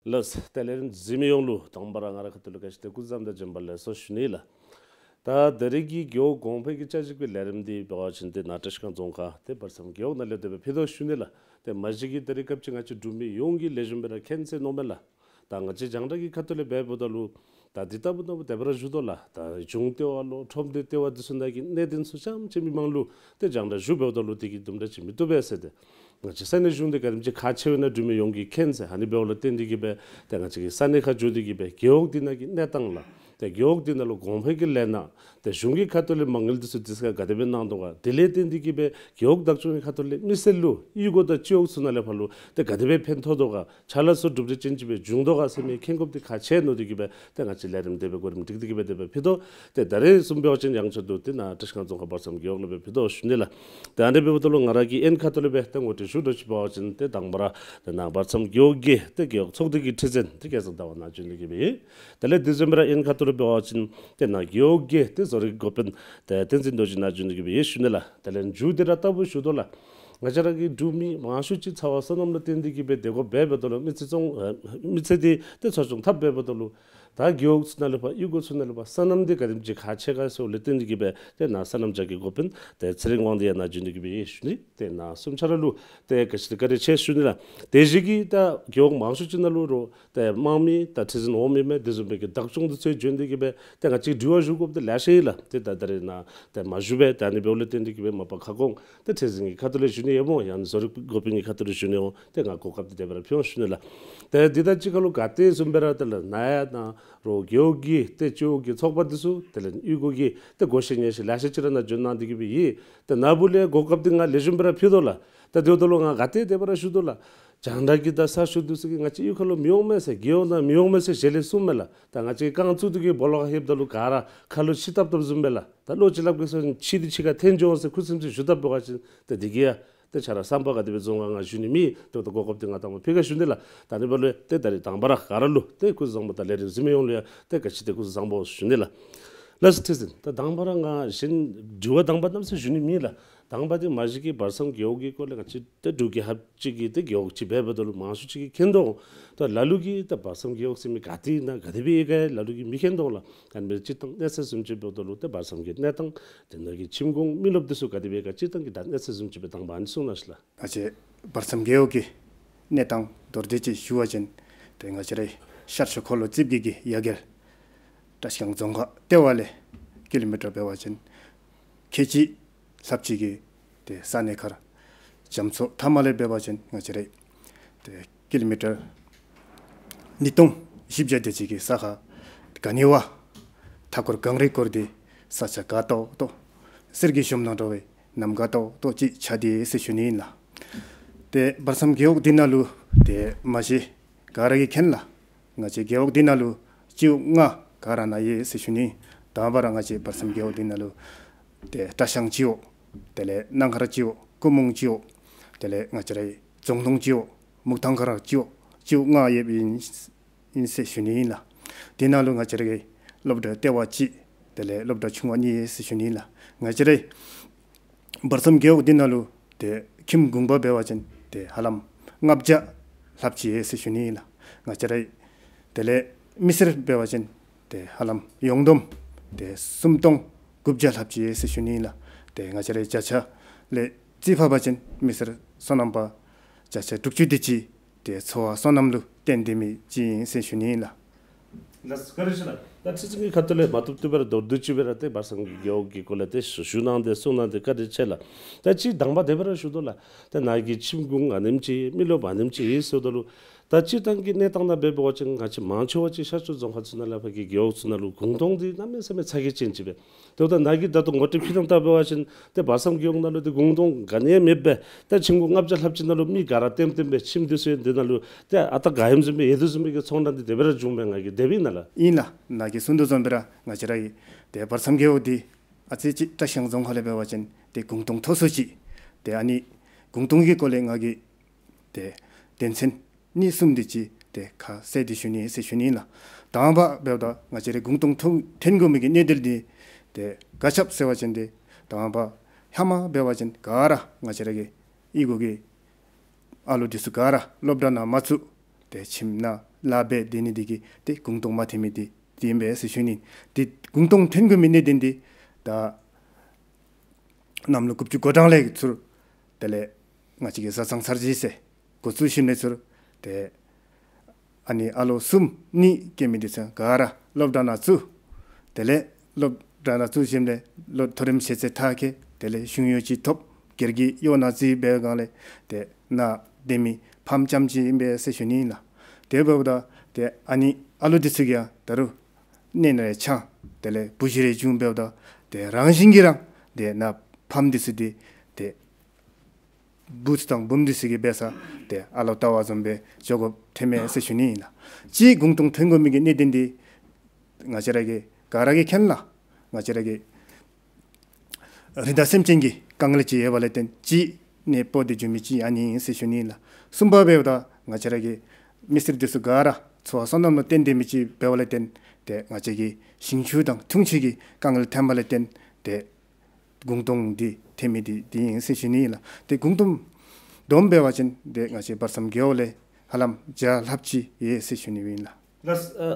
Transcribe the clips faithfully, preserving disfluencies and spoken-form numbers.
ལགས། ཏེ་ལས་རིམ་གཟིགས་མི་ཡོངས་ལུ་དང་པ་ར་ང་རའི་ཁ་ཐུག་ལས་ག་ཅི་ཏེ་སྐུ་གཟུགས་བཟང་དང་བྱོན་པ་ལེགས་སོ་ཞུ་ནི་ལགས། ད་ད་རེས་ཀྱི་རྒེད་འོག་གོང་འཕེལ་གྱི་བཅའ་སྒྲིག་པའི་ལས་རིམ་འདི་འབད་བ་ཅིན་ཏེ་ནཱ་བཀྲིས་སྒང་རྫོང་ཁག་ཏེ་བར་མཚམས་རྒེད་འོག་ནང་ལས་དེ་སྦེ་ཕུལ་དོ་ཞུ་ནི་ལགས། ཏེ་མ་གཞི་གི་ད་རེས་སྐབས་ཅིག་ང་བཅས་འབྲུག་མི་ཡོངས་ཀྱིས་ལེགས་ཤོམ་སྦེ་ར་མཁྱེན་གསལ་མནོཝ་མས་ལགས། ད་ང་བཅས་རྒྱང་བསྒྲགས་ཀྱི་ཁ་ཐུག་ལས་འབདཝ་ད་ལུ་ད་འདི་ལྟ་བུ་ནང་དེ་སྦེ་ར་ཞུ་དོ་ལགས། ད་གཞུང་ལྟེ་བ་ལོ་ཁྲོམ་སྡེ་ལྟེ་བ་འདི་ཚུ་ནང་གི་གནད་དོན་ཚུ་རྐྱངམ་ཅིག་མི་མང་ལུ་ཏེ་རྒྱང་བསྒྲགས་ཞུ་འབདཝ་ད་ལུ་དེ་གིས་དུམ་གྲ་ཅིག་མི་བཏུབ་པས་ཟེར་ཏེ། ང་བཅས་ས་གནས་གཞུང་འདི་ག་དེམ་ཅིག་ཁག་ཆེཝ་ཨིན་ན་འབྲུག་མི་ཡོངས་ཀྱིས་མཁྱེན་ཟེར། ཨ་ནི་འབདཝ་ལས་བརྟེན་ཏེ་གིས་སྦེ་ཏེ་ང་བཅས་ཀྱིས་ས་གནས་ཁར་འགྱོ་སྟེ་གིས་སྦེ་རྒེད་འོག་འདི་ནང་གི་གནས་སྟངས་ལགས། ཏེ་རྒེད་འོག་འདི་ནང་ལུ་གོང་འཕེལ་གྱི་ལས་སྣ་ཏེ་གཞུང་གི་ཁ་ཐུག་ལས་མ་དངུལ་འདི་ཚུ་དུས་ཚོད་ག་དེ་སྦེ་གནང་དོ་ག། དེ་ལས་བརྟེན་ཏེ་གིས་སྦེ་རྒེད་འོག་བདག་སྐྱོང་གི་ཁ་ཐུག་ལས་མི་སེར་ལུ་གཡུས་སྒོ་དང་སྤྱི་འོག་ཚུ་ནང་ལས་ཕར་ལུ་ཏེ་ག་དེ་སྦེ་ཕན་ཐོགས་དོ་ག། ཕྱག་ལཱ་ཚུ་གྲུབ་འབྲས་ཅན་ཅིག་སྦེ་འབྱུང་དོ་ག་ཟེར་མི་མཁྱེན་དགོཔ་འདི་ཁག་ཆེ་མནོ་སྟེ་གིས་སྦེ་ཏེ་ང་བཅས་ལས་རིམ་དེ་སྦེ་གོ་རིམ་སྒྲིག་སྟེ་གིས་སྦེ་དེ་སྦེ་ཕུལ་དོ། ཏེ་ད་རེས་བཟུམ་འབད་བ་ཅིན་ཡང་ཆེད་དུ་ཏེ་ནཱ་བཀྲིས་སྒང་རྫོང་ཁག་བར་མཚམས་རྒེད་འོག་ལས་སྦེ་ཕུལ་དོ་ཞུ་ནི་ལགས། ཏེ་ཨ་ནི་འབདཝ་ད་ལུ་ང་ར་གིས་ཨེན་ཁ་ཐུག་ལས་སྦེ་ཏེ་ངོ་སྤྲོད་ཞུ་དོ་ཅིག་འབད་བ་ཅིན་ཏེ་དང་པ་ར་ཏེ་ནཱ་བར་མཚམས་རྒེད་འོག་གི་ཏེ་རྒེད་འོག་ཚོགས་སྡེ་གི་ཁྲི་འཛིན་ཏེ་སྐལ་བཟང་ཟླ་བ་ནཱ་བྱོན་ཏེ་གིས་སྦེ་ཨིན། དེ་ལས་དེ་བཟུམ་སྦེ་ར་ཨེན་ཁ་ཐུག་ལས་འབད་བ་ཅིན་ཏེ་ནཱ་རྒེད་འོག་གི་ཏེ་བཟོ་རིག་འགོ་དཔོན་ཏེ་བསྟན་འཛིན་རྡོ་རྗེ་ནཱ་བྱོན་ཏེ་གིས་སྦེ་ཨིན་ཞུ་ནི་ལགས། དེ་ལས་མཇུག་འདི་ར་ལྟ་བུ་ཞུ་དོ་ལགས། ང་བཅས་ར་གི་འབྲུག་མི་མང་ཤོས་ཅིག་ཚ་བ་སོ་ནམ་ལུ་བརྟེན་ཏེ་གིས་སྦེ་སྡོད་དགོཔ་འབདཝ་ད་ལུ་མི་ཚེ་བཙོང་ཨ་མི་ཚེ་འདི་ཏེ་འཚོ་སྐྱོང་འཐབ་འབདཝ་ད་ལུ་ད་རྒེད་འོག་ཚུ་ནང་ལས་ཕར་གཡུས་སྒོ་ཚུ་ནང་ལས་ཕར་སོ་ནམ་འདི་ག་དེམ་ཅིག་ཁག་ཆེ་ག་ཟེར་ལུ་བརྟེན་ཏེ་གིས་སྦེ་ཏེ་ནཱ་སོ་ནམ་བྱ་བའི་འགོ་དཔོན་ཏེ་ཚེ་རིང་དབང་འདུས་ཡང་ནཱ་བྱོན་ཏེ་གིས་སྦེ་ཨིན་ཞུ་ནི། ཏེ་ནཱ་གསུམ་ཆ་ར་ལུ་ཏེ་ག་ཅི་ཏེ་བཀའ་དྲིན་ཆེ་ཞུ་ནི་ལགས། དེ་བཞིན་གྱི་ད་རྒེད་འོག་མང་ཤོས་ཅིག་ནང་ལུ་རོགས་ཏེ་དམངས་མི་དང་ཁྲི་འཛིན་འོག་མི་མས། དེ་བཟུམ་སྦེ་གི་བདག་སྐྱོང་འདི་ཚུ་བྱོན་ཏེ་གིས་སྦེ་ཏེ་ང་བཅས་དྲི་བ་ཞུ་དགོཔ་འདི་ལེ་ཤ་ཡོད་ལགས། ཏེ་ད་ད་རེས་ནཱ་ཏེ་མ་ཞུ་བས། ཏེ་ཨ་ནི་འབདཝ་ལས་བརྟེན་ཏེ་གིས་སྦེ་མ་པ་ཁ་སྐོང་ཏེ་ཁྲི་འཛིན་གྱི་ཁ་ཐུག་ལས་ཞུ་ནི་ཡོད་སྨོ། ཡང་ན་བཟོ་རིག་འགོ་དཔོན་གྱི་ཁ་ཐུག་ལས་ཞུ་ནི་ཡོད། ཏེ་ང་གོ་སྐབས་འདི་དེ་སྦེ་ར་ཕུལ་འོང་ཞུ་ནི་ལགས། ཏེ་འདི་དང་གཅིག་ཁར་ལུ་ག་ཏེ་བཟུམ་སྦེ་ར་ཏེ་ལགས་ནཱ་ཡང་ནཱ་རོགས་རྒེད་འོག་གི་ཏེ་སྤྱི་འོག་གི་ཚོགས་པ་འདི་ཚུ་དེ་ལས་གཡུས་སྒོ་གི་ཏེ་སྒོ་བཤད་ཉན་བཤད་ལེ་ཤ་ཅིག་ར་ནཱ་བྱོན་གནང་སྟེ་གིས་སྦེ་ཡོད། ཏེ་ནཱ་བུ་ལས་གོ་སྐབས་འདི་ང་ལེགས་ཤོམ་སྦེ་ར་ཕུལ་དོ་ལགས། ད་དེ་འབདཝ་ད་ལུ་ང་ག་ཏེ་དེ་སྦེ་ར་ཞུ་དོ་ལགས། རྒྱང་བསྒྲགས་ཀྱི་ད་གསར་ཤོག་འདི་ཚུ་གིས་ང་བཅས་གཡུས་ཁ་ལུ་མི་འོང་མས་ཟེར་རྒེད་འོག་ནང་མི་འོང་མས་ཟེར་ཞལ་ལས་གསུངམ་མས་ལགས། ད་ང་བཅས་རྐང་བཙུགས་ཏེ་གིས་སྦོ་ལོགས་ཁར་ལྷོདཔ་ད་ལུ་ག་ར་ཁ་ལུ་ཕྱི་བལྟབ་བལྟབ་བཟུམ་སྦེ་ལགས། ད་ལོག་ཅིག་སླབ་གེ་ཟེར་ཕྱི་འདི་ཕྱི་ཁར་འཐོན་འགྱོ་འོང་ཟེར་ཁུ་སིམ་སི་ཞུ་བལྟ་འབད་བ་ཅིན་ཏེ་འདི་གིས་ཡང་ཏེ་ཆ་ར་བསམ་པ་ག་དེ་སྦེ་བཟུང་ག་ང་ཞུ་ནི་མེད། དེ་འབདཝ་ད་གོ་སྐབས་འདི་ང་དང་པ་ཕུལ་ག་ཞུ་ནི་ལགས། ད་ཨ་ནི་འབདཝ་ལས་ཏེ་ད་རེས་དང་པ་ར་ག་ར་ལུ་ཏེ་སྐུ་གཟུགས་བཟང་པོ་དང་ལས་རིམ་གཟིགས་མི་ཡོངས་ལུ་ཡང་ཏེ་ག་ཅི་ཏེ་སྐུ་གཟུགས་བཟང་པོ་ཞུ་ནི་ལགས། ལགས་སོ་ཁྲི་འཛིན། ད་དང་པ་ར་ང་གཞན་དྲི་བ་དང་པ་གནམ་མེད་ས་མེད་ཞུ་ནི་མེད་ལགས། དང་པ་འདི་མ་གཞི་གི་བར་མཚམས་རྒེད་འོག་གི་སྐོར་ལས་ང་བཅས་ཏེ་འབྲུག་རྒྱལ་ཁབ་ཅིག་གི་ཏེ་རྒེད་འོག་ཅིག་འབདཝ་ད་ལུ་མང་ཤོས་ཅིག་གིས་མཁྱེན་དོ། ད་ལ་ལུ་གིས་ད་བར་མཚམས་རྒེད་འོག་ཟེར་མི་ག་ཏེ་ཨིན་ན་ག་དེ་སྦེ་ཡོད་ག་ལ་ལུ་གིས་མི་མཁྱེན་དོ་ལགས། ཨ་ནི་སྦེ་སྤྱིར་བཏང་གནས་ཚད་བཟུམ་ཅིག་འབདཝ་ད་ལུ་ཏེ་བར་མཚམས་ཀྱི་གནས་སྟངས་དེ་ནང་གི་ཁྱིམ་གུང་མི་རློབས་འདི་ཚུ་ག་དེ་སྦེ་ཡོད་ག་སྤྱིར་བཏང་གི་ད་གནས་ཚད་བཟུམ་ཅིག་སྦེ་དང་པ་ཨ་ནི་གསུང་གནང་ཤིག་ལགས། ང་བཅས་བར་མཚམས་རྒེད་འོག་གི་གནས་སྟངས་མདོར་བསྡུས་ཅིག་ཞུ་བ་ཅིན་ཏེ་ང་བཅས་རའི་ཤར་ཕྱོགས་འཁོར་ལོ་རྩིབས་བརྒྱད་ཀྱི་ཡ་གྱལ་བཀྲིས་སྒང་རྫོང་ཁག་ལྟེ་བ་ལས་ཀི་ལོ་མི་ཊར་འབད་བ་ཅིན་ཁལ་གཅིག་ལྷགཔ་ཅིག་གི་ཏེ་ས་གནས་ཁར་རྒྱ་མཚོ་མཐའ་མ་ལས་འབད་བ་ཅིན་ང་བཅས་རའི་ཏེ་ཀི་ལོ་མི་ཊར་ཉིས་སྟོང་བཞི་བརྒྱ་དེ་ཅིག་གི་ས་ཁར་ག་ནི་བ་མཐའ་འཁོར་གངས་རི་བསྐོར་ཏེ་ས་ཆ་དགའ་ཏོག་ཏོ་གསེར་གྱི་ཤོམ་ནང་འདྲ་བའི་གནམ་དགའ་ཏོག་ཏོ་ཅིག་ཆགས་ཏེ་ཟེར་ཞུ་ནི་ཨིན་ལགས། ཏེ་བར་མཚམས་རྒེད་འོག་འདི་ནང་ལུ་ཏེ་མ་གཞི་ག་ར་གིས་མཁྱེན་ལགས། ང་བཅས་རྒེད་འོག་འདི་ནང་ལུ་སྤྱི་འོག་ལྔ་ག་ར་ནཱ་ཡོད་ཟེར་ཞུ་ནི། དང་པ་ར་ང་བཅས་བར་མཚམས་རྒེད་འོག་འདི་ནང་ལུ་ཏེ་བཀྲིས་སྒང་སྤྱི་འོག་དེ་ལས་གནང་མཁར་སྤྱི་འོག་སྐུ་འབུམ་སྤྱི་འོག་དེ་ལས་ང་བཅས་རའི་རྫོང་གདུང་སྤྱི་འོག་མུག་ཐང་མཁར་སྤྱི་འོག་སྤྱི་འོག་ལྔ་ཡོདཔ་ཨིན་ཨིན་ཟེར་ཞུ་ནི་ཨིན་ལགས། འདི་ནང་ལུ་ང་བཅས་རའི་སློབ་གྲྭ་ལྟེ་བ་གཅིག་དེ་ལས་སློབ་གྲྭ་ཆུང་བ་གཉིས་ཡོད་ཟེར་ཞུ་ནི་ཨིན་ལགས། ང་བཅས་རའི་བར་མཚམས་རྒེད་འོག་འདི་ནང་ལུ་ཏེ་ཁྱིམ་གུང་པ་འབད་བ་ཅིན་ཏེ་ཧ་ལམ་ལྔ་བརྒྱ་ལྷགཔ་ཅིག་ཡོད་ཟེར་ཞུ་ནི་ཨིན་ལགས། ང་བཅས་རའི་དེ་ལས་མི་སེར་འབད་བ་ཅིན་ཏེ་ཧ་ལམ་ཡོངས་བསྡོམས་ཏེ་སུམ་སྟོང་དགུ་བརྒྱ་ལྷགཔ་ཅིག་ཡོད་ཟེར་ཞུ་ནི་ཨིན་ལགས། ཏེ་ང་བཅས་རའི་བརྒྱ་ཆ་ལས་རྩིས་ཕབ་པ་ཅིན་མི་སེར་སོ་ནམ་པ་བརྒྱ་ཆ་དྲུག་ཅུ་དེ་ཅིག་ཏེ་འཚོ་བ་སོ་ནམ་ལུ་བརྟེན་ཏེ་མི་ཅིག་ཨིན་ཟེར་ཞུ་ནི་ཨིན་ལགས། ལགས་སོ་བཀའ་དྲིན་ཆེ་ལགས། ད་ཁྲི་འཛིན་གྱི་ཁ་ཐུག་ལས་མ་བཏུབ་བཏུབ་སྦེ་ར་མདོར་བསྡུས་ཅིག་སྦེ་ར་ཏེ་བར་མཚམས་ཀྱི་རྒེད་འོག་གི་སྐོར་ལས་ཏེ་ཞུ་ཞུ་གནང་སྟེ་གསུང་གནང་སྟེ་བཀའ་དྲིན་ཆེ་ལགས། ད་ཅི་དང་པ་དེ་སྦེ་ར་ཞུ་དོ་ལགས། ད་ནཱ་གི་ཁྱིམ་གུང་ཨ་ནེམ་ཅིག་མི་རློབས་ཨ་ནེམ་ཅིག་ཡོད་ཟེརཝ་ད་ལུ་ད་སྤྱིར་བཏང་གི་གནས་སྟངས་ནང་འབད་བ་ཅིན་ང་བཅས་མང་ཆེ་བ་ཅིག་ཤར་ཕྱོགས་རྫོང་ཁག་ཚུ་ནང་ལས་ཕར་གྱི་རྒེད་འོག་ཚུ་ནང་ལུ་གུང་སྟོང་འདི་གནམ་མེད་ས་མེད་ཚ་གྱང་ཅན་ཅིག་སྦེ། དེ་འབདཝ་ད་ནཱ་གི་ད་ལྟོ་ངོ་སྤྲོད་ཕུལ་ཐངས་བལྟ་བ་ཅིན་ཏེ་བར་མཚམས་རྒེད་འོག་ནང་ལུ་ཏེ་གུང་སྟོང་ག་ནི་ཡང་མེདཔ་སྦེ་ད་ཁྱིམ་གུང་ལྔ་བརྒྱ་ལྷགཔ་ཅིག་ནང་ལུ་མི་ག་ར་ལྟེམ་ལྟེམ་སྦེ་ཁྱིམ་འདི་ཚུ་ཡང་འདི་ནང་ལུ་ཏེ་ཨ་རྟག་ག་ཡོདཔ་བཟུམ་སྦེ་ཡོད་དོ་བཟུམ་སྦེ་གི་ཚོར་སྣང་འདི་དེ་སྦེ་ར་བྱུངམ་སྦེ་ང་གིས་དེ་སྦེ་ཨིན་ན་ལགས། ཨིན་ལགས། ནཱ་གིས་གསུང་དོ་བཟུམ་སྦེ་ར་ང་བཅས་ར་གི་ཏེ་བར་མཚམས་རྒེད་འོག་འདི་ཨ་ཙི་ཅིག་བཀྲིས་སྒང་རྫོང་ཁག་ལས་འབད་བ་ཅིན་ཏེ་གུང་སྟོང་མཐོ་སུ་ཅིག་ཏེ་ཨ་ནི་གུང་སྟོང་གི་སྐོར་ལས་ང་གིས་ཏེ་དོན་ཚན་གཉིས་གསུམ་དེ་ཅིག་ཏེ་ཁ་གསལ་ཏེ་ཞུ་ནི་ཟེར་ཞུ་ནི་ཨིན་ལགས། དང་པ་འབདཝ་ད་ང་བཅས་རའི་གུང་སྟོང་ཐོན་དགོ་མི་གི་གནད་དོན་འདི་ཏེ་ག་ཅི་སྦེ་ཟེར་བ་ཅིན་ཏེ་དང་པ་ཧེ་མ་འབད་བ་ཅིན་ག་ར་ང་བཅས་ར་གི་གཡུས་སྒོ་གི་ཨ་ལོ་འདི་ཚུ་ག་ར་སློབ་གྲྭ་ནང་མ་ཚུད་ཏེ་ཁྱིམ་ནང་ ལཱ་འབད་སྡོད་ནི་འདི་གིས་ཏེ་གུང་སྟོང་མ་ཐོན་མི་འདི་འདི་ཨིན་པས་ཟེར་ཞུ་ནི། ཏེ་གུང་སྟོང་ཐོན་དགོ་མི་གནད་དོན་འདི་ད་གནམ་ལོ་དགུ་བཅུ་གོ་གྲངས་ལས་ཚུར་དེ་ལས་ང་བཅས་ཀྱི་བཟའ་ཚང་ཚར་གཅིག་ཟེར་འགོ་བཙུགས་ཞིནམ་ལས་ཚུར་ཏེ་ཨ་ནི་ཨ་ལོ་གསུམ་གཉིས་སྐྱེས་མི་འདི་ཚུ་ག་ར་སློབ་གྲྭ་ནང་བཙུགས། དེ་ལས་སློབ་གྲྭ་ནང་བཙུགས་ཞིནམ་ལས་ལོ་མཐོ་རིམ་ཤེས་ཚད་མཐར་འཁྱོལ། དེ་ལས་གཞུང་གཡོག་ཅིག་ཐོབ། སྒེར་གྱི་གཡོག་ནང་རྩིས་འབད་བའི་སྒང་ལས་ཏེ་ནཱ་སྡོད་མི་ཕམ་རྐྱངམ་ཅིག་ཨིན་པས་ཟེར་ཞུ་ནི་ལགས། དེ་འབདཝ་ད་ཏེ་ཨ་ནི་ཨ་ལོ་འདི་ཚུ་གིས་ཡང་ད་རུང་གནས་ནང་ལས་ཆགས། དེ་ལས་བུ་གཞི་རེ་བྱུང་འབདཝ་ད་ཏེ་རང་བཞིན་གྱིས་ར་ཏེ་ནཱ་ཕམ་འདི་ཚུ་འདི་ཏེ་བུ་ཚུ་དང་བུམོ་འདི་ཚུ་གིས་འབད་ས་ཏེ་ཨ་ལོ་ལྟ་བ་བཟུམ་སྦེ་འགྱོ་དགོཔ་ཐོནམ་མས་ཟེར་ཞུ་ནི་ཨིན་ལགས། གཅིག་གུང་སྟོང་ཐོན་དགོ་མི་གི་གནད་དོན་འདི་ང་བཅས་ར་གི་ག་ར་གིས་མཁྱེན་ལགས། ང་བཅས་ར་གི་རི་དྭགས་སེམས་ཅན་གྱི་དཀའ་ངལ་ཅིག་ཡོད་པ་ལས་བརྟེན་གཅིག་གནས་སྤོ་སྟེ་འགྱོ་མི་ཅིག་ཨ་ནི་ཨིན་ཟེར་ཞུ་ནི་ལགས། གསུམ་པ་འབདཝ་ད་ང་བཅས་ར་གི་མི་སེར་འདི་ཚུ་ག་ར་འཚོ་བ་སོ་ནམ་ལུ་བརྟེན་སྡོད་མི་ཅིག་འབདཝ་ལས་བརྟེན་ཏེ་ང་བཅས་ཀྱི་ཞིང་ཆུ་དང་འཐུང་ཆུ་གི་དཀའ་ངལ་ཐོན་པ་ལས་བརྟེན་ཏེ་གུང་སྟོང་འདི་ཐོན་མི་འདི་འདི་ཨིན་ཟེར་ཞུ་ནི་ལགས། ཏེ་གུང་སྟོང་བསྡོམས་འབད་བ་ཅིན་ཏེ་ང་བཅས་བར་མཚམས་རྒེད་འོག་ལས་ཧ་ལམ་བརྒྱ་ལྷགཔ་ཅིག་ཡོད་ཟེར་ཞུ་ནི་ཨིན་ལགས། ལགས། ཨ་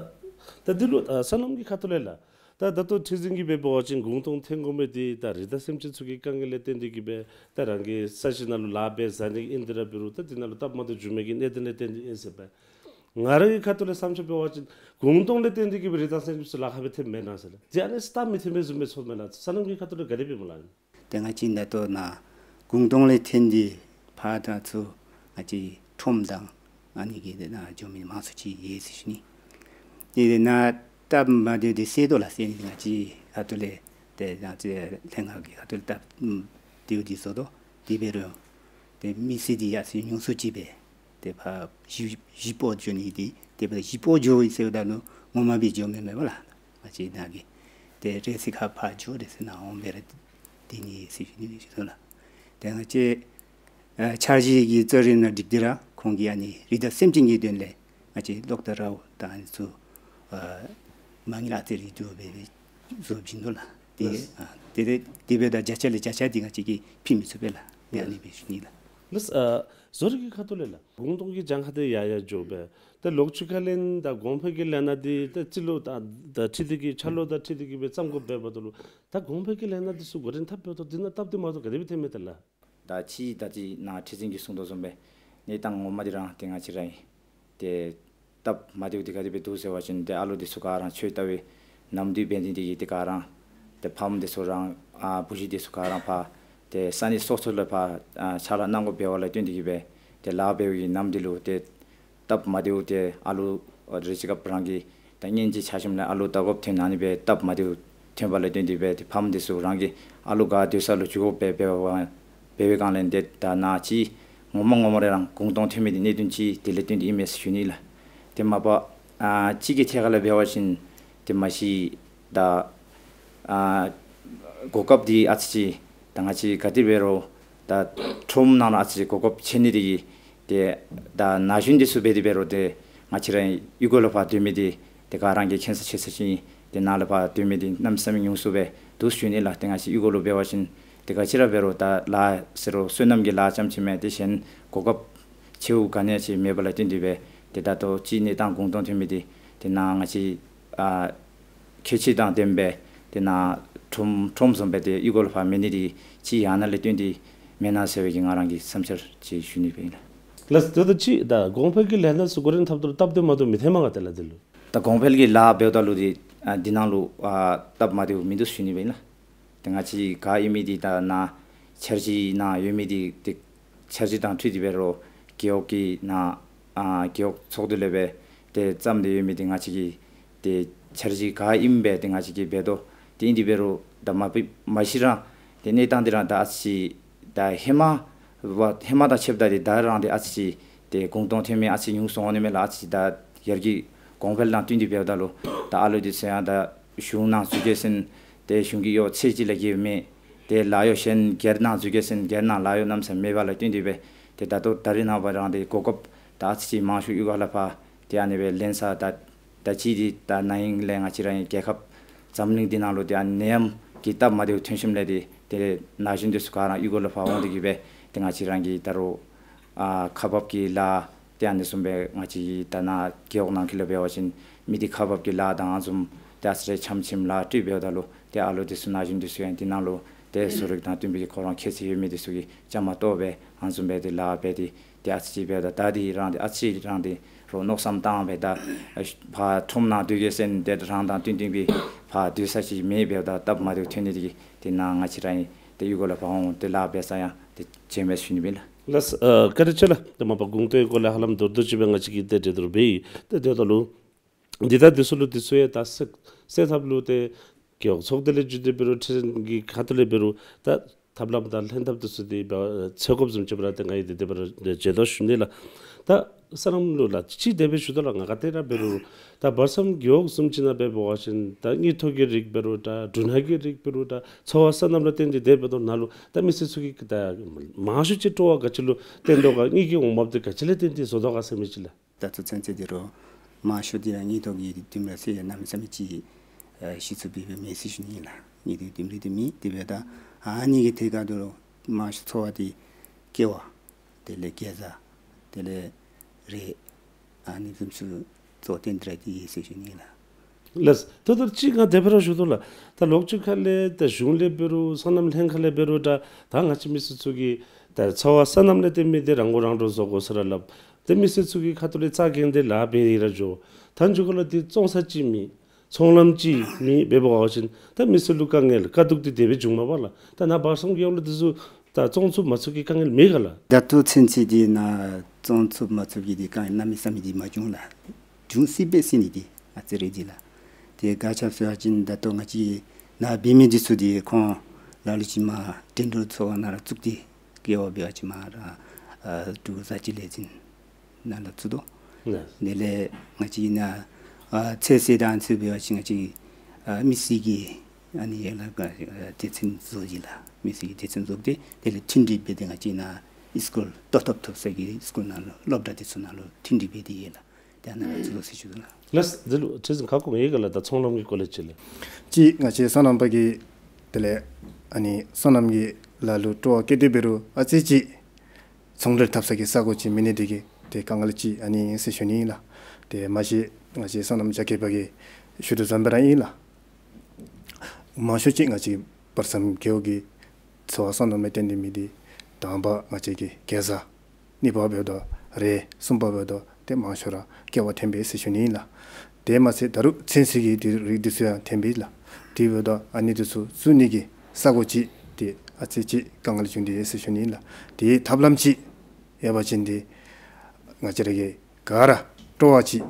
ད་འདི་ལུ་ཨ་སོ་ནམ་གྱི་ཁ་ཐུག་ལས་ལགས། ད་ད་ལྟོ་ཁྲི་འཛིན་གྱིས་འབད་བ་ཅིན་གུང་སྟོང་ཐོན་དགོ་མི་འདི་ད་རི་དྭགས་སེམས་ཅན་ཚུ་གི་དཀའ་ངལ་ལས་བརྟེན་ཏེ་གིས་སྦེ་ད་རང་གི་ས་གཞི་ནང་ལུ་ལཱ་འབད་བཟའ་ནི་ཨིན། དེ་ར་འབད་རུང་ད་འདི་ནང་ལུ་སྟབས་མ་བདེཝ་འབྱུང་མི་གི་གནད་དོན་ལས་བརྟེན་ཏེ་ཨིན་ཟེར་སྦེ། ང་ར་གི་ཁ་ཐུག་ལས་བསམ་འཆར་འབད་བ་ཅིན་གུང་སྟོང་ལས་བརྟེན་ཏེ་གིས་སྦེ་རི་དྭགས་སེམས་ཅན་ཚུ་ལཱ་ཁག་སྦེ་ཐོནམ་མེན་ན་ཟེར་ལགས། དེ་ཨ་ནི་སྟབས་མི་བདེཝ་བཟུམ་སྦེ་ཚོརཝ་མེན་ན། སོ་ནམ་གྱི་ཁ་ཐུག་ལས་ག་དེ་སྦེ་སྨོ་ལགས། ཏེ་ང་བཅས་ད་ལྟོ་ནཱ་གུང་སྟོང་ལས་ཐོན་ཏེ་ཕར་ད་ཚུར་ང་བཅས་ཁྲོམ་དང་ཨ་ནི་གི་ཏེ་ནཱ་འགྱོ་མི་མང་སུ་ཅིག་ཡོད་ཟེར་ཞུ་ནི། ཏེ་ཏེ་ནཱ་སྟབས་མ་བདེཝ་འདི་སེལ་དོ་ལགས་ཟེར་ནི་ང་བཅས་ཁ་ཐུག་ལས་ཏེ་ང་བཅས་ལྷན་ཁག་གི་ཁ་ཐུག་ལས་སྟབས་བདེཝ་འདི་བཟོ་དོ། དེ་འབད་རུང་ཏེ་མི་སེར་འདི་ཡར་སེང་ཉུང་སུ་ཅིག་སྦེ་ཏེ་ཕར་གཞིས་གཞིས་སྤོ་འགྱོ་ནི་འདི་དེ་སྦེ་གཞིས་སྤོ་འགྱོ་ཡི་ཟེརཝ་ད་ལུ་ངོ་མ་སྦེ་འགྱོ་མི་མེན་པ་ལགས། ང་བཅས་ནཱ་གི་ཏེ་རེ་ས་ཁར་ཕར་འགྱོ་རེ་ས་ནཱ་འོང་སྦེ་ར་སྡོད་ནི་ཟེར་ཞུ་ནི་ཞུ་དོ་ལགས། ཏེ་ང་བཅས་ཨ་འཆར་གཞི་གི་གཙོ་རིམ་ནང་སྒྲིག་སྟེ་ར་ཁོང་གིས་ཨ་ནི་རི་དྭགས་སེམས་ཅན་གྱི་དོན་ལས་ང་བཅས་གློག་དང་ར་བ་དང་ཨ་ནི་ཚུ་ཨ་མ་དངུལ་ཨ་ཙི་རེ་བསྡུ་སྦེ་སྦེ་བཟོ་བྱིན་དོ་ལགས། ཏེ་ལགས། ཨ་དེ་དེ་དེ་སྦེ་ད་བརྒྱ་ཆ་ལས་བརྒྱ་ཆ་འདི་ང་བཅས་ཀྱིས་ཕུལ་མི་ཚུགས་པས་ལགས། ཏེ་ཨ་ནི་སྦེ་ཞུ་ནི་ལགས། ལགས། ཨ་བཟོ་རིག་གི་ཁ་ཐུག་ལས་ལགས། གུང་སྟོང་གི་གྱངས་ཁ་འདི་ཡར་ཡར་འགྱོ་སྦེ་ད་ལོག་ཅི་ཁ་ལས་ད་གོང་འཕེལ་གྱི་ལས་སྣ་འདི་ད་སྤྱི་ལོ་ད་ད་ཁྲི་འདི་གི་འཆར་ལོ་ད་ཁྲི་འདི་གི་སྦེ་བརྩམ་དགོཔ་འབདཝ་ད་ལུ་ད་གོང་འཕེལ་གྱི་ལས་སྣ་འདི་ཚུ་འགོ་འདྲེན་འཐབ་འབདཝ་ད་འདི་ནང་སྟབས་བདེ་མ་བདེཝ་ག་དེ་སྦེ་ཐོན་མས་ད་ལགས། ད་ཅི་ད་ཅི་ནཱ་ཁྲི་འཛིན་གྱིས་གསུངས་དོ་བཟུམ་སྦེ་གནས་སྟངས་ངོ་མ་འདི་ར་ཏེ་ང་བཅས་ར་ཨིན། ཏེ་སྟབས་མ་བདེཝ་འདི་ག་དེ་སྦེ་འདུག་ཟེར་བ་ཅིན་ཏེ་ཨ་ལོ་འདི་ཚུ་ག་ར་ཆོས་ལྟ་བའི་ནམ་དུས་འབད་ནི་འདི་གིས་ཏེ་ག་ར་ཏེ་ཕམ་འདི་ཚུ་ར་ཨ་བུ་གཞི་འདི་ཚུ་ག་ར་ཕར་ཏེ་ས་གནས་སོ་སོ་ལས་ཕར་ཨ་ཕྱག་ལཱ་གནང་དགོཔ་འབད་བ་ལས་བརྟེན་ཏེ་གིས་སྦེ་ཏེ་ལཱ་འབད་བའི་ནམ་འདི་ལུ་ཏེ་སྟབས་མ་བདེཝ་ཏེ་ཨ་ལོ་རེ་ཅིག་སྐབས་རང་གི་ད་གཉེན་ཅིག་ཆ་ཞིནམ་ལས་ཨ་ལོ་བལྟ་དགོཔ་ཐོན་ཨ་ནི་སྦེ་སྟབས་མ་བདེཝ་ཐོན་པ་ལས་བརྟེན་ཏེ་སྦེ་ཏེ་ཕམ་འདི་ཚུ་རང་གི་ཨ་ལོ་ག་སྡོད་ས་ལུ་འགྱོ་དགོཔ་སྦེ་འབད་བ་འབད་བའི་སྒང་ལས་ཏེ་ད་ནཱ་ཅིག་ངོ་མ་ངོ་མ་ར་རང་གུང་སྟོང་ཐོན་མི་འདི་གནད་དོན་ཅིག་དེ་ལས་བརྟེན་ཏེ་ཨིན་མས་ཟེར་ཞུ་ནི་ལགས། ཏེ་མ་པ་ཨ་གཅིག་གི་ཐད་ཁར་ལས་འབད་བ་ཅིན་ཏེ་མ་གཞི་ད་ཨ་གོ་སྐབས་འདི་ཨ་ཙི་ཅིག་ད་ང་བཅས་ག་དེ་འབད་རུང་ད་ཁྲོམ་ནང་ལུ་ཨ་ཙི་ཅིག་གོ་སྐབས་ཆེ་ནི་འདི་གིས་ཏེ་ད་ན་གཞོན་འདི་ཚུ་འབད་དེ་འབད་རུང་ཏེ་ང་བཅས་ར་གཡུས་སྒོ་ལུ་ཕར་སྡོད་མི་འདི་ཏེ་ག་ར་གིས་མཁྱེན་ས་ཆེ་ས་ཅིག་ཨིན། ཏེ་ནཱ་ལུ་ཕར་སྡོད་མི་འདི་གནམ་མེད་ས་མེད་ཉུང་སུ་སྦེ་འདུག་ཟེར་ཞུ་ནི་ལགས། ཏེ་ང་བཅས་གཡུས་སྒོ་ལུ་འབད་བ་ཅིན་ཏེ་ག་ཅི་ར་འབད་རུང་ད་ལཱ་ཟེར་རུང་སོ་ནམ་གྱི་ལཱ་རྐྱངམ་ཅིག་མེན། ཏེ་གཞན་གོ་སྐབས་ཆེཝ་ག་ནི་ཡང་ཅིག་མེད་པ་ལས་བརྟེན་ཏེ་སྦེ་ཏེ་ད་ལྟོ་ཅིག་གནས་སྟངས་གུང་སྟོང་ཐོན་མི་འདི་ཏེ་ནཱ་ང་བཅས་ཨ་ཁྱད་ཆོས་དང་ལྡནམ་སྦེ་ཏེ་ནཱ་ཁྲོམ་ཁྲོམ་བཟུམ་སྦེ་ཏེ་གཡུས་སྒོ་ལུ་ཕར་མེད་ནི་འདི་ཅིག་ཡང་ན་ལས་བརྟེན་ཏེ་མེན་ན་ཟེར་བའི་གི་ང་རང་གི་བསམ་འཆར་ཅིག་ཞུ་ནི་སྦེ་ཨིན་ལགས། ལགས། ད་ལྟོ་ཅིག་ད་གོང་འཕེལ་གྱི་ལས་སྣ་ཚུ་འགོ་འདྲེན་འཐབ་ད་ལུ་སྟབས་བདེ་མ་བདེཝ་མི་ཐོནམ་ག་ཏེ་ལགས་འདི་ལུ། ད་གོང་འཕེལ་གྱི་ལཱ་འབདཝ་ད་ལུ་འདི་ཨ་འདི་ནང་ལུ་ཨ་སྟབས་མ་བདེཝ་མིན་འདུག་ཟེར་ཞུ་ནི་སྦེ་ཨིན་ལགས། ཏེ་ང་བཅས་ག་ཨིན་མི་འདི་ད་ནཱ་འཆར་གཞི་ནང་ཡོད་མི་འདི་ཏེ་འཆར་གཞི་དང་འཁྲིལ་ཏེ་འབད་རུང་རྒེད་འོག་གི་ནང་ཨ་རྒེད་འོག་ཚོགས་འདུ་ལས་སྦེ་ཏེ་བརྩམས་ཏེ་ཡོད་མི་འདི་ང་བཅས་ཀྱིས་ཏེ་འཆར་གཞི་ག་ཨིནམ་སྦེ་ཏེ་ང་བཅས་ཀྱིས་འབད་དོ། ཏེ་ཨིན་ཏེ་འབད་རུང་ད་མ་པི་མ་གཞི་ར་ཏེ་གནས་སྟངས་འདི་ར་ད་ཨ་ཙི་ཅིག་ད་ཧེ་མ་བ་ཧེ་མ་དང་ཕྱདཔ་ད་ཏེ་ད་རང་ཏེ་ཨ་ཙི་ཅིག་ཏེ་གུང་སྟོང་ཐོན་མི་ཨ་ཙི་ཉུང་སོང་ནི་མས་ལགས། ཨ་ཙི་ཅིག་ད་སྒེར་གྱི་གོང་འཕེལ་དང་བསྟུན་ཏེ་འབདཝ་ད་ལུ་ད་ཨ་ལོ་འདི་ཚུ་ཡང་ད་གཞུང་ནང་འཛུལ་གེ་ཟེར་ཏེ་གཞུང་གི་གཡོག་ཚད་ཅིག་ལས་བརྒལ་མེད། ཏེ་ལཱ་གཡོག་གཞན་སྒེར་ནང་འཛུལ་གེ་ཟེར་སྒེར་ནང་ལཱ་གཡོག་གནམ་མེད་ས་མེད་པ་ལས་བརྟེན་ཏེ་སྦེ་ཏེ་ད་ལྟོ་ད་རེས་ནངས་པ་རང་ཏེ་གོ་སྐབས་ད་ཨ་ཙི་ཅིག་མང་ཤོས་གཡུས་ཁ་ལས་ཕར་ཏེ་ཨ་ནི་སྦེ་ལེན་ས་ད་ད་ཅི་འདི་ད་ན་ཧིང་ལས་ང་བཅས་ར་ཨིན་རྒྱལ་ཁབ་འཛམ་གླིང་འདི་ནང་ལུ་ཏེ་ཨ་ནི་ནད་ཡམས་ཀྱི་སྟབས་མ་བདེཝ་ཐོན་ཞིནམ་ལས་ཏེ་ཏེ་ན་གཞོན་འདི་ཚུ་ག་ར་གཡུས་སྒོ་ལུ་ཕར་འོང་སྟེ་གིས་སྦེ་ཏེ་ང་བཅས་ར་གི་ད་རུང་ཨ་ཁག་འབག་གི་ལཱ་ ཏེ་ཨ་ནི་བཟུམ་སྦེ་ང་བཅས་ད་ནཱ་རྒེད་འོག་ནང་འཁོད་ལུ་འབད་བ་ཅིན་མི་སྡེ་ཁག་འབག་གི་ལཱ་དང་ཨ་ནི་བཟུམ་ཏེ་ཨ་ཙི་རེ་འཆམ་འཆམ་ལཱ་སྤྲོད་འབདཝ་ད་ལུ་ཏེ་ཨ་ལོ་འདི་ཚུ་ན་གཞོན་འདི་ཚུ་ཡང་འདི་ནང་ལུ་ཏེ་བཟོ་རིག་དང་བསྟུན་པའི་གི་ཁོ་ར་ཁྱད་ཆོས་ཡོད་མི་འདི་ཚུ་གིས་བཅའ་མར་གཏོགས་སྦེ་ཨ་ནི་བཟུམ་སྦེ་ཏེ་ལཱ་འབད་དེ་ཏེ་ཨ་ཙི་ཅིག་འབདཝ་ད་ད་འདི་རང་འདི་ཨ་ཙི་རང་འདི་རོགས་མནོ་བསམ་བཏང་སྦེ་ད་ཕར་ཁྲོམ་ནང་སྡོད་གེ་ཟེར་ཏེ་རང་དང་བསྟུན་བསྟུན་པའི་ཕར་སྡོད་ས་ཅིག་མེད་འབདཝ་ད་སྟབས་མ་བདེཝ་ཐོན་ནི་འདི་གིས་ཏེ་ནཱ་ང་བཅས་ར་ཨིན་ཏེ་གཡུས་སྒོ་ལས་ཕར་འོང་སྟེ་ལཱ་འབད་ས་ཡང་ཏེ་བྱོན་མས་ཟེར་ཞུ་ནི་ཨིན་ལགས། ལགས་སོ། ཨ་བཀའ་དྲིན་ཆེ་ལགས། ཏེ་མ་པ་གུང་སྟོན་སྐོར་ལས་ཧ་ལམ་མདོར་བསྡུས་ཅིག་སྦེ་ང་བཅས་ཀྱིས་ཏེ་གྲོས་བསྡུར་འབད་ཡི། ཏེ་དེ་ད་ལུ་འདི་ད་འདི་ཚུ་ལུ་འདི་ཚུ་ཡང་ད་སེལ་སེལ་ཐབས་ལུ་ཏེ་རྒེད་འོག་ཚོགས་སྡེ་ལས་བརྒྱུད་དེ་འབད་རུང་ཁྲིམས་ཀྱི་ཁ་ཐུག་ལས་འབད་རུང་ད་ཐབས་ལམ་དང་ལྷན་ཐབས་འདི་ཚུ་འདི་འབད་འཚོལ་དགོཔ་བཟུམ་ཅིག་འབད་རུང་ཏེ་ང་གིས་འདི་འདི་འབད་རུང་མཇལ་དོ་ཞུ་ནི་ལགས། ད་སོ་ནམ་ལུ་ལགས་ཅིག་དེ་སྦེ་ཞུ་དོ་ལགས། ང་ག་ཏེ་ར་འབད་རུང་ད་བར་མཚམས་རྒེད་འོག་བཟུམ་ཅིག་ནང་འབད་བ་ཅིན་ད་དངུལ་ཐོག་གི་རིགས་འབད་རུང་ད་འབྲུ་སྣ་གི་རིགས་འབད་རུང་ད་འཚོ་བ་སོ་ནམ་ལུ་བརྟེན་ཏེ་དེ་འབད་དོ་ནང་ལུ་ད་མི་སེར་ཚུ་གིས་ད་མང་ཤོས་ཅིག་སྤྲོ་བ་ག་ཅི་ལུ་བརྟེན་དོ་ག་དངུལ་གྱི་འོང་འབབ་འདི་ག་ཅི་ལས་བརྟེན་ཏེ་བཟོ་དོ་ག་ཟེར་མི་ཅིག་ལགས། ད་ཚུན་ཚོད་འདི་རུང་མང་ཤོས་འདི་ར་དངུལ་ཐོག་གི་ལྡུམ་ར་ཟེར་གནམ་མེད་ས་མེད་ཅིག་ཨ་ཞུ་ཚུགས་པའི་མེད་ཟེར་ཞུ་ནི་ཨིན་ལགས། དངུལ་ཐོག་ལྡུམ་ར་འདི་མེད། དེ་འབདཝ་ད་ཨ་ནི་གི་ཐད་ཁར་འདི་རུང་མང་ཤོས་འཚོ་བ་འདི་ཀེ་བ་དེ་ལས་གེ་ཛ་དེ་ལས་རས་ཨ་ནི་བཟུམ་ཚུ་གཙོ་བོ་བཏོན་ཏེ་ར་འདི་ཨིན་ཟེར་ཞུ་ནི་ཨིན་ལགས། ལགས། ད་ལྟོ་ཅིག་ང་དེ་སྦེ་ར་ཞུ་དོ་ལགས། ད་ལོགས་ཅིག་ཁ་ལས་ད་གཞུང་ལས་འབད་རུང་སོ་ནམ་ལྷན་ཁག་ལས་འབད་རུང་ད་ད་ང་བཅས་མི་སེར་ཚུ་གིས་ད་འཚོ་བ་སོ་ནམ་ལས་བརྟེན་མི་འདི་རང་མགོ་རང་འདྲོངས་བཟོ་དགོ་ཟེར་ར་སླབ། ཏེ་མི་སེར་ཚུ་གི་ཁ་ཐུག་ལས་རྩ་འགེངས་ཏེ་ལཱ་འབད་དེ་ར་འགྱོ། ད་འགྱོ་སྒང་ལུ་འདི་བཙོང་ས་ཅིག་མེད། ཚོང་ལམ་ཅིག་མེད་འབད་བ་ཅིན་ད་མི་སེར་ལུ་དཀའ་ངལ་དཀའ་སྡུག་འདི་དེ་སྦེ་འབྱུངམ་མས་ལགས། ད་ནཱ་བར་མཚམས་རྒེད་འོག་ལུ་འདི་ཚུ་ད་བཙོང་ཚུགས་མ་ཚུགས་ཀྱི་དཀའ་ངལ་མེད་ག་ལགས། ད་ལྟོ་ཚུན་ཚོད་འདི་ནཱ་བཙོང་ཚུགས་མ་ཚུགས་ཀྱི་འདི་དཀའ་ངལ་གནམ་མེད་ས་མེད་འདི་མ་བྱུང་ལགས། འབྱུང་སྲིད་པས་ཟེར་ནི་འདི་ཨ་ཙི་རེ་འདི་ལགས། དེ་ག་ཅི་སྦེ་ཟེར་བ་ཅིན་ད་ལྟོ་ང་བཅས་ནཱ་འབད་མི་འདི་ཚུ་འདི་ཁོང་ལ་ལུ་ཅིག་མར་འགྲན་བསྡུར་ཚོགས་པ་ནང་ར་བཙུགས་ཏེ་ཀེ་བ་འབད་བ་ཅིན་མར་ར་ཨ་འབྲུག་བཟའ་སྤྱོད་ལས་འཛིན་ནང་ལུ་བཙུགས་དོ། ལགས། དེ་ལས་ང་བཅས་ནཱ་ཨ་ཚོད་བསྲེ་དང་ཚུ་འབད་བ་ཅིན་ང་བཅས་ཨ་མི་སེར་གྱི་ཨ་ནི་ཡར་ལས་ཨ་སྡེ་ཚན་བཟོ་ཅི་ལགས། མི་སེར་གྱི་སྡེ་ཚན་བཟོ་སྟེ་དེ་ལས་མཐུན་སྒྲིག་འབད་དེ་ང་བཅས་ནཱ་ཨིས་ཀུལ་ལྟོ་ཐོབ་ཐོབ་ས་གི་ཨིས་ཀུལ་ནང་ལུ་སློབ་གྲྭ་འདི་ཚུ་ནང་ལུ་མཐུན་སྒྲིག་འབད་དེ་ཡོད་ལགས། དེ་ནང་ལུ་བཙུགས་དོ་ཟེར་ཞུ་དོ་ལགས། ལགས། འདི་ལུ་ཁྲི་འཛིན་ཁ་སྐོང་ཡོད་ག་ལགས། ད་ཚོང་ལམ་གྱི་སྐོར་ལས་ཅིག་ལགས། གཅིག་ང་བཅས་སོ་ནམ་པ་གིས་དེ་ལས་ཨ་ནི་སོ་ནམ་གྱི་ལཱ་ལུ་སྤྲོ་བ་བསྐྱེད་དེ་འབད་རུང་ཨ་ཙི་ཅིག་ཚོང་འབྲེལ་འཐབ་ས་གི་ས་གོ་ཅིག་མེད་ནི་འདི་གིས་ཏེ་དཀའ་ངལ་ཅིག་ཨ་ནི་ཨིན་ཟེར་ཞུ་ནི་ཨིན་ལགས། ཏེ་མ་གཞི་ང་བཅས་སོ་ནམ་རྒྱ་སྐྱེད་པ་གིས་ཞུ་དོ་བཟུམ་སྦེ་ར་ཨིན་ལགས། མང་ཤོས་ཅིག་ང་བཅས་བར་མཚམས་རྒེད་འོག་གི་འཚོ་བ་སོ་ནམ་ལས་བརྟེན་ཏེ་མི་འདི་དང་པ་ང་བཅས་ཀྱི་གེ་ཛ། གཉིས་པ་འབདཝ་ད་རས། གསུམ་པ་འབདཝ་ད་ཏེ་མང་ཤོས་ར་ཀེ་བ་ཐོན་པས་ཟེར་ཞུ་ནི་ཨིན་ལགས། དེ་མ་ཚད་ད་རུང་ཚོད་བསྲེ་གི་འདི་རིགས་འདི་ཚུ་ཡང་ཐོན་པས་ལགས། དེ་འབདཝ་ད་ཨ་ནི་འདི་ཚུ་བཙུགས་ནི་གི་ས་གོ་ཅིག་ཏེ་ཨ་ཙི་ཅིག་དཀའ་ངལ་བྱུང་སྟེ་ཟེར་ཞུ་ནི་ཨིན་ལགས། དེ་ཐབས་ལམ་ཅིག་ཡོད་པ་ཅིན་ཏེ་ང་བཅས་ར་གིས་ག་ར་སྤྲོ་བ་ཅིག་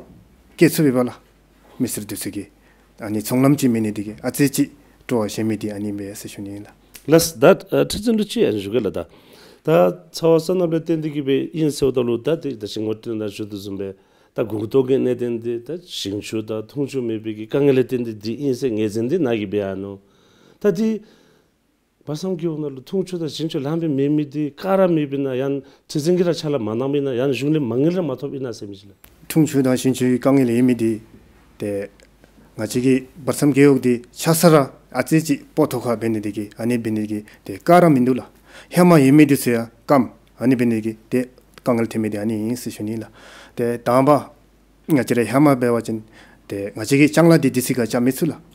བསྐྱེད་ཚུགས་པས་ལགས། མི་སེར་འདི་ཚུ་གིས་ཨ་ནི་ཚོང་ལམ་ཅིག་མེད་ནི་འདི་གིས་ཨ་ཙི་ཅིག་སྤྲོ་བ་བཞེས་མི་འདི་ཨ་ནི་ཨིན་པས་ཟེར་ཞུ་ནི་ཨིན་ལགས། ལགས། ད་ཨ་ཁྲི་འཛིན་ལུ་ཅིག་ཡང་ཞུ་གེ་ལགས། ད་ད་འཚོ་བ་སོ་ནམ་ལས་བརྟེན་ཏེ་གིས་སྦེ་ཨིན་ཟེརཝ་ད་ལུ་ད་དེ་ད་ཅི་ངོ་སྤྲོད་ནང་ཞུ་དོ་བཟུམ་སྦེ་ད་གུང་སྟོང་གི་གནད་དོན་འདི་ད་ཞིང་ཆུ་དང་འཐུང་ཆུ་མེད་པའི་གི་དཀའ་ངལ་ལས་བརྟེན་ཏེ་འདི་ཨིན་ཟེར་ངོས་འཛིན་འདི་ནཱ་གིས་འབད་ཡར་ནུག། ད་འདི་བར་མཚམས་རྒེད་འོག་ནང་ལུ་འཐུང་ཆུ་དང་ཞིང་ཆུ་ལངམ་སྦེ་མེད་མི་འདི་ག་ར་མེད་པས་ན་ཡང་ཁྲི་འཛིན་གྱིས་ར་ཕྱག་ལཱ་མ་གནང་པས་ན་ཡང་གཞུང་ལས་མ་དངུལ་ར་མ་ཐོབ་ཨིན་ན་ཟེར་མི་ཅིག་ལགས། འཐུང་ཆུ་དང་ཞིང་ཆུའི་དཀའ་ངལ་ཡོད་མི་འདི་ཏེ་ང་བཅས་ཀྱི་བར་མཚམས་རྒེད་འོག་འདི་ཆ་ས་ར་ཨ་ཙི་ཅིག་སྤོ་ཐོག་ཁར་འབད་ནི་འདི་གིས་ཨ་ནི་འབད་ནི་འདི་གིས་ཏེ་ག་ར་མིན་འདུག་ལགས། ཧེ་མ་ཡོད་མི་འདི་ཚུ་ཡང་སྐམ། ཨ་ནི་འབད་ནི་འདི་གིས་ཏེ་དཀའ་ངལ་ཐོན་མི་འདི་ཨ་ནི་ཨིན་ཟེར་ཞུ་ནི་ལགས། ཏེ་དང་པ་ང་བཅས་ར་ཧེ་མ་འབད་བ་ཅིན་ཏེ་ང་བཅས་ཀྱིས་ལྕང་ལཱ་འདི་དུས་ཚོད་ཁར་རྐྱབ་མི་ཚུགས་ལགས།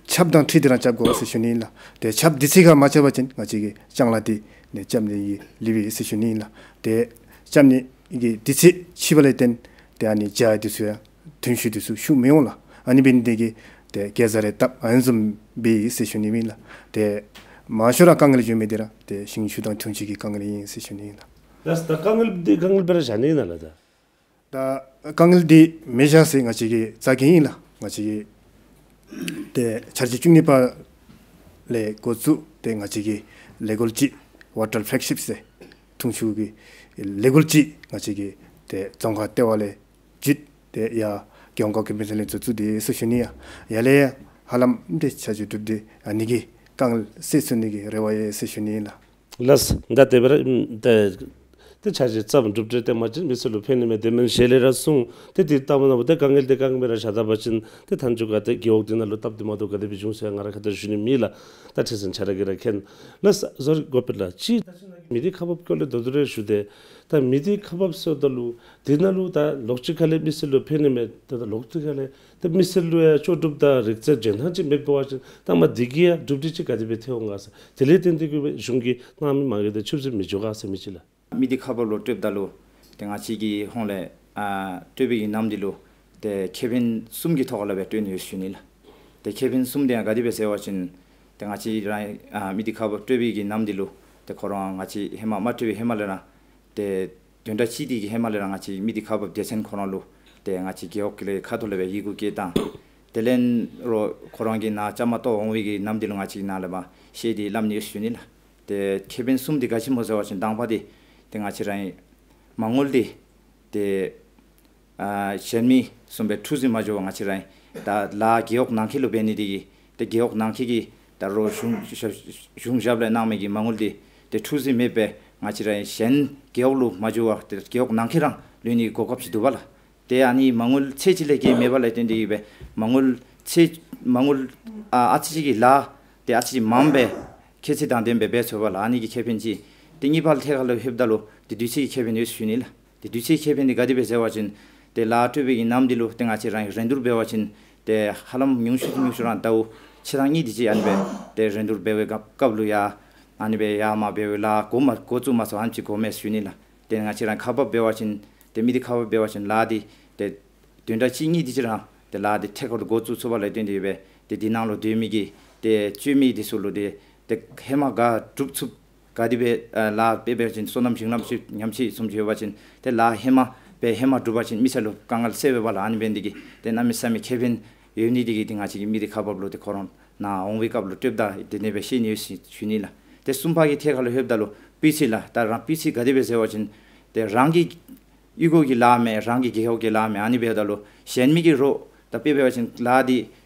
ཆརཔ་དང་འཁྲིལ་ཏེ་ར་རྐྱབ་དགོ་ཟེར་ཞུ་ནི་ཨིན་ལགས། ཏེ་ཆརཔ་དུས་ཚོད་ཁར་མ་རྐྱབ་པ་ཅིན་ང་བཅས་ཀྱིས་ལྕང་ལཱ་འདི་ནི་རྐྱབ་ནི་གི་ལུས་པས་ཟེར་ཞུ་ནི་ཨིན་ལགས། ཏེ་རྐྱབ་ནི་གི་དུས་ཚོད་འཕྱིད་པ་ལས་བརྟེན་ཏེ་ཨ་ནི་བྱཱ་འདི་ཚུ་ཡང་ཐོན་ཤུགས་འདི་ཚུ་ཤུགས་མི་འོང་ལགས། ཨ་ནི་འབད་ནི་འདི་གིས་ཏེ་གེ་ཛ་རེ་བཏབ་ཨ་ནི་བཟུམ་འབད་ཡི་ཟེར་ཞུ་ནི་ཨིན་ལགས། ཏེ་མང་ཤོས་ར་དཀའ་ངལ་བྱུང་མི་འདི་ར་ཏེ་ཞིང་ཆུ་དང་འཐུང་ཆུ་གི་དཀའ་ངལ་ཨིན་ཟེར་ཞུ་ནི་ཨིན་ལགས། ལགས། ད་དཀའ་ངལ་འདི་དཀའ་ངལ་སྦེ་ར་བཞག་ནི་ཨིན་ན་ལགས། ད་ད་དཀའ་ངལ་འདི་མི་བཞག་ཟེར་ང་བཅས་ཀྱིས་རྩ་འགེངས་ཨིན་ལགས། ང་བཅས་ཀྱིས་ཏེ་འཆར་གཞི་བཅུ་གཉིས་པ་ལས་འགོ་བཙུགས་ཏེ་ང་བཅས་ཀྱིས་ལས་འགུལ་ཅིག་Water Flagship ཟེར་འཐུང་ཆུ་གི་ལས་འགུལ་ཅིག་ང་བཅས་ཀྱིས་ཏེ་རྫོང་ཁག་ལྟེ་བ་ལས་བརྒྱུད་དེ་ཡར་རྒྱལ་ཡོངས་བཀོད་སྒྲིག་དཔོན་གསར་ལྷན་ཚོགས་བཙུགས་ཏེ་ཟེར་ཞུ་ནི་ཨིན། ཡར་ལས་ཡར་ཧ་ལམ་ཏེ་འཆར་གཞི་གྲུབ་སྟེ་ཨ་ནི་གི་དཀའ་ངལ་སེལ་ཚུགས་ནི་གི་རེ་བ་ཡོད་ཟེར་ཞུ་ནི་ཨིན་ལགས། ལགས། ད་དེ་སྦེ་ར་ཨམ་ད་ ཏེ་ཆ་ཅིག་ཙམ་གྲུབ་འབྲས་བཏོན་པ་ཅིན་མི་སེར་ལུ་ཕན་ནི་མས། དེ་མེན་ཞལ་ལས་ར་གསུངས་ཏེ་དེ་ལྟ་བུ་ན་བུ་ཏེ་དཀའ་ངལ་དེ་དཀའ་ངལ་ར་བཞག་ད་པ་ཅིན་ཏེ་མཐའ་མཇུག་ག་ཏེ་རྒེད་འོག་དེ་ནང་ལུ་སྟབས་བདེ་མ་བདེཝ་ག་དེ་སྦེ་འབྱུང་ཟེར་ང་ར་ཁ་ཐུག་ཞུ་ནི་མེད་ལགས། ད་ཁྲི་འཛིན་ཁྱོད་ར་གིས་ར་མཁྱེན་ལགས། ཟུར་གོ་པེ་ལགས་ཅིག་མི་སྡེ་ཁག་འབག་སྐོར་ལས་དོ་དོ་རེ་ཞུ་སྟེ། ད་མི་སྡེ་ཁག་འབག་ཟེརཝ་ད་ལུ་དེ་ནང་ལུ་ད་ལོགས་ཅིག་ཁ་ལས་མི་སེར་ལུ་ཕན་ནི་མས། ད་ད་ལོགས་ཅིག་ཁ་ལས་ཏེ་མི་སེར་ལུ་ཡང་ལྕོགས་གྲུབ་དང་རིག་རྩལ་འཇོན་ཐང་ཅིག་མེད་པ་ཅིན་ད་མ་དེ་གིས་ཡང་གྲུབ་འབྲས་ཅིག་ག་དེ་སྦེ་ཐོན་འོང་ག་ཟེར། དེ་ལས་བརྟེན་ཏེ་གིས་སྦེ་གཞུང་གིས་གནང་མི་མ་གི་ཏེ་ཆུད་ཟོས་མི་འགྱོ་ག་ཟེར་མི་ཅིག་ལགས། མི་སྡེ་ཁག་འབག་ལུ་སྤྲོདཔ་ད་ལུ་ཏེ་ང་བཅས་ཀྱི་ཧོངས་ལས་ཨ་སྤྲོད་པའི་གི་ནམ་དུས་ལུ་ཏེ་ཁེ་ཕན་གསུམ་གྱི་ཐོག་ལས་སྦེ་སྤྲོད་ནི་ཡོད་ཞུ་ནི་ལགས། ཏེ་ཁེ་ཕན་གསུམ་དེ་ཡང་ག་དེ་སྦེ་ཟེར་བ་ཅིན་ཏེ་ང་བཅས་ར་ཨ་མི་སྡེ་ཁག་འབག་སྤྲོད་པའི་གི་ནམ་དུས་ལུ་ཏེ་ཁོ་ར་ང་བཅས་ཧེ་མ་མ་སྤྲོད་པའི་ཧེ་མ་ལས་ར་ཏེ་བདུན་ཕྲག་གཅིག་དེ་གི་ཧེ་མ་ལས་ར་ང་བཅས་མི་སྡེ་ཁག་འབག་སྡེ་ཚན་ཁོ་ར་ལུ་ཏེ་ང་བཅས་རྒེད་འོག་གི་ལས་ཁ་ཐུག་ལས་སྦེ་ཡི་གུ་བསྐྱལ་དང་དེ་ལས་རོགས་ཁོ་ར་གིས་ནཱ་བཅའ་མར་གཏོགས་འོང་བའི་གི་ནམ་དུས་ལུ་ང་བཅས་ནཱ་ལས་ཕར་བཤལ་ཏེ་སླབ་ནི་ཡོད་ཞུ་ནི་ལགས། ཏེ་ཁེ་ཕན་གསུམ་དེ་ག་ཅི་སྨོ་ཟེར་བ་ཅིན་དང་པ་དེ་ཏེ་ང་བཅས་ར་མ་དངུལ་དེ་ཏེ་ཨ་གཞན་མི་བཟུམ་སྦེ་འཁྲུག་འཛིང་མ་འགྱོ་བར་ང་བཅས་ར་ད་ལཱ་རྒེད་འོག་ནང་འཁོད་ལུ་འབད་ནི་དེ་གིས་ཏེ་རྒེད་འོག་ནང་འཁོད་ཀྱི་ད་རོགས་གཞུང་གཞུང་ཞབས་ལས་གནང་མི་གི་མ་དངུལ་དེ་ཏེ་འཁྲུག་འཛིང་མེད་པར་ང་བཅས་ར་གཞན་རྒེད་འོག་ལུ་མ་འགྱོ་བར་ཏེ་རྒེད་འོག་ནང་འཁོད་ར་ལུས་ནི་གོ་སྐབས་ཅིག་འདུག་པ་ལགས། ཏེ་ཨ་ནི་མ་དངུལ་ཚད་ཅིག་ལས་བརྒལ་མེད་པ་ལས་བརྟེན་ཏེ་གིས་སྦེ་མ་དངུལ་ཚད་མ་དངུལ་ཨ་ཨ་ཙི་ཅིག་གི་ལཱ་ཏེ་ཨ་ཙི་ཅིག་མངམ་སྦེ་ཁྱད་ཚད་དང་ལྡནམ་སྦེ་འབད་ཚུགས་པ་ལགས། ཨ་ནི་གི་ཁེ་ཕན་ཅིག། ཏེ་གཉིས་པ་ལས་ཐད་ཁར་ལུ་ལྷོདཔ་ད་ལུ་ཏེ་དུས་ཚོད་ཀྱི་ཁེ་ཕན་ཡོད་ཞུ་ནི་ལགས། ཏེ་དུས་ཚོད་ཁེ་ཕན་དེ་ག་དེ་སྦེ་ཟེར་བ་ཅིན་ཏེ་ལཱ་སྤྲོད་པའི་གི་ནམ་དུས་ལུ་ཏེ་ང་བཅས་ར་རིན་བསྡུར་འབད་བ་ཅིན་ཏེ་ཧ་ལམ་ཉུང་ཤོས་ཉུང་ཤོས་ར་ཟླཝ་ཕྱེད་དང་གཉིས་དེ་ཅིག་ཨ་ནི་སྦེ་ཏེ་རིན་བསྡུར་འབད་བའི་སྐབས་སྐབས་ལུ་ཡར་ཨ་ནི་སྦེ་ཡར་མར་འབད་བའི་ལཱ་འགོ་མ་འགོ་བཙུགས་མ་ཚུགས་ཨ་ནི་ཅིག་འགོརཝ་མས་ཞུ་ནི་ལགས། ཏེ་ང་བཅས་ར་ཁག་འབག་འབད་བ་ཅིན་ཏེ་མི་སྡེ་ཁག་འབག་འབད་བ་ཅིན་ལཱ་འདི་ཏེ་བདུན་ཕྲག་གཅིག་གཉིས་དེ་ཅིག་ར་ཏེ་ལཱ་འདི་ཐད་ཀར་དུ་འགོ་བཙུགས་ཚུགས་པ་ལས་བརྟེན་ཏེ་སྦེ་ཏེ་འདི་ནང་ལུ་སྡོད་མི་གི་ཏེ་སྤྱོད་མི་འདི་ཚུ་ལུ་ཏེ་ཏེ་ཧེ་མ་ག་སྒྲུབ་ཚུགས་ག་དེ་སྦེ་ཨ་ལཱ་འབད་འབད་བ་ཅིན་སོ་ནམ་ཞིང་ནམ་ཅིག་ཉམས་ཅིག་བཟུམ་ཅིག་ཡོད་པ་ཅིན་ཏེ་ལཱ་ཧེ་མ་འབད་ཧེ་མ་སྒྲུབ་པ་ཅིན་མི་སེར་ལུ་དཀའ་ངལ་སེལ་བས་པ་ལགས། ཨ་ནི་འབད་ནི་དེ་གིས་ཏེ་གནམ་མེད་ས་མེད་ཁེ་ཕན་ཡོད་ནི་དེ་གིས་ཏེ་ང་བཅས་ཀྱི་མི་སྡེ་ཁག་འབག་ལུ་ཏེ་ཁོ་ར་ནཱ་འོང་བའི་སྐབས་ལུ་སྤྲོདཔ་ད་དེ་ནི་སྦེ་བཤད་ནི་ཡོད་ཞུ་ནི་ལགས། ཏེ་གསུམ་པ་གི་ཐད་ཁར་ལུ་ལྷོདཔ་ད་ལུ་སྤུས་ཚད་ལགས། ད་རང་སྤུས་ཚད་ག་དེ་སྦེ་ཟེར་བ་ཅིན་ཏེ་རང་གི་གཡུས་སྒོ་གི་ལཱ་མེན་རང་གི་རྒེད་འོག་གི་ལཱ་མེན་ཨ་ནི་འབདཝ་ད་ལུ་གཞན་མི་གིས་རོགས་ད་དཔེ་འབད་བ་ཅིན་ལཱ་འདི་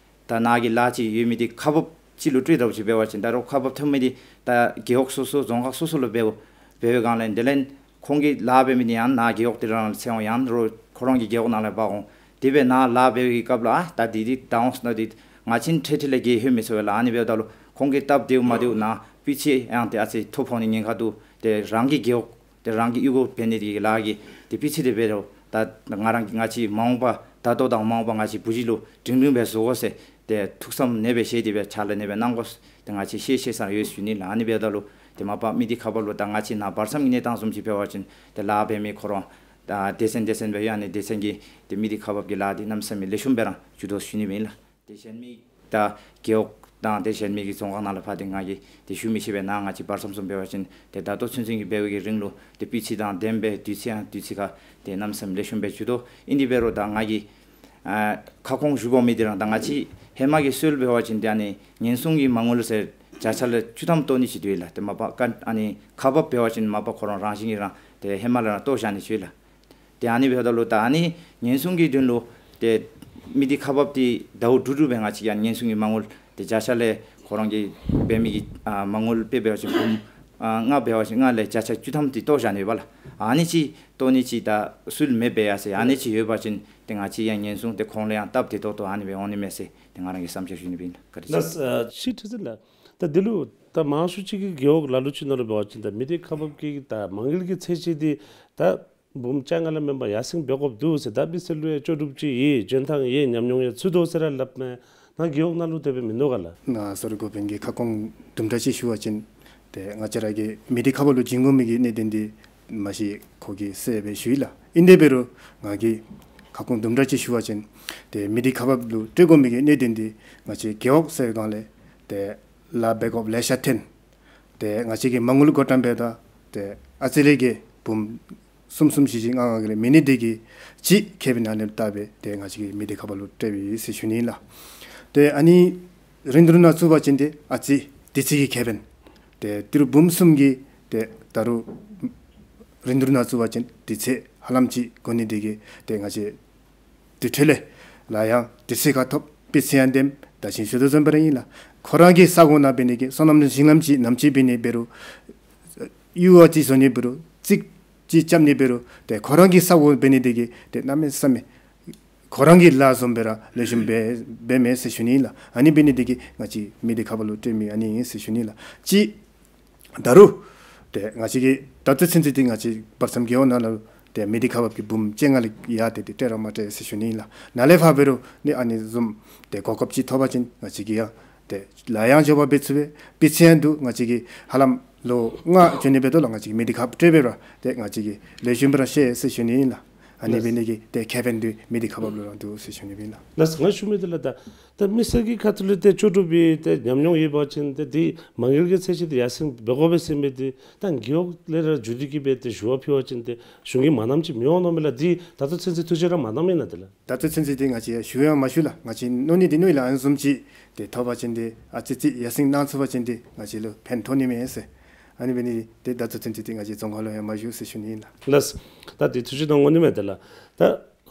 ད་ནཱ་གི་ལཱ་ཅིག་ཡོད་མི་འདི་ཁག་འབག་ཅིག་ལུ་སྤྲོད་དོ་ཅིག་འབད་བ་ཅིན་ད་རོགས་ཁག་འབག་ཐོབ་མི་འདི་ད་རྒེད་འོག་སོ་སོ་རྫོང་ཁག་སོ་སོ་ལུ་འབདཝ་འབད་བའི་སྒང་ལས་དེ་ལས་ཁོང་གིས་ལཱ་འབད་མི་འདི་ཡང་ནཱ་རྒེད་འོག་དེ་ར་ནང་ལུ་ཚུད་འོང་ཡང་རོགས་ཁོ་རང་གི་རྒེད་འོག་ནང་ལས་འབག་འོང་། དེ་སྦེ་ནཱ་ལཱ་འབད་བའི་སྐབས་ལུ་ཨ་ད་འདི་འདི་ད་འོང་ཟེར་ན་འདི་ང་བཅས་ཁྲལ་ཁྲལ་ལས་བརྒལ་ལྷོད་མི་ཚུགས་པས་ལགས། ཨ་ནི་འབདཝ་ད་ལུ་ཁོང་གི་སྟབས་བདེཝ་མ་བདེཝ་ནཱ་སྤུས་ཚད་ཡང་ཏེ་ཨ་ཙི་མཐོ་ཕོག་ནི་ཉེན་ཁ་འདུག། ཏེ་རང་གི་རྒེད་འོག་ཏེ་རང་གི་གཡུས་སྒོ་འབད་ནི་དེ་གི་ལཱ་གི་ཏེ་སྤུས་ཚད་དེ་འབད་རུང་ད་ང་རང་གི་ང་བཅས་མ་འོངས་པ་ད་ལྟོ་དང་མ་འོངས་པ་ང་བཅས་བུ་གཞི་ལུ་སྒྲིང་སྒྲིང་སྦེ་བཟོ་དགོ་ཟེར་ཏེ་ཐུགས་བསམ་ཨ་ནེ་སྦེ་བཞེས་ཏེ་སྦེ་ཕྱག་ལཱ་ཨ་ནེ་སྦེ་གནང་དགོ་ཟེར་ཏེ་ང་བཅས་ཤེས་ཤེས་ས་ཡོད་ཞུ་ནི་ལགས། ཨ་ནི་འབདཝ་ད་ལུ་ཏེ་མ་པ་མི་སྡེ་ཁག་འབག་ལུ་ད་ང་བཅས་ནཱ་བར་མཚམས་ཀྱི་གནས་སྟངས་བཟུམ་ཅིག་འབད་བ་ཅིན་ཏེ་ལཱ་འབད་མི་ཁོ་ར་ད་སྡེ་ཚན་སྡེ་ཚན་སྦེ་ཡོད། ཨ་ནི་སྡེ་ཚན་གྱི་ཏེ་མི་སྡེ་ཁག་འབག་གི་ལཱ་འདི་གནམ་མེད་ས་མེད་ལེགས་ཤོམ་སྦེ་ར་འགྱོ་དོ་ཞུ་ནི་ཨིན་ལགས། ཏེ་གཞན་མི་ད་རྒེད་འོག་དང་ཏེ་གཞན་མི་གི་རྫོང་ཁག་ནང་ལུ་ཕར་ཏེ་ང་གིས་ཏེ་ཞུ་མི་ཤེས་པས། ནཱ་ང་བཅས་བར་མཚམས་བཟུམ་འབད་བ་ཅིན་ཏེ་ད་ལྟོ་ཚུན་ཚོད་ཀྱི་འབད་བའི་གི་རིང་ལུ་ཏེ་སྤུས་ཚད་དང་ལྡནམ་སྦེ་དུས་ཚོད་ཡང་དུས་ཚོད་ཁར་ཏེ་གནམ་མེད་ས་མེད་ལེགས་ཤོམ་སྦེ་འགྱོ་དོ། ཨིན་དེ་འབད་རུང་ད་ང་གིས་ཨ་ཁ་སྐོང་ཞུ་དགོ་མི་འདི་ར་ད་ང་བཅས་ཧེ་མ་གི་སྲོལ་འབད་བ་ཅིན་ཏེ་ཨ་ནི་ཉེན་སྲུང་གི་མ་དངུལ་ཟེར་བརྒྱ་ཆ་ལས་བཅུ་ཐམ་བཏོག་ནི་ཅིག་འདུག་ལགས། ཏེ་མ་པ་ཀ་ཨ་ནི་ཁག་འབག་འབད་བ་ཅིན་མ་པ་ཁོ་ར་རང་བཞིན་གྱིས་ར་ཏེ་ཧེ་མ་ལས་ར་བཏོག་བཞག་ནི་ཅིག་ལགས། ཏེ་ཨ་ནི་འབདཝ་ད་ལུ་ད་ཨ་ནི་ཉེན་སྲུང་གི་དོན་ལུ་ཏེ་མི་སྡེ་ཁག་འབག་འདི་ཟླཝ་དྲུག་དྲུག་སྦེ་ང་བཅས་ཀྱིས་ཉེན་སྲུང་གི་མ་དངུལ་ཏེ་བརྒྱ་ཆ་ལས་ཁོ་རང་གིས་འབད་མི་གི་ཨ་མ་དངུལ་དཔེ་འབད་བ་ཅིན་འབུམ་ཨ་ལྔ་འབད་བ་ཅིན་ལྔ་ལས་བརྒྱ་ཆ་བཅུ་ཐམ་འདི་བཏོག་བཞག་ནི་ཡོད་པ་ལགས། ཨ་ནི་ཅིག་བཏོག་ནི་ཅིག་ད་སྲོལ་མེདཔ་སྦེ་ཡར་སོང་ཡི། ཨ་ནི་ཅིག་ཡོད་པ་ཅིན་ཏེ་ང་བཅས་ཡང་ཉེན་སྲུང་ཏེ་ཁོང་ལུ་ཡང་སྟབས་བདེ་ཏོག་ཏོ་ཨ་ནི་སྦེ་འོང་ནི་མས་ཟེར་ཏེ་ང་རང་གི་བསམ་འཆར་ཞུ་ནི་ཨིན་ལགས། བཀའ་དྲིན་ཆེ། ལགས་ཨ་ཤེས་ཁྲི་འཛིན་ལགས། ད་འདི་ལུ་ད་མང་ཤོས་ཅིག་གིས་རྒེད་འོག་ལ་ལུ་ཅིག་ནང་ལུ་འབད་བ་ཅིན་ད་མི་སྡེ་ཁག་འབག་གི་ད་མ་དངུལ་གྱི་ཚད་གཞི་འདི་ད་འབུམ་བཅོ་ལྔ་ལས་མེན་པར་ཡར་སེང་འབད་དགོཔ་འདུག་ཟེར། ད་མི་སེར་ལུ་ཡང་ལྕོགས་གྲུབ་ཅིག་ཡོད། འཇོན་ཐང་ཡོད། ཉམས་མྱོང་ཡང་ཚུད་དོ་ཟེར་ར་སླབ་མས། ནཱ་རྒེད་འོག་ནང་ལུ་དེ་སྦེ་མིན་འདུག་ག་ལགས། ནཱ་ཟུར་འགོ་དཔོན་གྱིས་ཁ་སྐོང་དུམ་གྲ་ཅིག་ཞུ་བ་ཅིན་ཏེ་ང་བཅས་ར་གི་མི་སྡེ་ཁག་འབག་ལུ་བྱིན་དགོ་མི་གི་གནད་དོན་འདི་མ་གཞི་ཁོ་གིས་གསལ་སྦེ་ཞུ་ཡི་ལགས། ཨིན་དེ་འབད་རུང་ང་གིས་ཁ་སྐོང་དུམ་གྲ་ཅིག་ཞུ་བ་ཅིན་ཏེ་མི་སྡེ་ཁག་འབག་ལུ་སྤྲོད་དགོ་མི་གི་གནད་དོན་འདི་ང་བཅས་རྒེད་འོག་ཟེར་བའི་སྒང་ལས་ཏེ་ལཱ་འབད་དགོཔ་ལེ་ཤ་ཐོན། ཏེ་ང་བཅས་ཀྱིས་མ་དངུལ་བགོ་བཀྲམ་འབདཝ་ད་ཏེ་ཨ་ཙི་ལས་བརྒལ་འབུམ་གསུམ་གསུམ་བཞི་བཞི་ལྔ་ལྔ་གི་ལས་མེད་ནི་དེ་གིས་ཅིག་ཁེ་ཕན་ཨ་ནི་ལྟ་སྦེ་ཏེ་ང་བཅས་ཀྱིས་མི་སྡེ་ཁག་འབག་ལུ་སྤྲོད་ཡི་ཟེར་ཞུ་ནི་ཨིན་ལགས། ཏེ་ཨ་ནི་རིན་བསྡུར་ནང་བཙུགས་པ་ཅིན་ཏེ་ཨ་ཙི་དུས་ཚོད་ཀྱི་ཁེ་ཕན། ཏེ་ཏི་རུ་འབུམ་གསུམ་གྱི་ཏེ་ད་རུང་རིན་བསྡུར་ནང་བཙུགས་པ་ཅིན་དུས་ཚོད་ཧ་ལམ་ཅིག་འགོར་ནི་དེ་གིས་ཏེ་ང་བཅས་དེ་འཕྲོ་ལས་ལཱ་ཡང་དུས་ཚོད་ཁར་ཐོབ། སྤུས་ཚད་ཡང་ལྡནམ་ད་ཅི་ཞུ་དོ་བཟུམ་སྦེ་ར་ཨིན་ལགས། ཁོ་ར་གི་ས་གོ་ནང་འབད་ནི་གི་སོ་ནམ་ཞིང་ལམ་ཅིག་ནམ་ཅིག་འབད་ནི་འབད་རུང་ཡུར་བ་ཅིག་བཟོ་ནི་འབད་རུང་རྩིག་ ཅིག་རྐྱབ་ནི་འབད་རུང་ཏེ་ཁོ་ར་གི་ས་གོ་འབད་ནི་དེ་གིས་ཏེ་གནམ་མེད་ས་མེད་ཁོ་ར་གི་ལཱ་བཟུམ་སྦེ་ར་ལེགས་ཤོམ་སྦེ་འབད་མས་ཟེར་ཞུ་ནི་ལགས། ཨ་ནི་འབད་ནི་དེ་གིས་ང་བཅས་མི་སྡེ་ཁག་པ་ལུ་སྤྲོད་མི་ཨ་ནི་ཨིན་ཟེར་ཞུ་ནི་ལགས། ཅིག་ད་རུང་ཏེ་ང་བཅས་ཀྱི་ད་ལྟོ་ཚུན་ཚོད་འདི་ང་བཅས་བར་མཚམས་རྒེད་འོག་ནང་ལུ་ཏེ་མི་སྡེ་ཁག་པ་གི་འབུམ་བཅོ་ལྔ་ལས་ཡར་ཏེ་ཏེ་སྤྲོད་ར་མ་སྤྲོད་ཟེར་ཞུ་ནི་ལགས། ནཱ་ལས་ཕར་འབད་རུང་ནི་ཨ་ནི་བཟུམ་ཏེ་གོ་སྐབས་ཅིག་ཐོབ་པ་ཅིན་ང་བཅས་ཀྱིས་ཡང་ཏེ་ལཱ་ཡང་འགྱོ་བ་འབད་ཚུགས་པས། དཔེ་ཆ་ཡང་འདུག། ང་བཅས་ཀྱིས་ཧ་ལམ་ལོ་ལྔ་འགྱོ་ནི་འབད་དོ་ལགས། ང་བཅས་ཀྱིས་མི་སྡེ་ཁག་པ་སྤྲོད་འབད་ར་ཏེ་ང་བཅས་ཀྱིས་ལེགས་ཤོམ་སྦེ་ར་ཤེས་ཟེར་ཞུ་ནི་ཨིན་ལགས། ཨ་ནི་ལགས། འབད་ནི་གི་ཏེ་ཁེ་ཕན་འདི་མི་སྡེ་ཁག་པ་ལུ་ར་འདུག་ཟེར་ཞུ་ནི་ཨིན་ལགས། ལགས་སོ། ང་ཞུ་མི་འདི་ལགས། ད་ད་མི་སེར་གྱི་ཁ་ཐུག་ལས་ཏེ་ལྕོགས་གྲུབ་པའི་ཏེ་ཉམས་མྱོང་ཡོད་པ་ཅིན་ཏེ་འདི་མ་དངུལ་གྱི་ཚད་གཞི་འདི་ཡར་སེང་འབད་དགོ་པས་ཟེར་མི་འདི་ད་རྒེད་འོག་ལས་ར་བརྒྱུད་དེ་གི་སྦེ་ཏེ་ཞུ་བ་ཕུལ་བ་ཅིན་ཏེ་གཞུང་གིས་མ་གནངམ་ཅིག་མི་འོང་མནོཝ་མས་ལགས། འདི་ད་ལྟོ་ཚུན་ཚོད་ཐུགས་བཞེད་ར་མ་གནངམ་ཨིན་ན་ཏེ་ལགས། ད་ལྟོ་ཚུན་ཚོད་འདི་ང་བཅས་ཡང་ཞུ་ཡང་མ་ཞུ་ལགས། ང་བཅས་མནོ་ནི་འདི་མནོ་ཡི་ལགས། ཨ་ནི་བཟུམ་ཅིག་ཏེ་ཐོབ་པ་ཅིན་ཏེ་ཨ་ཙི་ཅིག་ཡར་སེང་གནང་ཚུགས་པ་ཅིན་ཏེ་ང་བཅས་ལུ་ཕན་ཐོགས་ནི་མས་ཟེར། ཨ་ནི་འབད་ནི་ཏེ་ད་ལྟོ་ཚུན་ཚོད་འདི་ང་བཅས་རྫོང་ཁག་ལུ་ཡང་མ་ཞུ་ཟེར་ཞུ་ནི་ཨིན་ལགས། ལགས། ད་འདི་ཐུགས་བཞེད་གནང་དགོ་ནི་མས་ཏེ་ལགས། ད་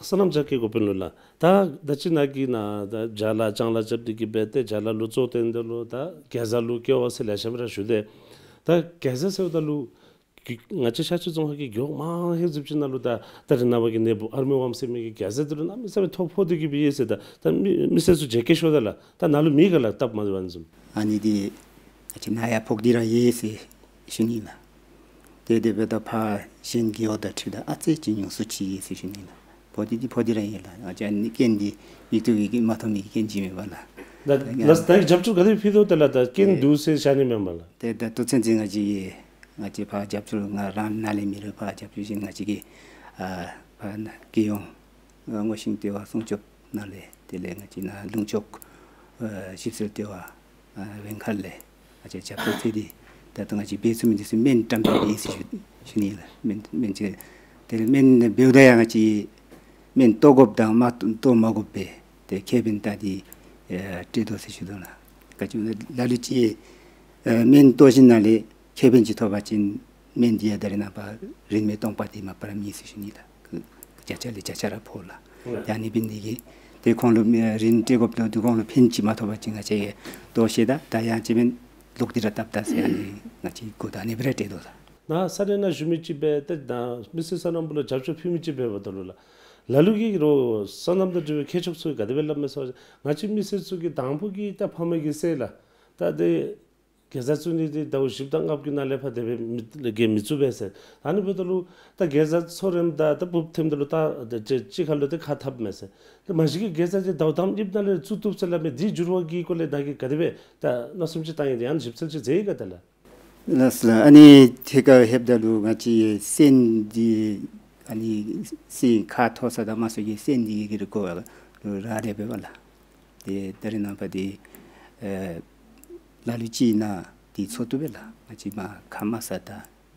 སོ་ནམ་རྒྱ་སྐྱེད་འགོ་དཔོན་ལུ་ལགས། ད་ད་ཅི་ནཱ་གིས་ནཱ་ད་བྱ་ལཱ་ཅང་ལཱ་རྐྱབ་སྟེ་གི་སྦེ་ཏེ་བྱ་ལཱ་ལུ་གཙོ་བཏོན་ཏེ་ལུ་ད་གེ་ཛ་ལུ་སྐྱེལ་བ་ཟེར་ལེ་ཤ་སྦེ་ར་ཞུ་སྟེ། ད་གེ་ཛ་ཟེརཝ་ད་ལུ་གི་ང་བཅས་ཤར་ཕྱོགས་རྫོང་ཁག་གི་རྒེད་འོག་མང་ཧེང་ཟིབ་ཅིག་ནང་ལུ་ད་ད་རེས་ནངས་པ་གི་ནད་འབུ་ཨར་མི་ཝོརམ་ཟེར་མི་གི་གེ་ཛ་འདི་ལུ་གནམ་མེད་ས་མེད་ཐོ་ཕོག་སྟེ་གི་སྦེ་ཡོད་ཟེར། ད་ད་མི་མི་སེར་ཚུ་མཇལ་སྐྱེལ་ཤོརཝ་ད་ལགས། ད་ནཱ་ལུ་མེད་ག་ལགས། སྟབས་མ་བདེཝ་ཨ་ནི་བཟུམ། ཨ་ནི་འདི་ང་བཅས་ནཱ་ཡང་ཕོག་སྟེ་ར་ཡོད་ཟེར་ཞུ་ནི་ལགས། ཏེ་དེ་འབདཝ་ད་ཕར་གཞན་རྒེད་འོག་དང་འཁྲིལཝ་ད་ཨ་ཙི་ཅིག་ཉུང་སུ་ཅིག་ཡོད་ཟེར་ཞུ་ནི་ལགས། ཕོག་སྟེ་འདི་ཕོག་སྟེ་ར་ཡོད་ལགས། ང་བཅས་ཨ་ནི་རྐྱེན་འདི་མིག་ཏོ་གིས་མ་མཐོང་མི་གི་རྐྱེན་ཅིག་མས་པ་ལགས། ད་ད་ད་རྒྱབ་སྐྱོར་ག་དེ་ཕུལ་དོ་ཏེ་ལགས། ད་རྐྱེན་འདུག་ཟེར་བཞག་ནི་མེན་པ་ལགས། ཏེ་ད་ལྟོ་ཚུན་ཚོད་ང་བཅས་ཀྱིས་ང་བཅས་ཕར་རྒྱབ་སྐྱོར་ང་རང་ནཱ་ལས་མི་རུང་ཕར་རྒྱབ་སྐྱོར་ཅིག་ང་བཅས་ཀྱིས་ཨ་ཕར་ནཱ་རྒྱལ་ཡོངས་ཨ་སྔོ་ཤིང་ལྟེ་བ་སྲུང་སྐྱོབ་ནང་ལས་དེ་ལས་ང་བཅས་ནཱ་ལུང་ཕྱོགས་ཨ་ཞིབ་འཚོལ་ལྟེ་བ་ཨ་ཝེང་མཁར་ལས་ང་བཅས་རྒྱབ་སྐྱོར་ཚུ་འདི་ད་ལྟོ་ང་བཅས་འབད་ཚུགས་མི་འདི་ཚུ་སྨན་བཀྲམ་སྟེ་ཡོད་ཟེར་ཞུ་ཞུ་ནི་ལགས། སྨན་སྨན་ཆེ་དེ་ལས་སྨན་འབདཝ་ད་ཡང་ང་བཅས་སྨན་གཏོར་དགོཔ་དང་མ་གཏོར་མ་དགོཔ་སྦེ་ཏེ་ཁེ་ཕན་ད་འདི་ཨེ་སྤྲོད་དོ་ཟེར་ཞུ་དོ་ལགས། ག་ཅི་ལ་ལུ་ཅིག་ཨེ་སྨན་གཏོར་ཞིནམ་ལས་ཁེ་ཕན་ཅིག་ཐོབ་པ་ཅིན་སྨན་འདི་ཡང་ད་རེས་ནངས་པ་རིན་མེད་སྟོང་པ་འདི་མ་པ་ར་མེད་ཟེར་ཞུ་ནི་ལགས། བརྒྱ་ཆ་ལས་བརྒྱ་ཆ་ར་ཕོག་ལགས། ཡ་ཨ་ནི་འབད་ནི་འདི་གིས་ཏེ་ཁོང་ལུ་རིན་སྤྲོད་དགོཔ་ལུ་འདི་ཁོང་ལུ་ཕན་ཅིག་མ་ཐོབ་པ་ཅིན་ང་བཅས་ཀྱིས་གཏོར་ཤེས་ད་ད་ཡང་ཅིག་སྨན་ལོག་སྟེ་ར་བཏབ་ད་ཟེར་ཨ་ནི་ང་བཅས་གོ་ད་ཨ་ནི་སྦེ་ར་སྤྲོད་དོ་ལགས། ནཱ་ས་གནས་ནང་བཞུགས་མི་ཅིག་སྦེ་ཏེ་ནཱ་མི་སེར་སོ་ནམ་པ་ལུ་རྒྱབ་སྐྱོར་ཕུལ་མི་ཅིག་འབདཝ་ད་ལུ་ལགས། ལ་ལུ་གིས་རོགས་སོ་ནམ་དང་འབྲེལ་བའི་མཁས་མཆོག་ཚུ་གིས་ག་དེ་སྦེ་སླབ་མས་ཟེར་བ་ཅིན་ང་བཅས་མི་སེར་ཚུ་གི་དང་ཕུ་གི་ད་ཕ་མ་གི་སྲས་ལགས། ད་ཏེ་གེ་ཛ་བཙུགས་ནི་འདི་ཟླཝ་བཞི་དང་ལྔ་གི་ནང་ལས་ཕར་དེ་སྦེ་མི་གེ་མི་བཙུགས་པས་ཟེར། ཨ་ནི་འབདཝ་ད་ལུ་ད་གེ་ཛ་ཚུ་རནམ་ད་ད་འབུཔ་ཐོནམ་ད་ལུ་ད་ད་ཅི་ཅིག་ཁར་ལུ་ཏེ་ཁ་འཐབ་མས་ཟེར། ཏེ་མ་གཞི་གི་གེ་ཛ་འདི་ཟླཝ་དང་གཉིས་ནང་ལས་བཙུགས་བཏུབ་ཟེར་སླབ་མས། འདི་འགྱུར་བ་གི་སྐོར་ལས་ནཱ་གིས་ག་དེ་སྦེ་ད་མནོ་བསམ་ཅིག་བཏང་ཡི། ཏེ་ཡང་ཞིབ་འཚོལ་ཅིག་མཛད་ཡི་ག་ཏེ་ལགས། ལགས་སོ་ལགས། ཨ་ནི་ཐད་ཀར་ལྷོདཔ་ད་ལུ་ང་བཅས་སོན་འདི་ཨ་ནི་སོན་ཁ་འཐོར་ས་དང་མ་སོན་གྱི་སོན་འདི་གི་རིགས་གོ་བ་ལུ་རག་ལས་པས་པ་ལགས། ཏེ་ད་རེས་ནངས་པ་འདི་ཨེ་ལ་ལུ་ཅིག་ནང་འདི་འཚོ་བཏུབ་པས་ལགས། ང་བཅས་མར་ཁ་མར་ཟ་ད་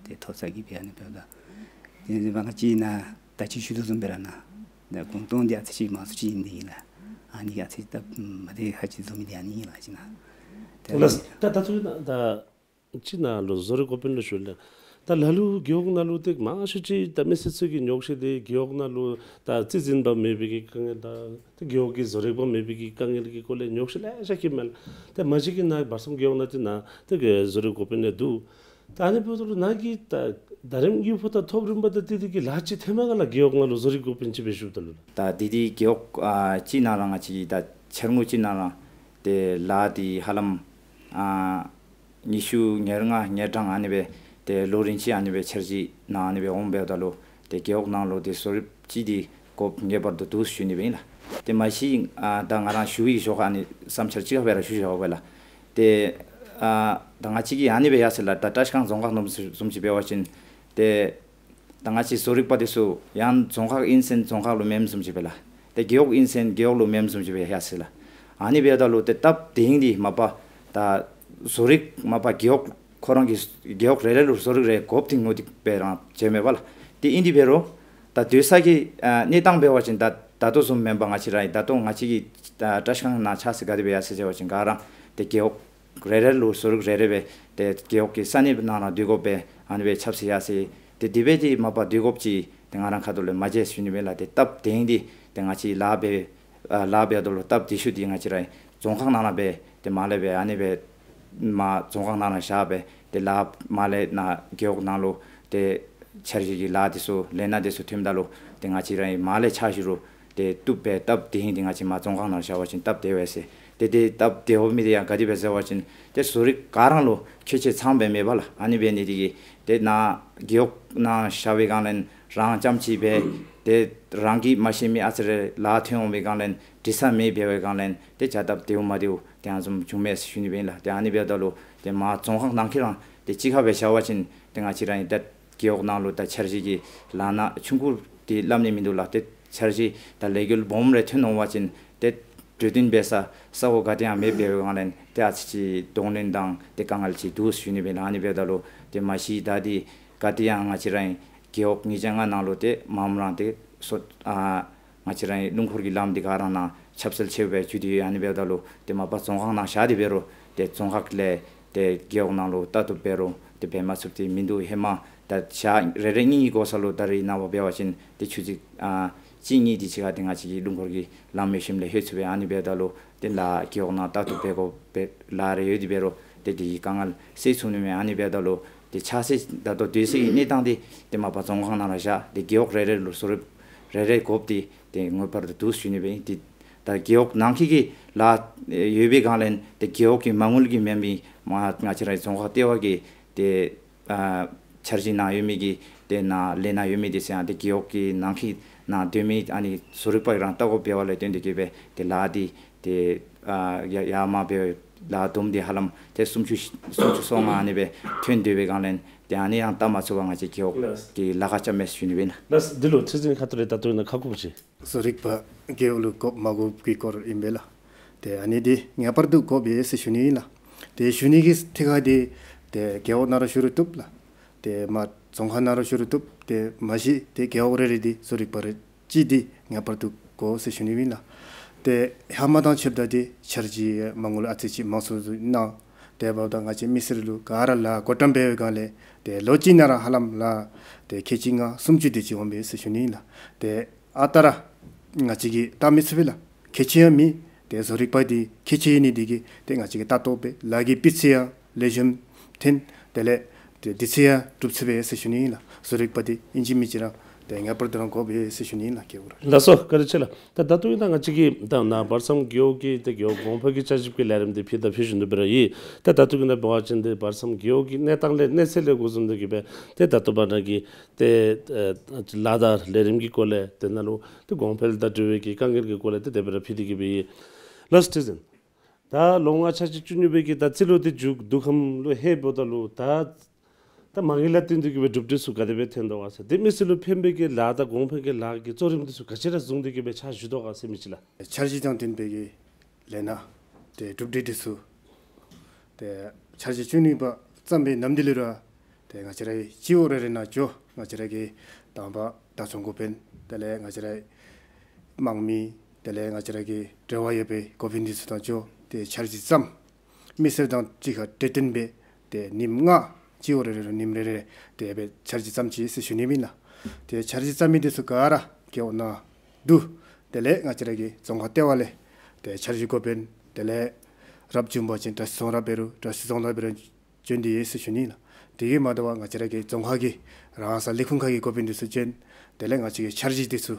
ཏེ་འཐོར་ས་གི་སྦེ་ཨ་ནི་འབདཝ་ད། ཏེ་ང་བཅས་ནཱ་ད་ཅི་ཞུ་དོ་བཟུམ་སྦེ་ར་ནཱ་ད་གུང་སྟོང་འདི་ཨ་ཙི་ཅིག་མང་སུ་ཅིག་ཨིན་འདི་ཨིན་ལགས། ཨ་ནི་ཨ་ཙི་ད་མ་བདེ་ཁག་ཅིག་བཟོ་མི་འདི་ཨ་ནི་ཨིན་ལགས། ཅིག་ནཱ་ཏེ་ལགས། ད་ད་ཚུ་ད་ཅིག་ནཱ་ལུ་བཟོ་རིག་འགོ་དཔོན་ལུ་ཞུ་ལགས། ད་ལ་ལུ་རྒེད་འོག་ནང་ལུ་ཏེ་མང་ཤོས་ཅིག་ད་མི་སེར་ཚུ་གིས་ཉོགས་བཤད་འདི་རྒེད་འོག་ནང་ལུ་ད་རྩིས་འཛིན་པ་མེད་པའི་གི་དཀའ་ངལ་དང་ཏེ་རྒེད་འོག་གི་བཟོ་རིག་པ་མེད་པའི་གི་དཀའ་ངལ་གྱི་སྐོར་ལས་ཉོགས་བཤད་ལེ་ཤ་བཀོདཔ་མས་ལགས། ཏེ་མ་གཞི་གི་ནཱ་བར་མཚམས་རྒེད་འོག་ནང་ཏེ་ནཱ་ཏེ་གི་བཟོ་རིག་འགོ་དཔོན་ཡང་འདུག། ད་ཨ་ནི་འབདཝ་ད་ལུ་ནཱ་གིས་ད་ད་རིས་ཀྱི་ཕོ་ད་ཐོབ་རིམ་པ་དང་ཏེ་འདི་གི་ལཱ་ཅིག་ཐོནམ་མས་ག་ལགས། རྒེད་འོག་ནང་ལུ་བཟོ་རིག་འགོ་དཔོན་ཅིག་སྦེ་བཞུགསཔ་ད་ལུ་ལགས། ད་འདི་འདི་རྒེད་འོག་ཨ་ཅིག་ནང་ར་ང་བཅས་ཀྱི་ད་ཕྱི་རུ་ཅིག་ནང་ར་ཏེ་ལཱ་འདི་ཧ་ལམ་ཨ་ཉི་ཤུ་ཉེར་ལྔ་ཉེར་གྲངས་ཨ་ནི་སྦེ་ཏེ་ལོ་རིམ་ཅིག་ཨ་ནི་སྦེ་འཆར་གཞི་ནང་ཨ་ནི་སྦེ་འོངམ་འབདཝ་ད་ལུ་ཏེ་རྒེད་འོག་ནང་ལུ་ཏེ་བཟོ་རིགཔ་ཅིག་འདི་དགོཔ་ངེས་པར་དུ་འདུག་ཞུ་ནི་སྦེ་ཨིན་ལགས། ཏེ་མ་གཞི་ཨ་ད་ང་ར་ཞུ་བའི་ཞོར་ཁར་ཨ་ནི་བསམ་འཆར་ཅིག་ཁར་སྦེ་ར་ཞུ་བཞག་དགོ་པས་ལགས། ཏེ་ཨ་ད་ང་བཅས་ཀྱིས་ཨ་ནི་སྦེ་ཡར་སོང་ལགས། ད་བཀྲིས་སྒང་རྫོང་ཁག་ནང་བཟུམ་ཅིག་འབད་བ་ཅིན་ཏེ་ད་ང་བཅས་བཟོ་རིག་པ་འདི་ཚུ་ཡང་རྫོང་ཁག་ཨིན་ཟེར་རྫོང་ཁག་ལུ་མེནམ་བཟུམ་ཅིག་སྦེ་ལགས། ཏེ་རྒེད་འོག་ཨིན་ཟེར་རྒེད་འོག་ལུ་མེནམ་བཟུམ་ཅིག་སྦེ་ཡར་སོང་ལགས། ཨ་ནི་འབདཝ་ད་ལུ་ཏེ་སྟབས་བདེ་ཧིང་འདི་མ་པ་ད་བཟོ་རིག་མ་པ་རྒེད་འོག་ཁོ་ར་གི་རྒེད་འོག་རེ་རེ་ལུ་བཟོ་རིག་རེ་དགོཔ་འདི་ངོ་འདི་སྦེ་ར་མཇལཝ་མས་པ་ལགས། ཏེ་ཨིན་དེ་འབད་རུང་ད་སྡོད་ས་གི་ཨ་གནས་སྟངས་འབད་བ་ཅིན་ད་ད་ལྟོ་བཟུམ་མེན་པར་ང་བཅས་ར་ད་ལྟོ་ང་བཅས་ཀྱི་ཨ་བཀྲིས་སྒང་ནང་ཆ་བཞག་སྟེ་ག་དེ་སྦེ་ཡར་སོང་ཟེར་བ་ཅིན་ག་ར་ཏེ་རྒེད་འོག་རེ་རེ་ལུ་བཟོ་རིག་རེ་རེ་སྦེ་ཏེ་རྒེད་འོག་གི་ས་གནས་ནང་ར་སྡོད་དགོཔ་སྦེ་ཨ་ནི་སྦེ་ཆབ་སྲིད་ཡར་སོང་། ཏེ་དེ་སྦེ་འདི་མ་པ་སྡོད་དགོཔ་ཅིག་ཏེ་ང་ར་ཁ་ཐུག་ལས་མ་མཇལ་ཞུ་ནི་མས་ལགས། ཏེ་སྟབས་བདེ་ཧིང་འདི་ཏེ་ང་བཅས་ལཱ་འབད་ཨ་ལཱ་འབདཝ་ད་ལུ་སྟབས་བདེ་ཤོས་འདི་ང་བཅས་ར་རྫོང་ཁག་ནང་ལས་སྦེ་ཏེ་མར་ལས་སྦེ་ཨ་ནི་སྦེ་མར་རྫོང་ཁག་ནང་ལས་བཞག་སྦེ་ཏེ་ལཱ་མར་ལས་ནཱ་རྒེད་འོག་ནང་ལུ་ཏེ་ འཆར་གཞི་གི་ལཱ་འདི་ཚུ་ལས་སྣ་འདི་ཚུ་ཐོནམ་ད་ལུ་ཏེ་ང་བཅས་ར་ཨིན་མར་ལས་ཆ་བཞག་རུང་ཏེ་བཏུབ་སྦེ་སྟབས་བདེ་ཧིང་འདི་ང་བཅས་མར་རྫོང་ཁག་ནང་བཞག་པ་ཅིན་སྟབས་བདེ་བས་ཟེར། ཏེ་ཏེ་སྟབས་བདེཝ་མེད་དེ་ཡང་ག་དེ་སྦེ་ཟེར་བ་ཅིན་ཏེ་བཟོ་རིག་ག་ར་ལུ་ཁྱད་ཆོས་ཚངམ་སྦེ་མེད་པས་ལགས། ཨ་ནི་འབད་ནི་འདི་གིས་ཏེ་ནཱ་རྒེད་འོག་ནང་བཞག་པའི་སྒང་ལས་རང་རྐྱངམ་གཅིག་སྦེ་ཏེ་རང་གིས་མ་ཤེས་མི་ཨ་ཙི་རེ་ལཱ་ཐོན་འོང་པའི་སྒང་ལས་འདྲི་ས་མེད་པའི་སྒང་ལས་ཏེ་བྱ་སྟབས་བདེཝ་མ་བདེཝ་ཏེ་ཨ་ནི་བཟུམ་བྱུངམ་མས་ཟེར་ཞུ་ནི་སྦེ་ཨིན་ལགས། ཏེ་ཨ་ནི་འབདཝ་ད་ལུ་ཏེ་མར་རྫོང་ཁག་ནང་འཁོད་ར་ཏེ་གཅིག་ཁར་སྦེ་བཞག་པ་ཅིན་ཏེ་ང་བཅས་ར་ཨིན་ད་རྒེད་འོག་ནང་ལུ་ད་འཆར་གཞི་གི་ལཱ་སྣ་ཆུང་ཀུ་འདི་སླབ་ནི་མིན་འདུག་ལགས། ཏེ་འཆར་གཞི་ད་ལས་འགུལ་སྦོམ་རེ་ཐོན་འོང་པ་ཅིན་ཏེ་གྲོས་བསྟུན་འབད་ས་ས་གོ་ག་ཏེ་ཡང་མེདཔ་འབད་བའི་སྒང་ལས་ཏེ་ཨ་ཙི་ཅིག་གདོང་ལེན་དང་ཏེ་དཀའ་ངལ་ཅིག་འདུག་ཟེར་ཞུ་ནི་སྦེ་ཨིན་ལགས། ཨ་ནི་འབདཝ་ད་ལུ་ཏེ་མ་གཞི་ད་འདི་ག་ཏེ་ཡང་ང་བཅས་ར་ཨིན་རྒེད་འོག་ཉིས་བརྒྱ་ལྔ་ནང་ལུ་ཏེ་མངམ་ར་ཏེ་སོ་ཨ་ང་བཅས་ར་ཨིན་སྣུམ་འཁོར་གྱི་ལམ་འདི་ག་ར་ནང་ཆབ་སྲིད་ཆེ་བའི་ཇུ་དེ་ཨ་ནི་འབདཝ་ད་ལུ་ཏེ་མ་པ་རྫོང་ཁག་ནང་བཞག་སྟེ་འབད་རུང་ཏེ་རྫོང་ཁག་ལས་ཏེ་རྒེད་འོག་ནང་ལུ་ལྟ་བཏུབ་འབད་རུང་ཏེ་འབད་མ་ཚུགསཔ་འདི་མིན་འདུག། ཧེ་མ་ད་ཞག་རེ་རེ་གཉིས་གཉིས་འགོར་ས་ལུ་ད་རེས་ནངས་པ་འབད་བ་ཅིན་ཏེ་ཆུ་ཚོད་ཨ་གཅིག་གཉིས་དེ་ཅིག་ཁར་ཏེ་ང་བཅས་ཀྱི་སྣུམ་འཁོར་གྱི་ལམ་ཡོད་ཞིནམ་ལས་ལྷོད་ཚུགས་པས། ཨ་ནི་འབདཝ་ད་ལུ་ཏེ་ལཱ་རྒེད་འོག་ནང་ལྟ་བཏུབ་འབད་དགོ་པའི་ལཱ་རེ་ཡོད་དེ་འབད་རུང་ཏེ་དེ་གི་དཀའ་ངལ་སེལ་ཚུགས་ནི་མས། ཨ་ནི་འབདཝ་ད་ལུ་ཏེ་ཆགས་སྲེད་ད་ལྟོ་སྡོད་སའི་གནས་སྟངས་འདི་ཏེ་མ་པ་རྫོང་ཁག་ནང་ར་བཞག་ཏེ་རྒེད་འོག་རེ་རེ་ལུ་བཟོ་རིགཔ་རེ་རེ་དགོཔ་འདི་ཏེ་ངེས་པར་དུ་འདུག་ཟེར་ཞུ་ནི་སྦེ་ཨིན། ཏེ་ད་རྒེད་འོག་ནང་འཁོད་ཀྱི་ལཱ་ཡོད་པའི་སྒང་ལས་ཏེ་རྒེད་འོག་གི་མ་དངུལ་གྱིས་མེན་པའི་མ་ང་བཅས་ར་རྫོང་ཁག་ལྟེ་བ་གི་ཏེ་ཨ་འཆར་གཞི་ནང་ཡོད་མི་གི་ཏེ་ནཱ་ལས་སྣ་ཡོད་མི་འདི་ཚུ་ཡང་ཏེ་རྒེད་འོག་གི་ནང་འཁོད་ནང་སྡོད་མི་ཨ་ནི་བཟོ་རིག་པ་རང་ལྟ་དགོཔ་འབད་བ་ལས་བརྟེན་ཏེ་གིས་སྦེ་ཏེ་ལཱ་འདི་ཏེ་ཨ་ཡ་ཡར་མར་སྦེ་ལཱ་བསྡོམས་ཏེ་ཧ་ལམ་ཏེ་སུམ་ཅུ་སུམ་ཅུ་སོ་ལྔ་ཨ་ནི་སྦེ་ཐོན་སྡོད་པའི་སྒང་ལས་ཏེ་ཨ་ནི་ཡང་བལྟ་མ་ཚུགས་པར་ང་བཅས་རྒེད་འོག་གིས་ལཱ་ཁག་རྐྱབ་མས་ཟེར་ཞུ་ནི་སྦེ་ཨིན། ལགས་འདི་ལུ་ཁྲི་འཛིན་ཁ་ཐུག་ལས་ད་ལྟོ་ཨིན་ན་ཁ་སྐོང་ཅིག། བཟོ་རིག་པ་རྒེད་འོག་ལུ་དགོཔ་མ་དགོཔ་གི་སྐོར་ཨིན་པས་ལགས། ཏེ་ཨ་ནི་འདི་ངེས་པར་དུ་དགོཔ་ཨིན་ཟེར་ཞུ་ནི་ཨིན་ལགས། ཏེ་ཞུ་ནི་གི་ཐད་ཁར་འདི་ཏེ་རྒེད་འོག་ནང་ར་ཞུ་རུང་བཏུབ་ལགས། ཏེ་མ་རྫོང་ཁག་ནང་ར་ཞུ་རུང་བཏུབ། ཏེ་མ་གཞི་ཏེ་རྒེད་འོག་རེ་རེ་འདི་བཟོ་རིག་པ་རེ་གཅིག་འདི་ངེས་པར་དུ་དགོ་ཟེར་ཞུ་ནི་ཨིན་ལགས། ཏེ་ཧེ་མ་དང་ཕྱདཔ་ད་འདི་འཆར་གཞི་མ་དངུལ་ཨ་ཙི་ཅིག་མང་སུ་གནང་། དེ་འབདཝ་ད་ང་བཅས་མི་སེར་ལུ་ག་ར་ལཱ་བགོ་བཀྲམ་འབད་བའི་སྒང་ལས་ཏེ་ལོ་གཅིག་ནང་ར་ཧ་ལམ་ལཱ་ཏེ་ཁལ་གཅིག་ལྔ་སུམ་ཅུ་དེ་ཅིག་འོང་པས་ཟེར་ཞུ་ནི་ཨིན་ལགས། ཏེ་ཨ་རྟག་ར་ང་བཅས་ཀྱིས་བལྟ་མི་ཚུགས་པས་ལགས། ཁྱད་ཆོས་ཡང་མེད། ཏེ་བཟོ་རིག་པ་འདི་ཁྱད་ཆོས་ཡོད་ནི་འདི་གིས་ཏེ་ང་བཅས་ཀྱིས་ལྟ་རྟོག་འབད་ལཱ་གི་སྤུས་ཚད་ཡང་ལེགས་ཤོམ་ཐོན། དེ་ལས་ཏེ་དུས་ཚོད་ཡང་འགྲུབ་ཚུགས་པས་ཟེར་ཞུ་ནི་ཨིན་ལགས། བཟོ་རིག་པ་འདི་ཨིན་ཅི་མིན་ཅི་ར་ཏེ་ངེས་པར་དུ་ར་དགོཔ་ཨིན་ཟེར་ཞུ་ནི་ཨིན་ལགས། རྒེད་འོག་ར། ལགས་སོ་བཀའ་དྲིན་ཆེ་ལགས། ད་ད་ལྟོ་ཨིན་ན་ང་བཅས་ཀྱིས་ད་ནཱ་བར་མཚམས་རྒེད་འོག་གི་ཏེ་རྒེད་འོག་གོང་འཕེལ་གྱི་བསྐྱར་ཞིབ་ཀྱི་ལས་རིམ་འདི་ཕུལ་དང་ཕུལ་བཞིན་དུ་འབད་ར་ཡོད། ཏེ་ད་ལྟོ་གི་ནང་འབད་བ་ཅིན་ཏེ་བར་མཚམས་རྒེད་འོག་གི་གནས་སྟངས་ལས་གནས་ཚད་ལས་འགོ་བཟུང་སྟེ་གིས་སྦེ་ཏེ་ད་ལྟོ་བར་ན་གི་ཏེ་ཨེ་ལཱ་དང་ལས་རིམ་གྱི་སྐོར་ལས་དེ་ནང་ལུ་ཏེ་གོང་འཕེལ་དང་འབྲེལ་བའི་གི་དཀའ་ངལ་གྱི་སྐོར་ལས་ཏེ་དེ་སྦེ་ར་ཕུལ་ཏེ་གིས་སྦེ་ཡོད། ལགས་སོ་ཁྲི་འཛིན། ད་ལོ་ལྔ་འཆར་གཞི་བཅུ་གཉིས་པའི་གི་ད་རྩིས་ལོ་འདི་མཇུག་བསྡུ་ཁམས་ལུ་ལྷོདཔ་ད་ལུ་ད་ད་མ་དངུལ་ལ་བརྟེན་ཏེ་གིས་སྦེ་གྲུབ་འབྲས་ཚུ་ག་དེ་སྦེ་ཐོན་དོ་ག་ཟེར། ཏེ་མི་སེར་ལུ་ཕན་པའི་གི་ལཱ་དང་གོང་འཕེལ་གྱི་ལཱ་གི་གཙོ་རིམ་འདི་ཚུ་ག་ཅི་ར་བཟུང་སྟེ་གིས་སྦེ་ཕྱག་ཞུ་དོ་ག་ཟེར་མི་ཅིག་ལགས། འཆར་གཞི་དང་ལྡན་པའི་གི་ལས་སྣ་ཏེ་གྲུབ་འབྲས་འདི་ཚུ་ཏེ་འཆར་གཞི་བཅུ་གཉིས་པ་བརྩམས་པའི་ནམ་དུས་ལས་ར་ཏེ་ང་བཅས་རའི་སྤྱི་འོག་རེ་རེ་ནང་འགྱོ། ང་བཅས་ར་གི་དང་པ་བདག་སྐྱོང་འགོ་དཔོན་དེ་ལས་ང་བཅས་རའི་དམངས་མི་དེ་ལས་ང་བཅས་ར་གི་འབྲེལ་བ་ཡོད་པའི་འགོ་དཔོན་འདི་ཚུ་དང་འགྱོ། ཏེ་འཆར་གཞི་བརྩམས། མི་སེར་དང་གཅིག་ཁར་གྲོས་བསྟུན་འབད། ཏེ་ཉིནམ་ལྔ་སྤྱི་འོག་རེ་རེ་ལུ་ཉིནམ་རེ་རེ་དེ་སྦེ་འཆར་གཞི་བརྩམས་ཅི་ཟེར་ཞུ་ནི་ཨིན་ལགས། ཏེ་འཆར་གཞི་བརྩམས་མི་འདི་ཚུ་ག་ར་རྒེད་འོག་ནང་བསྡུ། དེ་ལས་ང་བཅས་ར་གི་རྫོང་ཁག་ལྟེ་བ་ལས་ཏེ་འཆར་གཞི་འགོ་དཔོན་དེ་ལས་རབ་བྱུང་པ་ཅིན་བཀྲ་ཤིས་ཚོང་ར་འབད་རུང་བཀྲ་ཤིས་ཚོང་ར་འབད་རུང་བྱོན་ཏེ་ཡོད་ཟེར་ཞུ་ནི་ཨིན་ལགས། དེ་གིས་མ་དོ་བར་ང་བཅས་ར་གི་རྫོང་ཁག་གི་རང་སོའི་ལས་ཁུངས་ཁག་གི་འགོ་དཔོན་འདི་ཚུ་བྱོན། དེ་ལས་ང་བཅས་ཀྱིས་འཆར་གཞི་འདི་ཚུ་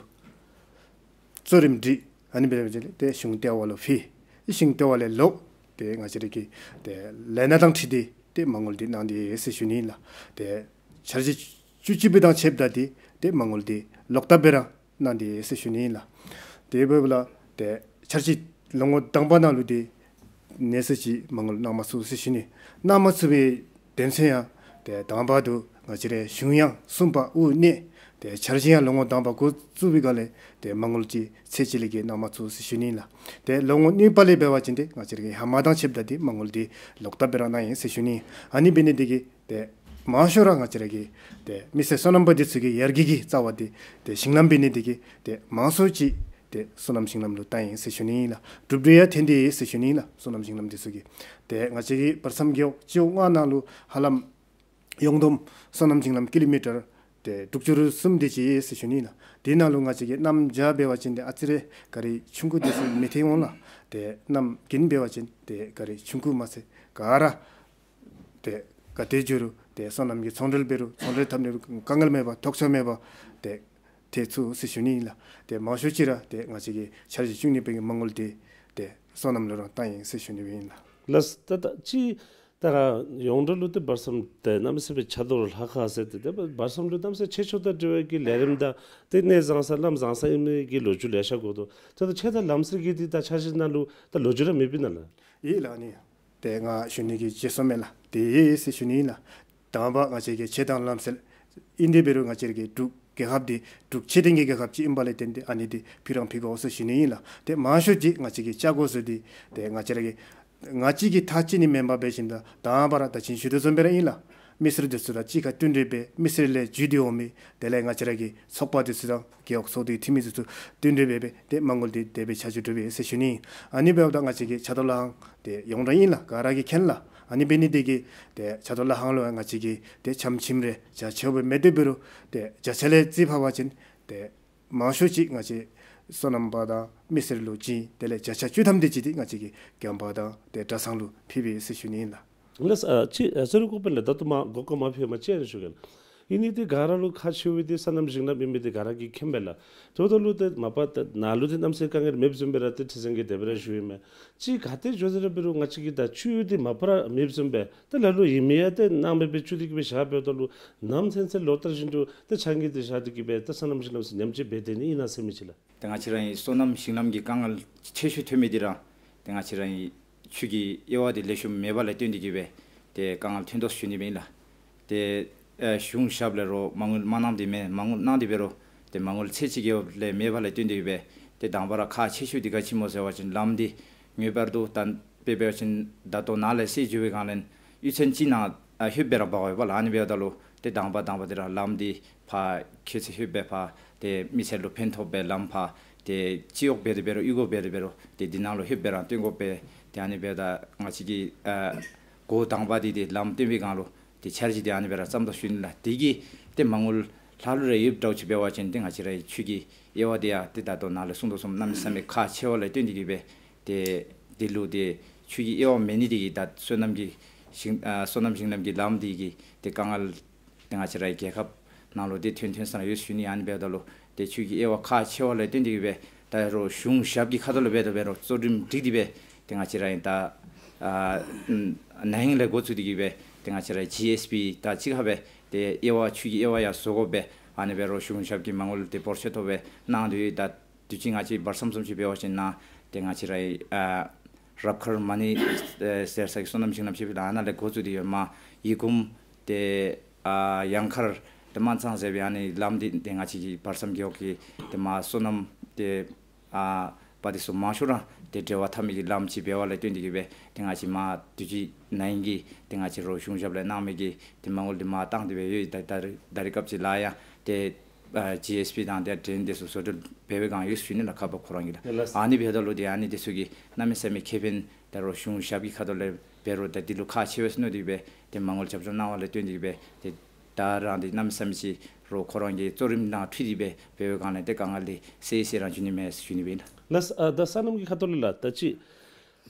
གཙོ་རིམ་སྒྲིག། ཨ་ནི་འབད་བ་ཅིན་ཏེ་གཞུང་ལྟེ་བ་ལུ་ཕུལ། གཞུང་ལྟེ་བ་ལས་ལོག་ཏེ་ང་བཅས་ར་གི་ཏེ་ལས་སྣ་དང་འཁྲིལ་ཏེ་ཏེ་མ་དངུལ་འདི་གནང་སྟེ་ཡོད་ཟེར་ཞུ་ནི་ཨིན་ལགས། ཏེ་འཆར་གཞི་བཅུ་གཅིག་པའི་དང་ཕྱདཔ་ད་འདི་ཏེ་མ་དངུལ་འདི་ལོག་ལྟབ་སྦེ་ར་གནང་སྟེ་ཡོད་ཟེར་ཞུ་ནི་ཨིན་ལགས། དེ་འབདཝ་ལས་ཏེ་འཆར་གཞི་ལོ་ངོ་དང་པ་ནང་ལུ་འདི་གནས་ཚད་ཅིག་མ་དངུལ་གནང་མ་ཚུགས་ཟེར་ཞུ་ནི། གནང་མ་ཚུགས་པའི་དོན་ཚན་ཡང་ཏེ་དང་པ་འདི་ང་བཅས་རའི་གཞུང་ཡང་གསུམ་པ་དབུ་གནས། ཏེ་འཆར་གཞི་ཡང་ལོ་ངོ་དང་པ་འགོ་བཙུགས་པའི་སྒང་ལས་ཏེ་མ་དངུལ་ཅིག་ཚད་ཅིག་ལས་བརྒལ་གནང་མ་ཚུགས་ཟེར་ཞུ་ནི་ཨིན་ལགས། ཏེ་ལོ་ངོ་གཉིས་པ་ལས་འབད་བ་ཅིན་ཏེ་ང་བཅས་ར་གི་ཧེ་མ་དང་ཕྱདཔ་ད་འདི་མ་དངུལ་འདི་ལོག་ལྟབ་སྦེ་ར་གནང་ཡི་ཟེར་ཞུ་ནི། ཨ་ནི་འབད་ནི་འདི་གིས་ཏེ་མང་ཤོས་ར་ང་བཅས་ར་གི་ཏེ་མི་སེར་སོ་ནམ་པ་འདི་ཚུ་གི་ཡར་རྒྱས་ཀྱི་རྩ་བ་འདི་ཏེ་ཞིང་ལམ་འབད་ནི་འདི་གིས་ཏེ་མང་ཤོས་ཅིག་ཏེ་སོ་ནམ་ཞིང་ལམ་ལུ་བཏང་ཡི་ཟེར་ཞུ་ནི་ཨིན་ལགས། གྲུབ་འབྲས་ཡང་ཐོན་ཏེ་ཡོད་ཟེར་ཞུ་ནི་ཨིན་ལགས། སོ་ནམ་ཞིང་ལམ་འདི་ཚུ་གིས་ཏེ་ང་བཅས་ཀྱི་བར་མཚམས་རྒེད་འོག་སྤྱི་འོག་ལྔ་ནང་ལུ་ཧ་ལམ་ཡོངས་བསྡོམས་སོ་ནམ་ཞིང་ལམ་ཀི་ལོ་མི་ཊར་ཏེ་དྲུག་ཅུ་རེ་གསུམ་དེ་ཅིག་ཡོད་ཟེར་ཞུ་ནི་ཨིན་ལགས། དེ་ནང་ལུ་ང་བཅས་ཀྱི་གནམ་བྱཱར་འབད་བ་ཅིན་ཏེ་ཨ་ཙི་རེ་ག་ར་ཆུང་ཀུ་དེ་ཚུ་མི་ཐོན་འོང་ལགས། ཏེ་གནམ་དགུན་འབད་བ་ཅིན་ཏེ་ག་ར་ཆུང་ཀུ་མ་ཚད་ག་ར་ཏེ་ག་ཏེ་འགྱོ་རུང་ ཏེ་སོ་ནམ་གྱི་ཚོང་འབྲེལ་འབད་རུང་ཚོང་འབྲེལ་འཐབ་ནི་དཀའ་ངལ་མེད་པར་ཐོགས་ཆགས་མེད་པར་ཏེ་ཏེ་ཚུགས་ཟེར་ཞུ་ནི་ཨིན་ལགས། ཏེ་མང་ཤོས་ཅིག་ར་ཏེ་ང་བཅས་ཀྱི་འཆར་གཞི་བཅུ་གཉིས་པའི་གི་མ་དངུལ་འདི་ཏེ་སོ་ནམ་ལུ་ར་བཏང་ཡི་ཟེར་ཞུ་ནི་ཨིན་ལགས། ལགས། ད་ད་ཅི་ད་ར་ཡོངས་གྲགས་ལུ་ཏེ་བར་མཚམས་ཏེ་གནམ་མེད་ས་མེད་ཆག་དོ་རུང་ལྷག་ཁག་ཟེར་ཏེ་ཏེ་བར་མཚམས་ལུ་གནམ་མེད་ས་མེད་ཆེ་ཆུང་དང་འབྲེལ་བའི་གི་ལས་རིམ་དང་ཏེ་གནས་བཟང་ས་ལམ་བཟང་ས་ཨིན་མི་གི་ལོ་རྒྱུས་ལེ་ཤ་གོ་དོ། ད་ད་ཆེ་ད་ལམ་སེལ་གྱི་འདི་ད་འཆར་གཞི་ནང་ལུ་ད་ལོ་རྒྱུས་ར་མེདཔ་ཨིན་ན་ལགས། ཡོད་ལགས། ཨ་ནི་ཏེ་ང་ཞུ་ནི་གི་བརྗེད་སོ་མས་ལགས། ཏེ་ཡོད་ཡོད་ཟེར་ཞུ་ནི་ཨིན་ལགས། དང་པ་ང་བཅས་ཀྱི་ཆེ་དང་ལམ་སེལ་ཨིན་ཏེ་འབད་རུང་ང་བཅས་ཀྱི་འབྲུག་རྒྱལ་ཁབ་འདི་འབྲུག་ཆེ་ལྡན་གྱི་རྒྱལ་ཁབ་ཅིག་ཨིན་པ་ལས་བརྟེན་ཏེ་ཨ་ནི་འདི་ཕུལ་རང་ཕུལ་དགོ་ཟེར་ཞུ་ནི་ཨིན་ལགས། ཏེ་མང་ཤོས་ཅིག་ང་བཅས་ཀྱི་ཆག་དགོ་ཟེར་འདི་ཏེ་ང་བཅས་ར་གི་ང་བཅས་ཀྱི་ཐག་བཅད་ནི་མེན་པར་འབད་ཞིནམ་ད་དང་པ་ར་ད་ཅི་ཞུ་དོ་བཟུམ་སྦེ་ར་ཨིན་ལགས། མི་སེར་འདི་ཚུ་དང་གཅིག་ཁར་བསྟུན་གྲོས་འབད་མི་སེར་ལས་བརྒྱུད་དེ་འོང་མི་དེ་ལས་ང་བཅས་ར་གི་ཚོགས་པ་འདི་ཚུ་དང་རྒེད་འོག་ཚོགས་སྡེ་འཐུས་མི་འདི་ཚུ་བསྟུན་གྲོས་འབད་འབད་ཏེ་མ་དངུལ་འདི་དེ་སྦེ་ཆ་འཇོག་གྲུབ་ཡི་ཟེར་ཞུ་ནི་ཨིན། ཨ་ནི་འབདཝ་ད་ང་བཅས་ཀྱི་ཆག་དོ་ལྷག་ཧང་ཏེ་ཡོངས་གྲགས་ཨིན་ལགས། ག་ར་གིས་མཁྱེན་ལགས། ཨ་ནི་འབད་ནི་དེ་གིས་ཏེ་ཆག་དོ་ལྷག་ཧང་ལུ་ང་བཅས་ཀྱིས་ཏེ་ཆམ་ཆིམ་རེ་བརྒྱ་ཆ་སྦེ་མེད་དེ་འབད་རུང་ཏེ་བརྒྱ་ཆ་ལས་རྩིས་ཕབ་པ་ཅིན་ཏེ་མང་ཤོས་ཅིག་ང་བཅས་སོ་ནམ་པ་དང་མི་སེར་ལུ་བྱིན། དེ་ལས་བརྒྱ་ཆ་བཅུ་ཐམ་དེ་ཅིག་འདི་ང་བཅས་ཀྱིས་རྒན་པ་དང་ཏེ་གྲྭ་ཚང་ལུ་ཕུལ་བས་ཟེར་ཞུ་ནི་ཨིན་ལགས། ལགས། ཨ་ཅི་ཨ་ཟེར་རུང་དགོ་པས་ལགས། ད་ལྟོ་མ་གོ་སྐབས་མ་ཕུལ་མ་ཅིག་ཨ་ནི་ཞུ་གེ་ལགས། ཨིན་ནི་འདི་ག་ར་ལུ་ཁག་ཆེ་བའི་འདི་སོ་ནམ་ཞིང་ནམ་ཨིན་མི་འདི་ག་ར་གིས་མཁྱེན་པས་ལགས། དེ་འབདཝ་ད་ལུ་ཏེ་མ་པ་ཏེ་ནཱ་ལུ་འདི་གནམ་མེད་ས་མེད་དཀའ་ངལ་མེདཔ་བཟུམ་སྦེ་ར་ཏེ་ཁྲི་འཛིན་གྱིས་དེ་སྦེ་ར་ཞུ་ཡི་མས། ཅིག་ག་ཏེ་འགྱོ་ཟེར་ར་འབད་རུང་ང་བཅས་ཀྱི་ད་ཆུ་འདི་མ་པ་ར་མེདཔ་བཟུམ་སྦེ་ད་ལ་ལུ་ཨིན་མི་ཡང་ཏེ་གནང་མེད་པའི་ཆུ་འདི་གིས་སྦེ་བཞག་འབདཝ་ད་ལུ་ནམ་ཚུན་ཚོད་ལོ་ལྟར་བཞིན་དུ་ཏེ་ཆང་གིས་ཏེ་བཞག་སྟེ་གིས་སྦེ་ད་སོ་ནམ་ཞིང་ནམ་ཚུ་ཉམས་བཅོས་འབད་དེ་ནི་ཨིན་ན་ཟེར་མི་ཅིག་ལགས། ཏེ་ང་བཅས་ར་ཨིན་སོ་ནམ་ཞིང་ནམ་གྱི་དཀའ་ངལ་ཆེ་ཤོས་ཐོན་མི་འདི་ར་ཏེ་ང་བཅས་ར་ཨིན་ཆུ་གི་དབྱེ་བ་འདི་ལེགས་ཤོམ་མེདཔ་ལས་བརྟེན་ཏེ་གིས་སྦེ་ཏེ་དཀའ་ངལ་ཐོན་དོ་ཞུ་ནི་སྦེ་ཨིན་ལགས། ཏེ་ཨེ་གཞུང་ཞབས་ལས་རོགས་མ་དངུལ་མ་གནང་སྟེ་མེན། མ་དངུལ་གནང་སྟེ་འབད་རུང་ཏེ་མ་དངུལ་ཚད་ཅིག་གི་ལས་མེདཔ་ལས་བརྟེན་ཏེ་གིས་སྦེ་ཏེ་དང་པ་ར་ཁག་ཆེ་ཤོས་འདི་ག་ཅི་སྨོ་ཟེར་བ་ཅིན་ལམ་འདི་ངེས་པར་དུ་ད་དཔེ་འབད་བ་ཅིན་ད་ལྟོ་ནཱ་ལས་སེ་འགྱོ་བའི་སྒང་ལས་གཡུས་ཚན་ཅིག་ནང་ཨ་ལྷོདཔ་སྦེ་ར་འབག་འོང་ཡོདཔ་ལགས། ཨ་ནི་འབདཝ་ད་ལུ་ཏེ་དང་པ་དང་པ་འདི་ར་ལམ་འདི་ཕར་ཁྱོད་ཚུ་ལྷོདཔ་སྦེ་ཕར་ཏེ་མི་སེར་ལུ་ཕན་ཐོགས་པའི་ལམ་ཕར་ཏེ་སྤྱི་གཡོག་འབད་དེ་འབད་རུང་གཡུས་སྒོ་འབད་དེ་འབད་རུང་ཏེ་འདི་ནང་ལུ་ལྷོདཔ་སྦེ་ར་སྟོན་དགོ་པས། ཏེ་ཨ་ནི་འབདཝ་ད་ང་བཅས་ཀྱི་ཨ་འགོ་དང་པ་འདི་ཏེ་ལམ་སྟོན་པའི་སྒང་ལུ་ཏེ་འཆར་གཞི་འདི་ཨ་ནི་སྦེ་ར་བརྩམ་དོ་ཞུ་ནི་ལགས། དེ་གིས་ཏེ་མ་དངུལ་ལྷག་ལུས་རེ་ཡོདཔ་འདྲཝ་ཅིག་འབད་བ་ཅིན་ཏེ་ང་བཅས་རའི་ཆུ་གི་དབྱེ་བ་འདི་ཡང་ཏེ་ད་ལྟོ་ནཱ་ལས་གསུང་དོ་བཟུམ་གནམ་མེད་ས་མེད་ཁག་ཆེ་བ་ལས་བརྟེན་ཏེ་གིས་སྦེ་ཏེ་འདི་ལུ་ཏེ་ཆུ་གི་དབྱེ་བ་མེད་ནི་འདི་གིས་ད་སོ་ནམ་གྱི་ཞིང་ཨ་སོ་ནམ་ཞིང་ནམ་གྱི་ལམ་འདི་གིས་ཏེ་དཀའ་ངལ་ཏེ་ང་བཅས་རའི་རྒྱལ་ཁབ་ནང་ལུ་ཏེ་ཐོན་ཐོན་ས་ར་ཡོད་ཞུ་ནི། ཨ་ནི་འབདཝ་ད་ལུ་ཏེ་ཆུ་གི་དབྱེ་བ་ཁག་ཆེ་བ་ལས་བརྟེན་ཏེ་གིས་སྦེ་ད་རོགས་གཞུང་ཞབས་ཀྱི་ཁ་ཐུག་ལས་འབད་དེ་འབད་རུང་གཙོ་རིམ་སྒྲིག་སྟེ་སྦེ་ཏེ་ང་བཅས་ར་ཨིན་ད་ཨ་ན་ཧིང་ལས་འགོ་བཙུགས་ཏེ་གིས་སྦེ་ཏེ་ང་བཅས་ར་ཇི་ཨེསི་བི་དང་གཅིག་ཁར་སྦེ་ཏེ་དབྱེ་བ་ཆུ་གི་དབྱེ་བ་ཡང་བཟོ་དགོ་པས། ཨ་ནི་འབད་རོགས་གཞུང་ཞབས་ཀྱི་མ་དངུལ་ཏེ་འབོར་ཆེ་ཏོག་སྦེ་གནང་སྟེ་ཡོད། ད་དུས་ཅི་ང་བཅས་བར་མཚམས་བཟུམ་ཅིག་འབད་བ་ཅིན་ནཱ་ཏེ་ང་བཅས་རའི་ཨ་རབ་མཁར་མ་ཎི་ཨེ་ཟེར་ས་གི་སོ་ནམ་ཞིང་ནམ་ཆེ་ཕུད་ལགས། ཨ་ནཱ་ལས་འགོ་བཙུགས་ཏེ་ཡོད། མར་ཡི་གུམ་ཏེ་ཨ་ཡང་མཁར་ཏེ་སྨན་ཚང་ཟེར་བའི་ཨ་ནི་ལམ་འདི་ཏེ་ང་བཅས་ཀྱི་བར་མཚམས་རྒེད་འོག་གི་ཏེ་མར་སོ་ནམ་ཏེ་ཨ་པ་འདི་ཚུ་མང་ཤོས་ར་ཏེ་འབྲེལ་བ་འཐབ་མི་གི་ལམ་ཅིག་འབདཝ་ལས་བརྟེན་ཏེ་གིས་སྦེ་ཏེ་ང་བཅས་མར་དུས་ཅི་ན་ཧིང་གི་ཏེ་ང་བཅས་རོགས་གཞུང་ཞབས་ལས་གནང་མི་གི་ཏེ་མ་དངུལ་འདི་མར་བཏང་སྟེ་སྦེ་ཡོད། ད་ད་རེས་ད་རེས་སྐབས་ཅིག་ལཱ་ཡང་ཏེ་ཨ་ཇི་ཨེསི་བི་དང་ཏེ་ཌྲེན་འདི་ཚུ་བཟོ་སྒྲིག་འབད་བའི་སྒང་ཡོད་ཞུ་ནི་ལགས། ཁ་བ་ཁོ་རང་གི་ལགས། ལགས། ཨ་ནི་འབདཝ་ད་ལུ་ཏེ་ཨ་ནི་འདི་ཚུ་གིས་གནམ་མེད་ས་མེད་ཁེ་ཕན་ད་རོགས་གཞུང་ཞབས་ཀྱི་ཁ་ཐུག་ལས་འབད་རུང་ད་འདི་ལུ་ཁག་ཆེ་བས་ཟེར་མནོ་སྟེ་སྦེ་ཏེ་མ་དངུལ་རྒྱབ་སྐྱོར་གནང་བ་ལས་བརྟེན་ཏེ་གིས་སྦེ་ཏེ་ད་རང་འདི་གནམ་མེད་ས་མེད་ཅིག་རོགས་ཁོ་རང་གི་གཙོ་རིམ་ནང་འཁྲུལ་ཏེ་སྦེ་འབད་བའི་སྒང་ལས་ཏེ་དཀའ་ངལ་འདི་སེལ་སེལ་རང་འགྱོ་ནི་མས་ཟེར་ཞུ་ནི་སྦེ་ཨིན་ལགས། ལགས། ཨ་ད་སོ་ནམ་གྱི་ཁ་ཐུག་ལས་ལགས། ད་ཅི་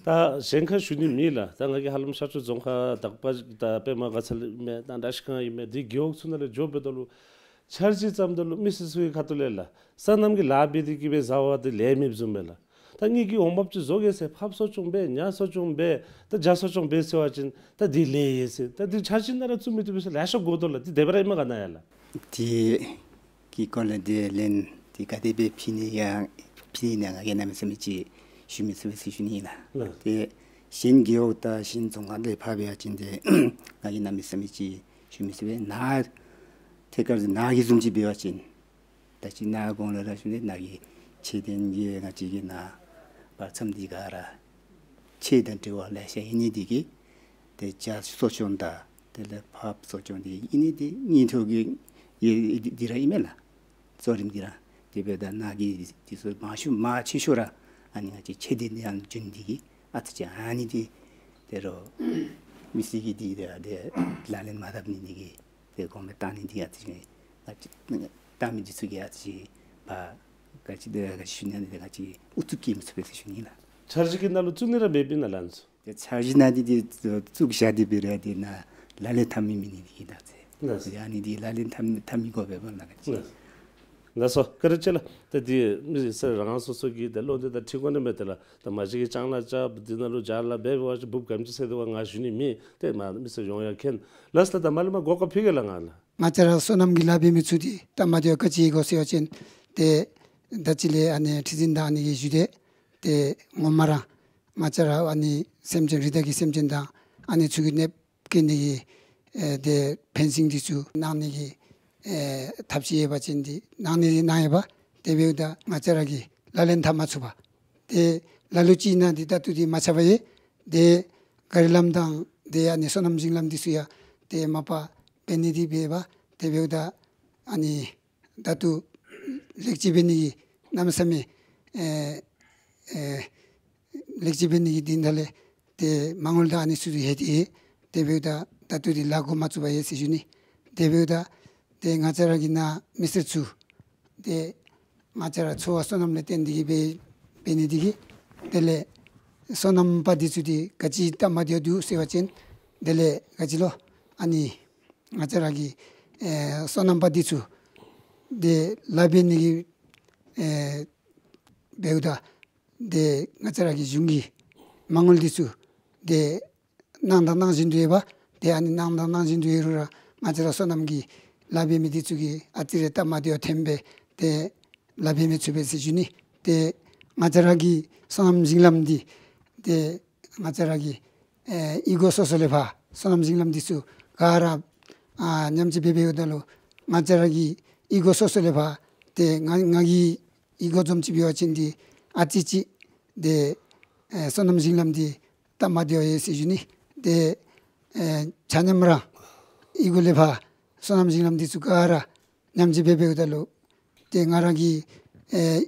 ད་གཞན་ཁར་ཞུ་ནི་མེད་ལགས། ད་ང་གིས་ཧ་ལམ་ཤར་ཕྱོགས་རྫོང་ཁག་དག་པ་ད་པདྨ་དགའ་ཚལ་ཨིན་མས། ད་བཀྲིས་སྒང་ཨིན་མས། འདི་རྒེད་འོག་ཚུ་ནང་ལས་འགྱོ་འབདཝ་ད་ལུ་འཆར་གཞི་བརྩམ་ད་ལུ་མི་སེར་ཚུ་གི་ཁ་ཐུག་ལས་ལགས། སོ་ནམ་གྱི་ལཱ་འབད་དེ་གིས་སྦེ་བཟའ་བ་འདི་ལས་མེདཔ་བཟུམ་སྦེ་ལགས། ད་ངེ་གི་འོང་འབབ་ཅིག་བཟོ་གེ་ཟེར་ཕགཔ་གསོ་སྐྱོང་འབད་ཉ་གསོ་སྐྱོང་འབད་ད་བྱ་གསོ་སྐྱོང་འབད་ཟེར་བ་ཅིན་ད་འདི་ལས་ཡོད་ཟེར་ད་འདི་འཆར་གཞི་ནང་ར་བཙུགས་མི་བཏུབ་པས་ཟེར་ལེ་ཤ་གོ་དོ་ལགས། འདི་དེ་སྦེ་ར་ཨིན་མས་ག་ནཱ་ཡང་ལགས། དེ་གི་སྐོར་ལས་དེ་ལན་དེ་ག་དེ་སྦེ་ཕུལ་ནི་ཡང་ཕུལ་ནི་ང་གིས་གནམ་མེད་ས་མེད་ཅིག་ཞུ་མི་ཚུགས་པས་ཟེར་ཞུ་ནི་ཨིན་ལགས། ལགས། དེ་གཞན་རྒེད་འོག་དང་གཞན་རྫོང་ཁག་ལས་ཕར་འབད་བ་ཅིན་དེ་ང་གིས་གནམ་མེད་ས་མེད་ཅིག་ཞུ་མི་ཚུགས་པས། ནཱ་ཐད་ཀར་ནཱ་གི་བཟུམ་ཅིག་འབད་བ་ཅིན་ད་ཅི་ནཱ་གོང་ལས་ར་ཞུ་ནི་ནཱ་གི་ཆེ་ལྡན་གྱི་ང་བཅས་ཀྱི་ནཱ་བར་མཚམས་འདི་ག་ར་ཆུ་དང་འབྲེལ་བ་ལེ་ཤ་ཡོད་ནི་འདི་གིས་ཏེ་བྱ་གསོ་སྐྱོང་དང་དེ་ལས་ཕགཔ་གསོ་སྐྱོང་འདི་ཨིན་ནི་འདི་སྙིང་ཐོག་གི་ཡོད་འདི་ར་ཨིན་མས་ལགས། གཙོ་རིམ་འདི་ར་དེ་འབདཝ་ད་ནཱ་གི་འདི་ཚུ་མང་ཤོས་མང་ཆེ་ཤོས་ར་ཨ་ནི་ང་བཅས་ཆེ་ལྡན་འདི་ཡང་འབྱུང་འདི་གིས་ཨ་ཙི་ཅིག་ཨ་ནི་འདི་དེ་རུང་མི་སེར་གྱིས་འདི་ར་དེ་ལག་ལེན་མ་འཐབ་ནི་འདི་གིས་དེ་གོང་མའི་བཏང་ནི་འདི་ཨ་ཙི་ཅིག་ཨ་ཙི་བཏང་མི་འདི་ཚུ་གིས་ཨ་ཙི་ཅིག་ཕར་ག་ཅི་དེ་ག་ཅི་ཞུ་ནི་འདི་ག་ཅི་ཨུ་ཚུགས་བསྐྱེད་མི་ཚུགས་པས་ཟེར་ཞུ་ནི་ལགས། འཆར་གཞི་གི་ནང་ལུ་བཙུགས་ནི་ར་མེདཔ་ཨིན་ན་ལགས། ཏེ་འཆར་གཞི་ནང་འདི་འདི་བཙུགས་བཞག་སྟེ་འབད་རུང་ཏེ་ནཱ་ ལག་ལེན་འཐབ་མི་མེད་ནི་དེ་གིས་ད་ཟེར། ལགས། ཨ་ནི་དེ་ལག་ལེན་འཐབ་འཐབ་མི་དགོ་པས་པ་ལགས། ལགས། ལགས་སོ། བཀའ་དྲིན་ཆེ་ལགས། ད་དེ་མི་སེར་རང་སོ་སོ་གི་དེ་བློ་འདོད་དང་འཁྲིལ་དགོ་ནི་མས། དེ་ལགས་ད་མ་གཞི་གི་ལྕང་ལཱ་རྐྱབ་དེ་ནང་ལུ་ཇ་ལཱ་འབད་བ་ཅིན་འབུཔ་ག་དེམ་ཅིག་བསད་དོ་ག་ང་ཞུ་ནི་མེད། ཏེ་མ་མི་སེར་ཡོང་ཡང་མཁྱེན། ལགས་སོ། ད་མ་ལས་མར་གོ་སྐབས་ཕུལ་གེ་ལགས་ང་ལགས། ང་བཅས་ར་སོ་ནམ་གྱི་ལཱ་འབད་མི་ཚུ་འདི་སྟབས་མ་བདེཝ་ག་ཅི་ཡོད་གོ་ཟེར་བ་ཅིན་ཏེ་ད་ཅི་ལས་ཨ་ནི་ཁྲི་འཛིན་དང་ཨ་ནི་གིས་ཞུ་དེས། ཏེ་ངོ་མ་ར་ང་བཅས་ར་ཨ་ནི་སེམས་ཅན་རི་དྭགས་ཀྱི་སེམས་ཅན་དང་ཨ་ནི་ཚུ་གི་གནོདཔ་བཀལ་ནི་གི་ཨེ་ཏེ་ཕེན་སིང་འདི་ཚུ་གནང་ནི་གི་ཨེ་ཐབས་ཅིག་ཡོད་པ་ཅིན་འདི་གནང་ནི་འདི་གནང་ཡོད་པ། དེ་འབདཝ་ད་ང་བཅས་ར་གིས་ལག་ལེན་འཐབ་མ་ཚུགས་པར་ཏེ་ལ་ལུ་ཅིག་ནང་འདི་ད་ལྟོ་འདི་མ་ཆགས་པར་ཡོད། ཏེ་ག་རི་ལམ་དང་ཏེ་ཨ་ནི་སོ་ནམ་ཞིང་ལམ་འདི་ཚུ་ཡང་ཏེ་མ་པ་འབད་ནི་འདི་འབདཝ་ད་དེ་འབདཝ་ད་ཨ་ནི་ད་ལྟོ་ལེགས་བཅོས་འབད་ནི་གི་གནམ་མེད་ས་མེད་ཨེ་ཨེ་ལེགས་བཅོས་འབད་ནི་གི་དོན་དག་ལས་ཏེ་མ་དངུལ་དང་ཨ་ནི་ཚུ་ཡོད་དེ། དེ་འབདཝ་ད་ད་ལྟོ་འདི་ལཱ་འགོ་མ་བཙུགས་པར་ཡོད་ཟེར་ཞུ་ནི། དེ་འབདཝ་ད་ཏེ་ང་བཅས་ར་གི་ནཱ་མི་སེར་ཚུ་ཏེ་ང་བཅས་ར་འཚོ་བ་སོ་ནམ་ལས་བརྟེན་ཏེ་གིས་འབད་འབད་ནི་འདི་གིས་དེ་ལས་སོ་ནམ་པ་འདི་ཚུ་འདི་ག་ཅི་སྟབས་མ་བདེཝ་འདུག་ཟེར་བ་ཅིན་དེ་ལས་ག་ཅི་ལོ་ཨ་ནི་ང་བཅས་ར་གི་ཨེ་སོ་ནམ་པ་འདི་ཚུ་ཏེ་ལཱ་འབད་ནི་གི་ཨེ་འབདཝ་ད་ཏེ་ང་བཅས་ར་གི་གཞུང་གི་མ་དངུལ་འདི་ཚུ་ཏེ་གནང་དང་གནང་བཞིན་དུ་ཡོད་པ། ཏེ་ཨ་ནི་གནང་དང་གནང་བཞིན་དུ་ཡོད་རུང་ར་ང་བཅས་ར་སོ་ནམ་གྱི་ལཱ་འབད་མི་འདི་ཚུ་གིས་ཨ་ཙི་རེ་སྟབས་མ་བདེཝ་ཐོན་སྦེ་ཏེ་ལཱ་འབད་མི་ཚུགས་པས་ཟེར་ཞུ་ནི། ཏེ་ང་བཅས་ར་གི་སོ་ནམ་ཞིང་ལམ་འདི་ཏེ་ང་བཅས་ར་གི་ཨེ་གཡུས་སྒོ་སོ་སོ་ལས་ཕར་སོ་ནམ་ཞིང་ལམ་འདི་ཚུ་ག་ར་ཨ་མཉམ་སྤྱོད་འབད་འབདཝ་ད་ལུ་ང་བཅས་ར་གི་གཡུས་སྒོ་སོ་སོ་ལས་ཕར་ཏེ་ང་ང་གི་གཡུས་སྒོ་བཟུམ་ཅིག་འབད་བ་ཅིན་འདི་ཨ་ཙི་ཅིག་ཏེ་ཨེ་སོ་ནམ་ཞིང་ལམ་འདི་སྟབས་མ་བདེཝ་ཡོད་ཟེར་ཞུ་ནི། ཏེ་ཨེ་ཆ་མཉམ་ར་གཡུས་སྒོ་ལས་ཕར་སོ་ནམ་ཞིང་ལམ་འདི་ཚུ་ག་ར་མཉམ་སྤྱོད་འབད་འབདཝ་ད་ལུ་ཏེ་ང་ར་གི་ཨེ་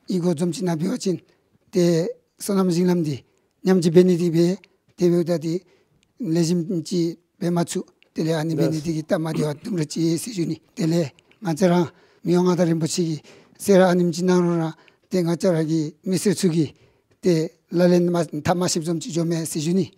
གཡུས་སྒོ་བཟུམ་ཅིག་ནང་འབད་བ་ཅིན་ཏེ་སོ་ནམ་ཞིང་ལམ་འདི་མཉམ་སྤྱོད་འབད་ནི་འདི་འབད་དེ་འབདཝ་ད་འདི་ལེགས་ཤོམ་ཅིག་འབད་མ་ཚུགས། དེ་ལས་ཨ་ནི་འབད་ནི་འདི་གིས་སྟབས་མ་བདེཝ་དུམ་གྲ་ཅིག་ཡོད་ཟེར་ཞུ་ནི། དེ་ལས་ང་བཅས་ར་མི་དབང་མངའ་བདག་རིན་པོ་ཆེ་གིས་གསོལ་རས་ཨ་ནེམ་ཅིག་གནང་རུང་ར་ཏེ་ང་བཅས་ར་གི་མི་སེར་ཚུ་གིས་ཏེ་ལག་ལེན་མ་འཐབ་མ་ཤེསཔ་བཟུམ་ཅིག་འགྱོཝ་མས་ཟེར་ཞུ་ནི།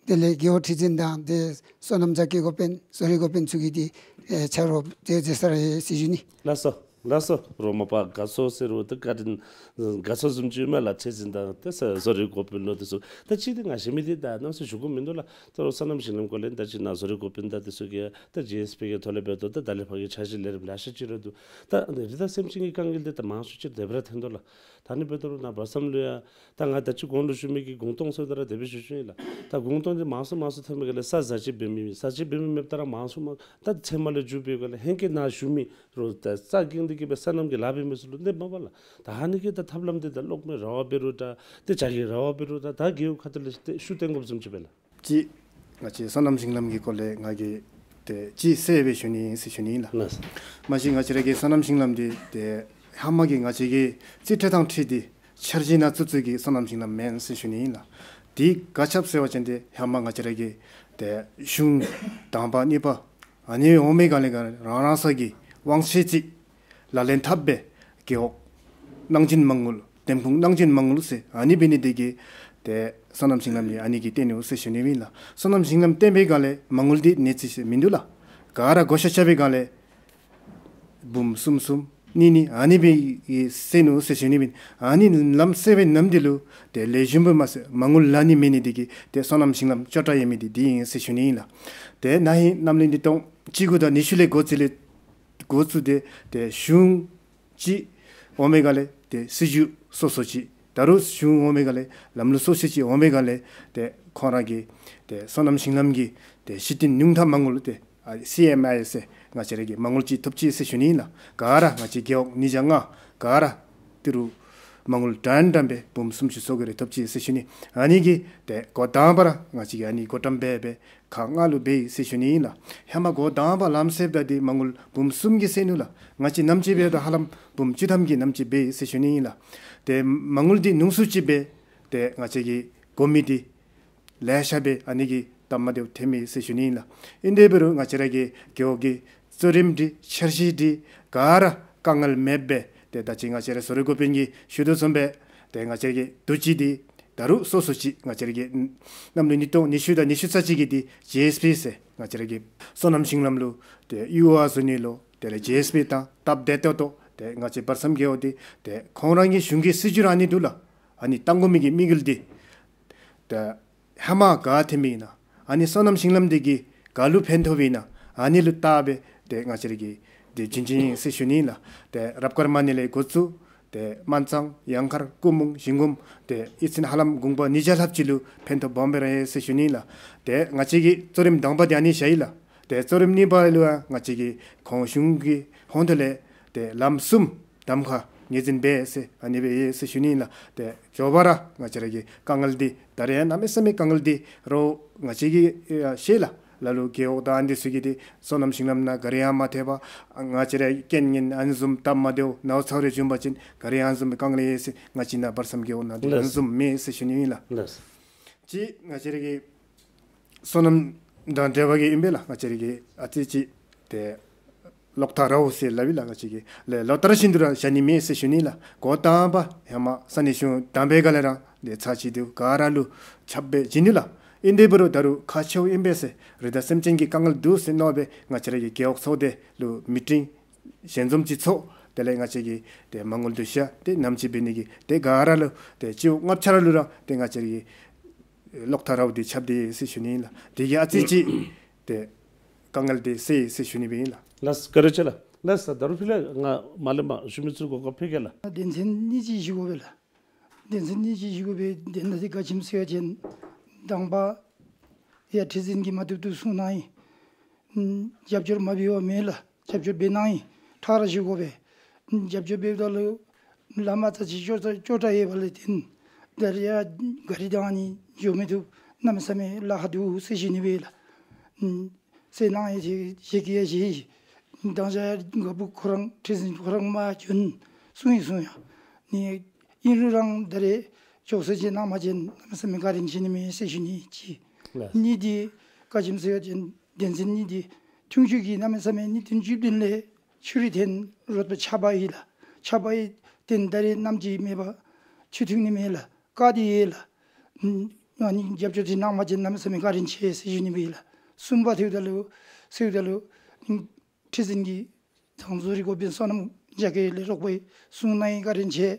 དེ་ལས་རྒེད་འོག་ཁྲི་འཛིན་དང་ཏེ་སོ་ནམ་བྱ་སྐྱེད་འགོ་དཔོན་བཟོ་རིག་འགོ་དཔོན་ཚུ་གིས་འདི་ཨེ་ཕྱག་རོགས་མཛད་མཛད་ས་ར་ཡོད་ཟེར་ཞུ་ནི། ལགས་སོ། ལགས་སོ། རོགས་མ་པ་དགའ་ཚོར་ཟེར་རུང་ཏེ་བཀའ་དྲིན་དགའ་ཚོར་བཟུམ་ཅིག་ཡོད་མས་ལགས། ཁྲི་འཛིན་དང་ཏེ་ས་བཟོ་རིག་འགོ་དཔོན་ལུ་འདི་ཚུ་ད་ཅི་འདི་ང་ཞུ་མི་འདི་ད་ནམ་ཞུ་ཞུ་དགོཔ་མིན་འདུག་ལགས། ད་རུང་སོ་ནམ་ཞིང་ལམ་སྐོར་ལས་ད་ཅི་ནཱ་བཟོ་རིག་འགོ་དཔོན་དང་འདི་ཚུ་གིས་ད་ཇི་ཨེསི་པི་གི་ཐོག་ལས་འབད་དོ། ད་ད་ལས་ཕར་གྱི་འཆར་གཞི་ལས་རིམ་ལེ་ཤ་ཅིག་ར་འདུག། ད་རི་དྭགས་སེམས་ཅན་གྱི་དཀའ་ངལ་འདི་ད་མང་ཤོས་ཅིག་དེ་སྦེ་ར་ཐོན་དོ་ལགས། ད་ནི་འབད་དོ་རུང་ནཱ་བར་མཚམས་ལུ་ཡང་ད་ང་ད་ཅི་གོང་ལུ་ཞུ་མི་གི་གུང་སྟོང་ཟེརཝ་ད་ར་དེ་སྦེ་ཞུ་ཞུཝ་ཨིན་ལགས། ད་གུང་སྟོང་འདི་མང་སུ་མང་སུ་ཐོན་མི་ག་ལས་ས་བཟའ་ཅིག་འབད་མི་ས་ཅིག་འབད་མི་མེདཔ་ད་ར་མང་སུ་མང་ད་ཚལ་མ་ལས་རྒྱུ་འབད་ག་ལས་ཧེང་སྐལ་ནཱ་ཞུ་མི་རོགས་ད་ས་གིང་འདི་གིས་འབད་སོ་ནམ་གྱི་ལཱ་འབད་མི་ཚུ་ལུ་གནོདཔ་མ་པ་ལགས། ད་ཨ་ནི་གི་ད་ཐབས་ལམ་འདི་ད་གློག་མེ་ར་བ་འབད་རུང་འདྲ་ཏེ་བྱ་རྒོད་ར་བ་འབད་རུང་འདྲ་ད་རྒེད་འོག་ཁ་ཐུག་ལས་ཏེ་ཤུགས་བཏོན་དགོཔ་བཟུམ་ཅིག་འབད་ལགས། ཅིག་ང་བཅས་སོ་ནམ་ཞིང་ལམ་གྱི་སྐོར་ལས་ང་གིས་ཏེ་ཅིག་གསལ་སྦེ་ཞུ་ནི་ཨིན་ཟེར་ཞུ་ནི་ཨིན་ལགས། ལགས། མ་གཞི་ང་བཅས་ར་གི་སོ་ནམ་ཞིང་ལམ་འདི་ཏེ་ཧེ་མ་གི་ང་བཅས་ཀྱི་རྩིས་ཁྲ་དང་འཁྲིལ་ཏེ་འཆར་གཞི་ནང་བཙུགས་བཙུགས་ཀྱི་སོ་ནམ་ཞིང་ལམ་མེན་ཟེར་ཞུ་ནི་ཨིན་ལགས། དེ་ག་ཅི་སྦེ་ཟེར་བ་ཅིན་ཏེ་ཧེ་མ་ང་བཅས་ར་གི་ཏེ་གཞུང་དང་པ་གཉིས་པ་ཨ་ནི་འོང་མི་ག་ལས་ག་རང་རང་སོ་གི་དབང་ཤེད་ཅིག་ལག་ལེན་འཐབ་སྦེ་རྒེད་འོག་གནང་སྦྱིན་མ་དངུལ་འདེམས་ཁོངས་གནང་སྦྱིན་མ་དངུལ་ཟེར་ཨ་ནི་འབད་ནི་འདི་གིས་ཏེ་སོ་ནམ་ཞིང་ལམ་ནི་ཨ་ནི་གིས་བཏོན་ནུག་ཟེར་ཞུ་ནི་ཨིན་ལགས། སོ་ནམ་ཞིང་ལམ་བཏོན་པའི་སྒང་ལས་མ་དངུལ་འདི་གནས་ཚུལ་ཟེར་མིན་འདུག་ལགས། ག་ར་བགོ་བཤའ་རྐྱབ་པའི་སྒང་ལས་འབུམ་གསུམ་གསུམ་གཉིས་གཉིས་ཨ་ནི་སྦེ་གིས་བསལ་ནུག་ཟེར་ཞུ་ནི་ཨིན། ཨ་ནི་ལམ་བསལ་བའི་ནམ་དེ་ལུ་ཏེ་ལེགས་ཤོམ་སྦེ་མ་བསལ་མ་དངུལ་ལང་ནི་མེད་ནི་འདི་གིས་ཏེ་སོ་ནམ་ཞིང་ལམ་སྐྱོ་དྲགས་ཡོད་མི་འདི་འདི་ཨིན་ཟེར་ཞུ་ནི་ཨིན་ལགས། ཏེ་ན་ཧིང་གནམ་ལོ་ཉིས་སྟོང་བཅུ་དགུ་དང་ཉི་ཤུ་ལས་འགོ་བཙུགས་ལས་འགོ་བཙུགས་ཏེ་ཏེ་གཞུང་ཅིག་འོང་མི་ག་ལས་ཏེ་སྲིད་བྱུས་སོ་སོ་ཅིག། ད་རུང་གཞུང་འོང་མི་ག་ལས་ལམ་ལུགས་སོ་སོ་ཅིག་འོང་མི་ག་ལས་ཏེ་ཁོང་ར་གི་ཏེ་སོ་ནམ་ཞིང་ལམ་གྱི་ཏེ་གཞི་རྟེན་ཉུང་མཐའ་མ་དངུལ་ཏེ་ཨ་སི་ཨེམ་ཨའི་ཟེར་ང་བཅས་ར་གི་མ་དངུལ་ཅིག་ཐོབ་ཅི་ཟེར་ཞུ་ནི་ཨིན་ལགས། ག་ར་ང་བཅས་རྒེད་འོག་ཉིས་བརྒྱ་ལྔ་ག་ར་ཏི་རུ་མ་དངུལ་འདྲན་འདྲ་སྦེ་འབུམ་སུམ་ཅུ་སོ་དགུ་རེ་ཐོབ་ཅི་ཟེར་ཞུ་ནི། ཨ་ནི་གི་ཏེ་འགོ་དང་པ་ར་ང་བཅས་ཀྱིས་ཨ་ནི་འགོ་འདྲེན་འབད་སྦེ་ཁག་ལྔ་ལུ་འབད་ཡི་ཟེར་ཞུ་ནི་ཨིན་ལགས། ཧེ་མ་འགོ་དང་པ་ལམ་བསལཝ་ད་འདི་མ་དངུལ་འབུམ་གསུམ་གྱིས་བསལ་ནུག་ལགས། ང་བཅས་ནམ་ཅིག་འབདཝ་ད་ཧ་ལམ་འབུམ་བཅུ་ཐམ་གྱིས་ནམ་ཅིག་འབད་ཡི་ཟེར་ཞུ་ནི་ཨིན་ལགས། ཏེ་མ་དངུལ་འདི་ཉུང་སུ་ཅིག་སྦེ་ཏེ་ང་བཅས་ཀྱིས་དགོ་མི་འདི་ལེ་ཤ་སྦེ་ཨ་ནི་གིས་སྟབས་མ་བདེཝ་ཐོན་མི་ཟེར་ཞུ་ནི་ཨིན་ལགས། ཨིན་དེ་འབད་རུང་ང་བཅས་ར་གི་རྒེད་འོག་གི་གཙོ་རིམ་འདི་འཆར་གཞི་འདི་ག་ར་དཀའ་ངལ་མེདཔ་སྦེ་ཏེ་ད་ཅི་ང་བཅས་ར་བཟོ་རིག་འགོ་དཔོན་གྱིས་ཞུ་དོ་བཟུམ་སྦེ་ཏེ་ང་བཅས་ཀྱི་དུས་ཅི་འདི་ ད་རུང་སོ་སོ་ཅིག་ང་བཅས་ར་གི་གནམ་ལོ་ཉིས་སྟོང་ཉི་ཤུ་དང་ཉི་ཤུ་རྩ་གཅིག་གི་འདི་ཇི་ཨེསི་བི་ཟེར་ང་བཅས་ར་གི་སོ་ནམ་ཞིང་ལམ་ལུ་ཏེ་ཡུར་བ་བཟོ་ནི་ལུ་དེ་ལས་ཇི་ཨེསི་བི་དང་སྟབས་བདེ་ཏོག་ཏོ་ཏེ་ང་བཅས་བར་མཚམས་རྒེད་འོག་འདི་ཏེ་ཁོང་རང་གི་གཞུང་གི་སྲིད་བྱུས་ར་ཨ་ནི་འདུག་ལགས། ཨ་ནི་བཏང་དགོ་མི་གི་དམིགས་ཡུལ་འདི་ཏེ་ཧེ་མ་ག་ཐོན་མི་ཨིན་ན། ཨ་ནི་སོ་ནམ་ཞིང་ལམ་འདི་གིས་ག་ལུ་ཕན་ཐོགས་པས་ན། ཨ་ནི་ལུ་བལྟ་སྦེ་ཏེ་ང་བཅས་ར་གིས་ཏེ་བྱིན་བྱིན་ཡི་ཟེར་ཞུ་ནི་ལགས། ཏེ་རབ་དཀར་མ་ཎི་ལས་འགོ་བཙུགས་ཏེ་སྨན་ཚང་གཡང་དཀར་ཀུ་མུང་ཞིང་སྒོམ་ཏེ་ཡིད་བཞིན་ཧ་ལམ་དགོན་པ་ཉིས་བརྒྱ་ལྷགཔ་ཅིག་ལུ་ཕན་ཐོགས་སྦོམ་སྦེ་ར་ཡོད་ཟེར་ཞུ་ནི་ལགས། ཏེ་ང་བཅས་ཀྱི་གཙོ་རིམ་དང་པ་འདི་ཨ་ནི་བཞག་ཡི་ལགས། ཏེ་གཙོ་རིམ་གཉིས་པ་ལུ་ཡང་ང་བཅས་ཀྱི་ཁོང་གཞུང་གི་ཧོངས་ཐོག་ལས་ཏེ་ལམ་གསུམ་གདམ་ཁ་ངོས་འཛིན་འབད་ཟེར་ཨ་ནི་སྦེ་ཡོད་ཟེར་ཞུ་ནི་ལགས། ཏེ་མགྱོགས་པ་ར་ང་བཅས་ར་གི་དཀའ་ངལ་འདི་ད་རེས་ཡང་གནམ་མེད་ས་མེད་དཀའ་ངལ་འདི་རོགས་ང་བཅས་ཀྱིས་ཡང་ཤེས་ལགས། ལ་ལུ་རྒེད་འོག་དང་ཨ་ནི་ཚུ་གི་འདི་སོ་ནམ་ཞིང་ལམ་ནང་ག་ར་ཡང་མ་ཐེབས་པར་ང་བཅས་ར་རྐྱེན་ངན་ཨ་ནི་བཟུམ་སྟབས་མ་བདེཝ་ནཝ་ཚཝ་རེ་བྱུང་པ་ཅིན་ག་ར་ཡང་ཨ་ནི་བཟུམ་དཀའ་ངལ་ཡོད་ཟེར་ང་བཅས་ནཱ་བར་མཚམས་རྒེད་འོག་ནང་འདི་ཨ་ནི་བཟུམ་མེད་ཟེར་ཞུ་ནི་ཨིན་ལགས། ལགས། ཅིག་ང་བཅས་ར་གི་སོ་ནམ་དང་འབྲེལ་བ་གི་ཨིན་པས་ལགས། ང་བཅས་ར་གི་ཨ་ཙི་ཅིག་ཏེ་ལོག་ལྟ་རཝ་ཟེར་སླབ་ཨིན་ལགས། ང་བཅས་ཀྱི་ལས་ལོ་ལྟར་བཞིན་དུ་ར་བཞག་ནི་མེད་ཟེར་ཞུ་ནི་ལགས། འགོ་དང་པ་ཧེ་མ་ས་གནས་གཞུང་དང་པའི་སྒང་ལས་ར་ཏེ་ཚར་གཅིག་འདི་ག་ར་ལུ་ཁྱབ་སྦེ་བྱིན་ནི་ལགས། ཨིན་དེ་འབད་རུང་ད་རུང་ཁག་ཆེཝ་ཨིན་པས་ཟེར་རི་དྭགས་སེམས་ཅན་གྱི་དཀའ་ངལ་འདུག་ཟེར་མནོ་སྦེ་ང་བཅས་ར་གི་རྒེད་འོག་ཚོགས་སྡེ་ལུ་མི་ཊིང་ཞལ་འཛོམས་ཅིག་ཚོགས། དེ་ལས་ང་བཅས་ཀྱིས་ཏེ་མ་དངུལ་བསྡུ་བཞག་ཏེ་ནམ་ཅིག་འབད་ནི་གི་ཏེ་ག་ར་ལུ་ཏེ་སྤྱི་བོ་ལྔ་ཆ་ར་ལུ་ར་ཏེ་ང་བཅས་ར་གི་ལོག་ལྟ་རཝ་འདི་ཁྱབ་སྟེ་ཡོད་ཟེར་ཞུ་ནི་ཨིན་ལགས། དེ་གིས་ཨ་ཙི་ཅིག་ཏེ་དཀའ་ངལ་འདི་སེལ་ཡི་ཟེར་ཞུ་ནི་སྦེ་ཨིན་ལགས། ལགས་སོ། བཀའ་དྲིན་ཆེ་ལགས། ལགས་སོ། ད་རུང་ཕུལ་ལགས། ང་མ་ལས་མར་ཞུ་མི་ཚུ་གོ་སྐབས་ཕུལ་གེ་ལགས། དོན་ཚན་གཉིས་ཅིག་ཞུ་དགོ་པས་ལགས། དོན་ཚན་གཉིས་ཅིག་ཞུ་དགོ་པས། དོན་དག་འདི་ག་ཅི་སྨོ་ཟེར་བ་ཅིན་དང་པ་ཡ་ཁྲི་འཛིན་གྱིས་མ་བཏུབ་བཏུབ་གསུངས་གནང་ཡི། ཨམ་རྒྱབ་སྐྱོར་མ་འབད་བ་མེད་ལགས། རྒྱབ་སྐྱོར་འབད་གནང་ཡི། ཁྲ་ར་ཞུ་དགོ་པས། རྒྱབ་སྐྱོར་འབདཝ་ད་ལུ་ལམ་ཨ་ཙི་ཅིག་སྐྱོ་སྐྱོ་དྲགས་ཡོད་པ་ལས་བརྟེན་ད་རེས་ཡང་གཱ་རི་དང་ཨ་ནི་འགྱོ་མི་བཏུབ། གནམ་མེད་ས་མེད་ལཱ་ཁག་འདུག་ཟེར་ཞུ་ནི་སྦེ་ལགས། ཨམ་ཟེར་གནང་ཡི། ཞུ་ཞུ་གེ་ཡ་ཞུ་ཡི། མདང་ཞག་རྒད་པོ་ཁོ་ར་ཁྲི་འཛིན་ཁོ་ར་མར་བྱོན་གསུང་ཡི་གསུང་ཡི། ཨ་ནི་ཨིན་རུང་རང་ད་རེས་འགྱོ་ས་ཅིག་གནང་པ་ཅིན་གནམ་མེད་ས་མེད་བཀའ་དྲིན་ཆེ་ནི་མས་ཟེར་ཞུ་ནི་གཅིག། ལགས། གཉིས་འདི་ག་ཅི་སྨོ་ཟེར་བ་ཅིན་དོན་ཚན་གཉིས་འདི་ཆུང་ཆུང་གི་གནམ་མེད་ས་མེད་གནས་སྟངས་བཅུད་བདུན་ལས་ཆུ་རུད་འཐོན་རོགས་པ་ཆརཔ་ཡོད་ལགས། ཆརཔ་ཡོད་དེ་ད་རེས་གནམ་གྱི་མེད་པར་ཆུ་ཐོན་ནི་མེད་ལགས། དཀའ་སྟེ་ཡོད་ལགས། ཨམ་ཨ་ནི་རྒྱབ་སྐྱོར་ཅིག་གནང་པ་ཅིན་གནམ་མེད་ས་མེད་བཀའ་དྲིན་ཆེ་ཟེར་ཞུ་ནི་སྦེ་ལགས། གསུམ་པ་ཐོནམ་ད་ལུ་ཟེརཝ་ད་ལུ་ཨམ་ཁྲི་འཛིན་གྱིས་ད་རུང་རི་འགོ་དཔོན་སོ་ནམ་རྒྱ་སྐྱེད་ལས་རོགས་པ་གསུང་གནང་ཡི། བཀའ་དྲིན་ཆེ།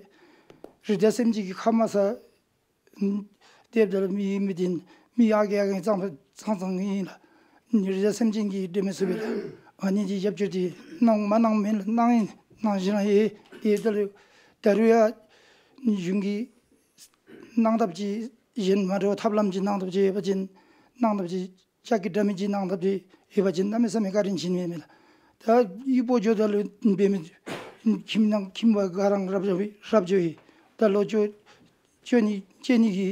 རི་དྭགས་སེམས་ཅན་གྱི་ཁ་མ་ས་ཨམ་དེ་འབདཝ་ད་ལུ་མི་མི་བདེན་མི་ཡར་རྒྱས་ཡར་རྒྱས་ཙང་ཙང་ཙང་ཨིན་ལགས། རི་དྭགས་སེམས་ཅན་གྱི་འབྲེལ་མི་ཚུ་སྦེ་ལགས། ཨ་ནི་ཅིག་རྒྱབ་སྐྱོར་འདི་གནང་མ་གནང་མེན་ལགས། གནང་ཡི། གནང་བཞིན་ར་ཡོད། ཡོདཔ་ད་ལུ་ད་རུང་ཡང་གཞུང་གིས་གནང་ཐབས་ཅིག་གཞན་མ་འདྲཝ་ཐབས་ལམ་ཅིག་གནང་ཐབས་ཅིག་ཡོད་པ་ཅིན་གནང་ཐབས་ཅིག་ལྕགས་ཀྱི་དྲ་མིག་ཅིག་གནང་ཐབས་ཅིག་ཡོད་པ་ཅིན་གནམ་མེད་ས་མེད་བཀའ་དྲིན་ཆེ་ནི་མས་ལགས། ད་ཡུལ་སྤོ་འགྱོཝ་ད་ལུ་འབད་མི་ཁྱིམ་ནང་ཁྱིམ་པ་ག་ར་རབ་འགྱོ་རབ་འགྱོ་ཡི། ད་ལོག་འགྱོ་འགྱོ་ནི་སྐྱེལ་ནི་གི་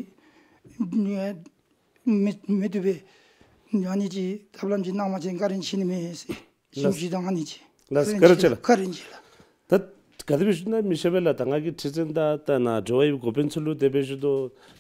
མི་མི་བཏུབ་པས། ཨ་ནི་ཅིག་ཐབས་ལམ་ཅིག་གནང་པ་ཅིན་བཀའ་དྲིན་ཆེ་ནི་མས་ཟེར་ཞུ་ཞུཝ་ད་ཨ་ནི་ཅིག། ལགས། བཀའ་དྲིན་ཆེ་ལགས། བཀའ་དྲིན་ཆེ་ལགས། ད་ག་དེ་སྦེ་ཞུ་ན་མི་ཤེས་པས་ལགས། ད་ང་གིས་ཁྲི་འཛིན་དང་ད་ནཱ་འབྲེལ་བ་ཡོད་འགོ་དཔོན་ཚུ་ལུ་དེ་སྦེ་ཞུ་དོ།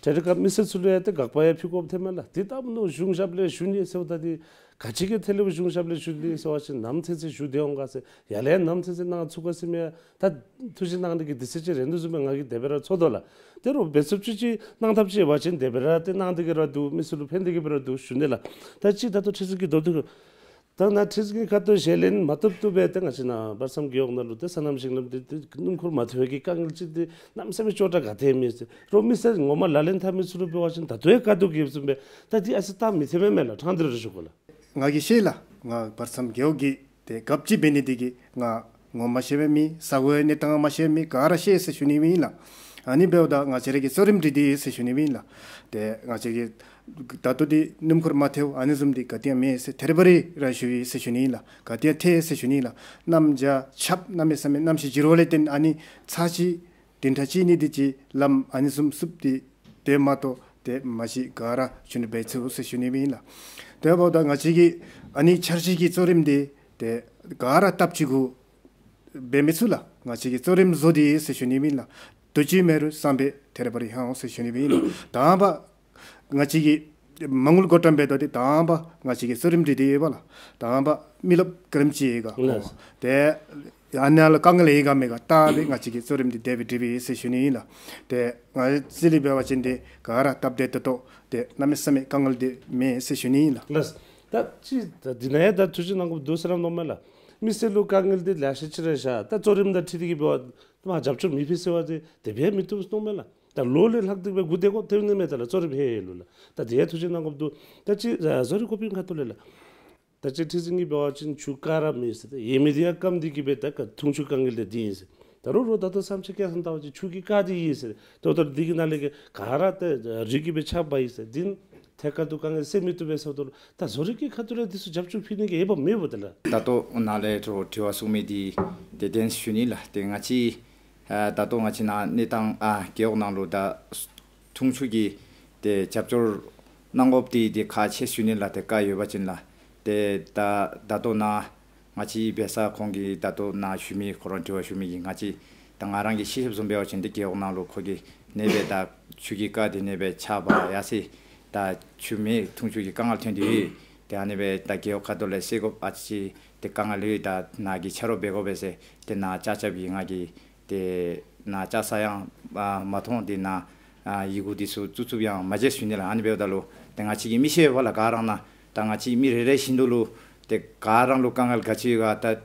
ད་རེས་ཁར་མི་སེར་ཚུ་ལུ་ཡང་ཏེ་དགག་པ་ཡང་ཕུལ་དགོཔ་ཐོནམ་མས་ལགས། དེ་ལྟ་བུ་གཞུང་ཞབས་ལས་ཞུ་ནི་ཟེརཝ་ད་འདི་ག་ཅི་གི་ཐད་ལས་གཞུང་ཞབས་ལས་ཞུ་ནི་ཟེར་བ་ཅིན་ནམ་ཚེ་ཚེ་ཞུ་སྡོད་འོང་ག་ཟེར། ཡར་ལས་ཡང་ནམ་ཚེ་ཚེ་གནང་ཚུགས་ག་ཟེར་མི་ཡང་ད་ཐུགས་བཞེད་གནང་ནི་གི་དུས་ཚོད་ཅིག་རན་དོ་བཟུམ་སྦེ་ང་གིས་དེ་སྦེ་ར་ཚོར་དོ་ལགས། དེ་རུང་འབད་ཚུགསཔ་ཅིག་ཅིག་གནང་ཐབས་ཅིག་འབད་བ་ཅིན་དེ་སྦེ་ར་ཏེ་གནང་སྟེ་གི་ར་འདུག། མི་ཚུ་ལུ་ཕན་ཏེ་གི་སྦེ་ར་འདུག་ཞུ་ནི་ལགས། ད་ཅི་ད་ལྟོ་ཁྲི་འཛིན་གྱིས་མདོར་བསྡུས་ད་ནཱ་ཁྲི་འཛིན་གྱི་ཁ་ཐུག་ཞལ་ལེན་མ་བཏུབ་བཏུབ་སྦེ་ཏེ་ང་བཅས་ནཱ་བར་མཚམས་རྒེད་འོག་ནང་ལུ་ཏེ་སོ་ནམ་ཞིང་ལམ་འདི་ཏེ་སྣུམ་འཁོར་མ་ཐོན་པའི་གི་དཀའ་ངལ་ཅིག་འདི་གནམ་མེད་ས་མེད་སྐྱོ་དྲགས་ག་ཏེ་མེད་ཟེར། རོགས་མི་སེར་ངོ་མ་ལག་ལེན་འཐབ་མི་ཚུ་ལུ་འབད་བ་ཅིན་ད་ལྟོ་ཡང་དཀའ་སྡུག་གི་བཟུམ་སྦེ། ད་འདི་ཨ་ཙི་སྟབས་མི་བདེ་བས་མས་ལགས། ཕྲང་སྟེ་ར་ཞུ་དགོ་ལགས། ང་གིས་ཤེས་ལགས། ང་བར་མཚམས་རྒེད་འོག་གི་ཏེ་རྒཔོ་ཅིག་འབད་ནི་འདི་གིས་ང་ངོ་མ་ཤེས་པས་མེད། ས་གོའི་གནས་སྟངས་མ་ཤེས་པས་མེད། ག་ར་ཤེས་ཟེར་ཞུ་ནི་ཨིན་ལགས། ཨ་ནི་འབདཝ་ད་ང་བཅས་ར་གིས་གཙོ་རིམ་སྒྲིག་སྟེ་ཟེར་ཞུ་ནི་ཨིན་ལགས། ཏེ་ང་བཅས་ཀྱིས་ད་ལྟོ་འདི་སྣུམ་འཁོར་མ་ཐོན་ཨ་ནི་བཟུམ་འདི་ག་ཏེ་ཡང་མེད་ཟེར་ཐད་རི་བ་རི་ར་ཞུ་ཡི་ཟེར་ཞུ་ནི་ཨིན་ལགས། ག་ཏེ་ཡང་ཐོན་ཟེར་ཞུ་ནི་ཨིན་ལགས། གནམ་བྱཱར་ཆརཔ་གནམ་མེད་ས་མེད་གནམ་གཤིས་འགྱུར་བ་ལས་བརྟེན་ཨ་ནི་ཚར་གཅིག་བདུན་ཕྲག་གཅིག་གཉིས་འདི་ཅིག་ལམ་ཨ་ནི་བཟུམ་བསུབས་ཏེ་སྡོདཔ་མ་གཏོགས་ཏེ་མ་གཞི་ག་ར་ཞུ་ནི་འབད་ཚུགས་ཟེར་ཞུ་ནི་ཨིན་ལགས། དེ་འབདཝ་ད་ང་བཅས་ཀྱིས་ཨ་ནི་འཆར་གཞི་གི་གཙོ་རིམ་འདི་ཏེ་ག་ར་སྟབས་གཅིག་གུ་འབད་མི་ཚུགས་ལགས། ང་བཅས་ཀྱིས་གཙོ་རིམ་བཟོ་སྟེ་ཟེར་ཞུ་ནི་ཨིན་ལགས། དུས་ཅི་མེད་རུང་བསམ་པའི་ཐད་རི་བ་རི་ཧང་ཟེར་ཞུ་ནི་ཨིན་ལགས། དང་པ་ང་བཅས་ཀྱིས་མ་དངུལ་བགོ་བཀྲམ་འབད་དོ་འདི་དང་པ་ང་བཅས་ཀྱིས་གཙོ་རིམ་སྒྲིག་སྟེ་ཡོད་པས་ལགས། དང་པ་མི་རློབས་ག་དེམ་ཅིག་ཡོད་ག། ལགས། ཏེ་ ཨ་ནཱ་ལུ་དཀའ་ངལ་ཡོད་ག་མེད་ག་བལྟ་སྦེ་ང་བཅས་ཀྱིས་གཙོ་རིམ་འདི་དེ་སྦེ་སྒྲིག་སྦེ་ཡོད་ཟེར་ཞུ་ནི་ཨིན་ལགས། ཏེ་ང་བཅས་ལས་འབད་བ་ཅིན་འདི་ག་ར་སྟབས་བདེ་ཏོག་ཏོ་ཏེ་གནམ་མེད་ས་མེད་དཀའ་ངལ་འདི་མེད་ཟེར་ཞུ་ནི་ཨིན་ལགས། ལགས། ད་ཅི་ད་འདི་ནང་ཡང་ད་ཐུགས་རྗེ་གནང་དགོཔ་འདུག་ཟེར་ར་མནོཝ་མས་ལགས། མི་སེར་ལུ་དཀའ་ངལ་འདི་ལེ་ཤ་ཅིག་ར་བཞག། ད་གཙོ་རིམ་དང་འཁྲིལ་ཏེ་གིས་འབད་བ་ད་མར་རྒྱབ་སྐྱོར་མེད་པས་ཟེར་བ་འདི་དེ་སྦེ་མི་བཏུབ་མནོཝ་མས་ལགས། ད་ལོ་ལས་ལྷག་སྟེ་སྦེ་སྒུག་སྡོད་དགོཔ་ཐོན་ནི་མས། ད་ལགས་གཙོ་རིམ་ཧེ་ཧེ་ལུ་ལགས། ད་དེ་ཡང་ཐུགས་རྗེ་གནང་དགོཔ་འདུག། ད་ཅི་བཟོ་རིག་འགོ་དཔོན་ཁ་ཐུག་ལས་ལགས། ད་ཅི་ཁྲི་འཛིན་གྱིས་འབད་བ་ཅིན་ཆུ་རྐ་ར་མེད་ཟེར་ཏེ་ཡོད་མི་འདི་ཡང་སྐམ་སྟེ་གིས་སྦེ་ད་ག་འཐུང་ཆུ་དཀའ་ངལ་འདི་འདི་ཨིན་ཟེར། ད་རུང་རོགས་ད་ལྟོ་བསམ་འཆར་བསྐྱལ་སོང་ད་པ་ཅིན་ཆུ་གི་རྐ་འདི་ཡོད་ཟེར། ད་ལྟོ་འདི་གི་ནང་ལས་ཀྱི་ག་ར་ཏེ་རི་གིས་སྦེ་ཆགས་འབག་ཡི་ཟེར། འདི་ཐད་ཀར་དུ་དཀའ་ངལ་སེལ་མི་བཏུབ་པས་ཟེརཝ་ད་ལུ་ད་བཟོ་རིག་གི་ཁ་ཐུག་ལས་འདི་ཚུ་རྒྱབ་སྐྱོར་ཕུལ་ནི་གི་འོས་འབབ་མེད་པ་ཏེ་ལགས། ད་ལྟོ་ནཱ་ལས་རོགས་དྲི་བ་གསུངས་མི་འདི་དེ་བདེན་ཞུ་ནི་ལགས། ཏེ་ང་བཅས་ཨ་ད་ལྟོ་ང་བཅས་ནཱ་གནས་སྟངས་ཨ་རྒེད་འོག་ནང་ལུ་ད་འཐུང་ཆུ་གི་ཏེ་རྒྱབ་སྐྱོར་གནང་དགོཔ་འདི་ཏེ་ཁག་ཆེ་ཞུ་ནི་ལགས། ཏེ་རྐ་ཡོད་པ་ཅིན་ལགས། ཏེ་ད་ད་ལྟོ་ནཱ་ང་བཅས་འབད་ས་ཁོང་གིས་ད་ལྟོ་ནཱ་ཞུ་མི་ཁོ་ར་དྲི་བ་ཞུ་མི་གིས་ང་བཅས་ད་ང་རང་གིས་ཤེས་ཤེསཔ་བཟུམ་འབད་བ་ཅིན་ཏེ་རྒེད་འོག་ནང་ལུ་ཁོ་གིས་ཨ་ནི་སྦེ་ད་ཆུ་གི་རྐ་འདི་ཨ་ནི་སྦེ་ཆགས་འབག་ཡར་སོ་ཡི། ད་ཆུ་མེད་འཐུང་ཆུ་གི་དཀའ་ངལ་ཐོན་ཏེ་ཡོད། ཏེ་ཨ་ནི་སྦེ་ད་རྒེད་འོག་ཁ་ཐུག་ལས་སེལ་དགོཔ་ཨ་ཙི་ཏེ་དཀའ་ངལ་ཡོད། ད་ནཱ་གིས་ཆ་རོགས་འབད་དགོ་པས་ཟེར་ཏེ་ནཱ་བཅར་བཅརཝ་གིས་ང་གིས་ཏེ་ནཱ་བཅར་ས་ཡང་ཨ་མ་མཐོང་། ཏེ་ནཱ་ཨ་ཡི་གུ་འདི་ཚུ་བཙུགས་བཙུགསཔ་ཡང་མ་མཇལ་ཞུ་ནི་ལགས། ཨ་ནི་འབདཝ་ད་ལུ་ཏེ་ང་བཅས་ཀྱིས་མི་ཤེས་པས་ལགས། ག་ར་ནཱ་ད་ང་བཅས་མི་རེ་རེ་བཞིན་དུ་ལུ་ཏེ་ག་ར་ལུ་དཀའ་ངལ་ག་ཅི་ཡོད་ག།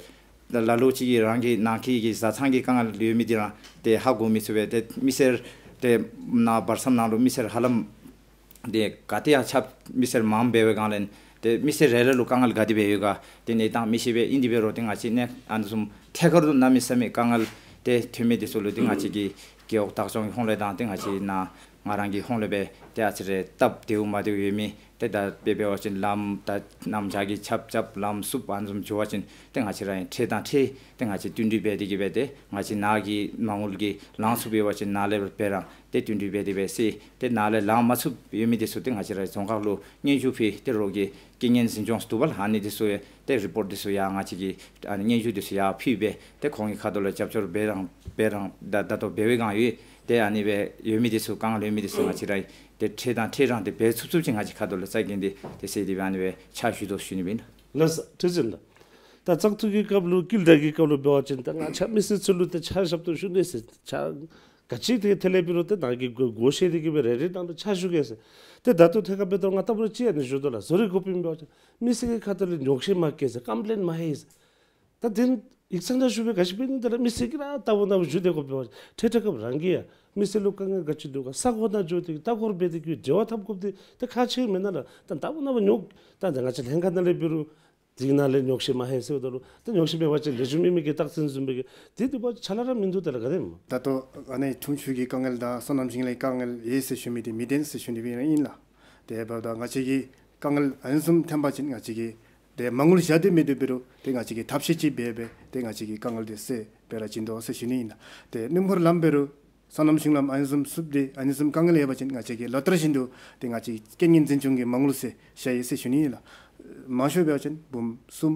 ད་ད་ལ་ལུ་ཅིག་གིས་རང་གི་ནང་འཁོད་ཀྱི་བཟའ་ཚང་གི་དཀའ་ངལ་ཡོད་མི་འདི་ར་ཏེ་ཧ་གོ་མི་ཚུགས་པས། ཏེ་མི་སེར་ཏེ་ནཱ་བར་མཚམས་ནང་ལུ་མི་སེར་ཧ་ལམ་ཏེ་ག་ཏེ་ཡང་ཁྱབ་མི་སེར་མངམ་འབད་བའི་སྒང་ལས་ཏེ་མི་སེར་རེ་རེ་ལུ་དཀའ་ངལ་ག་དེ་སྦེ་ཡོད་ག་ཏེ་གནས་སྟངས་མི་ཤེས་པས། ཨིན་དེ་འབད་རུང་ཏེ་ང་བཅས་ནཱ་ཨ་ནི་བཟུམ་ཐད་ཀར་དུ་གནམ་མེད་ས་མེད་དཀའ་ངལ་ཏེ་ཐོན་མི་འདི་ཚུ་ལུ་ཏེ་ང་བཅས་ཀྱི་རྒེད་འོག་བདག་སྐྱོང་གི་ཧོངས་ལས་དང་ཏེ་ང་བཅས་ནཱ་ང་རང་གི་ཧོངས་ལས་སྦེ་ཏེ་ཨ་ཙི་རེ་སྟབས་བདེཝ་མ་བདེཝ་ཡོད་མི་ཏེ་ད་དཔེ་འབད་བ་ཅིན་ལམ་ད་གནམ་བྱཱར་གྱི་ཆརཔ་རྐྱབ་ལམ་བསུབ་ཨ་ནི་བཟུམ་འགྱོ་བ་ཅིན་ཏེ་ང་བཅས་ར་ཡང་འཕྲལ་དང་འཕྲལ་ཏེ་ང་བཅས་བསྟུན་གྲོས་འབད་དེ་གིས་སྦེ་ཏེ་ང་བཅས་ནཱ་གི་མ་དངུལ་གྱིས་ལང་ཚུགསཔ་ཡོད་པ་ཅིན་ནཱ་ལས་འབད་ར་ཏེ་བསྟུན་གྲོས་འབད་དེ་སྦེ་སེལ། ཏེ་ནཱ་ལས་ལང་མ་ཚུགསཔ་ཡོད་མི་འདི་ཚུ་ཏེ་ང་བཅས་ར་རྫོང་ཁག་ལུ་སྙན་ཞུ་ཕུལ། ཏེ་རོགས་ཀྱི་རྐྱེན་ངན་འཛིན་སྐྱོང་འདུག་པ་ལགས། ཨ་ནི་འདི་ཚུ་ཡང་ཏེ་རི་པོརཊ་འདི་ཚུ་ཡང་ང་བཅས་ཀྱིས་ཨ་ནི་སྙན་ཞུ་འདི་ཚུ་ཡར་ཕུལ་སྦེ་ཏེ་ཁོང་གི་ཁ་ཐུག་ལས་རྒྱབ་སྐྱོར་འབད་རང་འབད་རང་ད་ད་ལྟོ་འབད་བའི་སྒང་ཡོད། ཏེ་ཨ་ནི་སྦེ་ཡོད་མི་འདི་ཚུ་དཀའ་ངལ་ཡོད་མི་འདི་ཚུ་ང་བཅས་ར་ཏེ་འཕྲལ་དང་འཕྲལ་རང་ཏེ་འབད་ཚུགས་ཚུགས་ཅིག་ང་བཅས་ཁ་ཐུག་ལས་རྩ་འགེངས་ཏེ་ཏེ་སེལ་ཏེ་སྦེ་ཨ་ནི་སྦེ་ཕྱག་ཞུ་དོ་ཞུ་ནི་ཨིན། ལགས་སོ། ཁྲི་འཛིན་ལགས། ད་བཙག་འཐུ་གི་སྐབས་ལུ་བསྐྱར་ལྡན་གྱི་སྐབས་ལུ་འབད་བ་ཅིན་ད་ང་བཅས་མི་སེར་ཚུ་ལུ་ཏེ་ཕྱག་ཞབས་ཏོག་ཞུ་ནི་ཟེར་ཕྱག་ག་ཅི་ཏེ་ཐད་ལས་འབད་རུང་ཏེ་ནཱ་གིས་བགོ་བཤའ་འདི་གིས་སྦེ་རེ་རེ་ནང་ལུ་ཕྱག་ཞུ་གེ་ཟེར། ཏེ་ད་ལྟོ་ཐད་ཀར་འབད་དོ་ང་ལྟ་བུ་ར་ཅིག་ཨ་ནི་ཞུ་དོ་ལགས། བཟོ་རིག་འགོ་དཔོན་འབད་བ་ཅིན་མི་སེར་གྱི་ཁ་ཐུག་ལས་ཉོགས་བཤད་མ་བཀལ་ཟེར་ཀམ་པི་ལེན་མ་ལྷོད་ཟེར། ད་དེ་ཡིག་ཚང་ནང་ཞུ་སྦེ་ག་ཅི་འབད་ནི། ད་ར་མི་སེར་གྱིས་ར་ལྟ་བུ་ནང་ཞུ་སྡོད་དགོ་པས། ཐད་ཐད་ཀར་རང་གིས་ཡང་མི་སེར་ལུ་དཀའ་ངལ་ག་ཅི་འདུག་ག་ས་གོ་ནང་འགྱོ་སྟེ་ལྟ་སྐོར་འབད་དེ་གིས་འབྲེལ་བ་འཐབ་དགོཔ་འདི་ད་ཁག་ཆེ་མེན་ན་ལགས། ད་ལྟ་བུ་ནང་ཉོགས་ད་ད་ང་བཅས་ལྷན་ཁག་ནང་ལས་འབད་རུང་དེ་ནང་ལས་ཉོགས་བཤད་མ་ལྷོད་ཟེརཝ་ད་ལུ་ད་ཉོགས་བཤད་མེད་པ་ཅིན་ལེགས་ཤོམ་མེད་མི་གི་རྟགས་མཚན་བཟུམ་སྦེ་གི་དེ་དེ་བ་ཆ་ལ་ར་མིན་འདུག་ད་ལགས། ག་དེམ་ད་ལྟོ་ཨ་ནི་འཐུང་ཆུ་གི་དཀའ་ངལ་དང་སོ་ནམ་ཞིང་ལས་དཀའ་ངལ་ཡོད་ཟེར་ཞུ་མི་འདི་མི་བདེན་ཟེར་ཞུ་ནི་སྦེ་ཨིན་ལགས། དེ་འབདཝ་ད་ང་བཅས་ཀྱི་དཀའ་ངལ་ཨ་ནི་བཟུམ་ཐོན་པ་ཅིན་ང་བཅས་ཀྱིས་ཏེ་མ་དངུལ་བཞག་སྟེ་མི་འདུག་འབད་རུང་ཏེ་ང་བཅས་ཀྱིས་ཐབས་ཤེས་ཅིག་འབད་སྦེ་ཏེ་ང་བཅས་ཀྱི་དཀའ་ངལ་འདི་སེལ་སྦེ་ར་བྱིན་དོ་ཟེར་ཞུ་ནི་ཨིན་ལགས། ཏེ་སྣུམ་འཁོར་ལམ་འབད་རུང་སོ་ནམ་ཞིང་ལམ་ཨ་ནི་བཟུམ་བསུབ་སྟེ་ཨ་ནི་བཟུམ་དཀའ་ངལ་ཡོད་པ་ཅིན་ང་བཅས་ཀྱིས་ལོ་བསྟར་བཞིན་དུ་ཏེ་ང་བཅས་རྐྱེན་ངན་འཛིན་སྐྱོང་གི་མ་དངུལ་ཟེར་བཞག་ཡི་ཟེར་ཞུ་ནི་ཨིན་ལགས། མང་ཤོས་འབད་བ་ཅིན་འབུམ་གསུམ་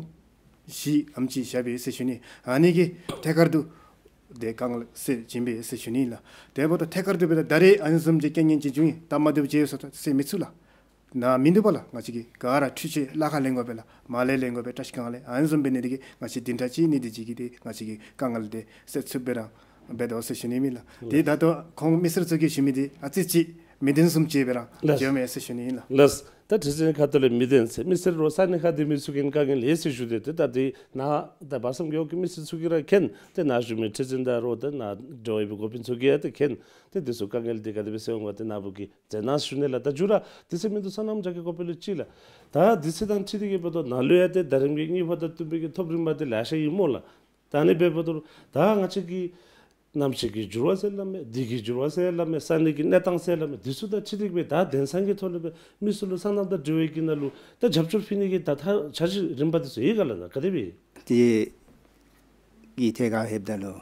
བཞི་ཨ་ནེམ་ཅིག་བཞག་པས་ཟེར་ཞུ་ནི། ཨ་ནི་གིས་ཐད་ཀར་དུ་ཏེ་དཀའ་ངལ་སེལ་བྱིན་པས་ཟེར་ཞུ་ནི་ཨིན་ལགས། དེ་འབདཝ་ད་ཐད་ཀར་དུ་འབདཝ་ད་ད་རེས་ཨ་ནི་བཟུམ་གྱི་རྐྱེན་ངན་ཅིག་བྱུང་ཡི་སྟབས་མ་བདེཝ་ཅིག་ཡོད་ས་ད་སེལ་མི་ཚུགས་ལགས། ནཱ་མིན་འདུག་པ་ལགས། ང་བཅས་ཀྱིས་ག་ར་འཕྲུལ་ཆས་གླ་ཁར་ལེན་དགོ་པས་ལགས། མར་ལས་ལེན་དགོ་པས། བཀྲ་ཤིས་སྒང་ལས་ཨ་ནི་བཟུམ་འབད་ནི་འདི་གིས་ང་བཅས་བདུན་ཕྲག་གཅིག་གཉིས་འདི་ཅིག་གིས་ཏེ་ང་བཅས་ཀྱི་དཀའ་ངལ་འདི་སེལ་ཚུགས་པས་ར་འབད་དོ་ཟེར་ཞུ་ནི་ཨིན་ལགས། ཏེ་ད་ལྟོ་ཁོང་མི་སེར་ཚུ་གིས་ཞུ་མི་འདི་ཨ་ཙི་ཅིག་མི་བདེན་བཟུམ་ཅིག་སྦེ་ར་ལགས། བྱོན་མས་ཟེར་ཞུ་ནི་ཨིན་ལགས། ལགས། ད་ཁྲི་འཛིན་ཁ་ཐུག་ལས་མི་བདེན་ཟེར་མི་སེར་རོགས་ས་གནས་ཁ་བདེ་མི་ཚུ་གིས་དཀའ་ངལ་ཡོད་ཟེར་ཞུ་སྟེ་ཏེ་ད་འདི་ནཱ་ད་བར་མཚམས་རྒེད་འོག་གི་མི་སེར་ཚུ་གིས་ར་མཁྱེན། ཏེ་ནཱ་བཞུགས་མི་ཁྲི་འཛིན་དང་རོགས་ཏེ་ནཱ་འབྲེལ་བ་ཡོད་པའི་འགོ་དཔོན་ཚུ་གིས་ཡང་ཏེ་མཁྱེན། ཏེ་འདི་ཚུ་དཀའ་ངལ་འདི་ག་དེ་སྦེ་སེལ་འོང་ག་ཏེ་ནཱ་བུ་གིས་མཛད་གནང་ཞུ་ནི་ལགས། ད་མཇུག་ར་དུས་ཚོད་མིན་འདུག། སོ་ནམ་རྒྱག་གི་སྐོར་ལས་ཅིག་ལགས། ད་དུས་ཚོད་དང་འཁྲིལ་ཏེ་གིས་འབདཝ་ད་ནཱ་ལུ་ཡང་ཏེ་ཟླ་རིམ་གྱི་དངུལ་ཕོགས་དང་བསྟུན་པའི་གི་ཐོབ་རིམ་པ་འདི་ལེ་ཤ་ཡོད་སྨོ་ལགས། ད་ཨ་ནི་འབདཝ་ད་ད་ང་བཅས་ཀྱི་གནམ་གཤིས་ཀྱི་འགྱུར་བ་ཟེར་སླབ་མས། དུས་ཀྱི་འགྱུར་བ་ཟེར་སླབ་མས། ས་གནས་ཀྱི་གནས་སྟངས་ཟེར་སླབ་མས། འདི་ཚུ་དང་འཁྲིལ་ཏེ་གིས་སྦེ་ད་དེང་སང་གི་ཐོག་ལས་སྦེ་མི་ཚུ་ལུ་སོ་ནམ་དང་འབྲེལ་བའི་གི་ནང་ལུ་ད་རྒྱབ་སྐྱོར་ཕུལ་ནི་གི་ད་ད་འཆར་གཞི་རིམ་པ་འདི་ཚུ་ཡོད་ག་ལགས། ད་ག་དེ་སྦེ་ཏེ་གི་ཐད་ཁར་ལྷོདཔ་ད་ལུ་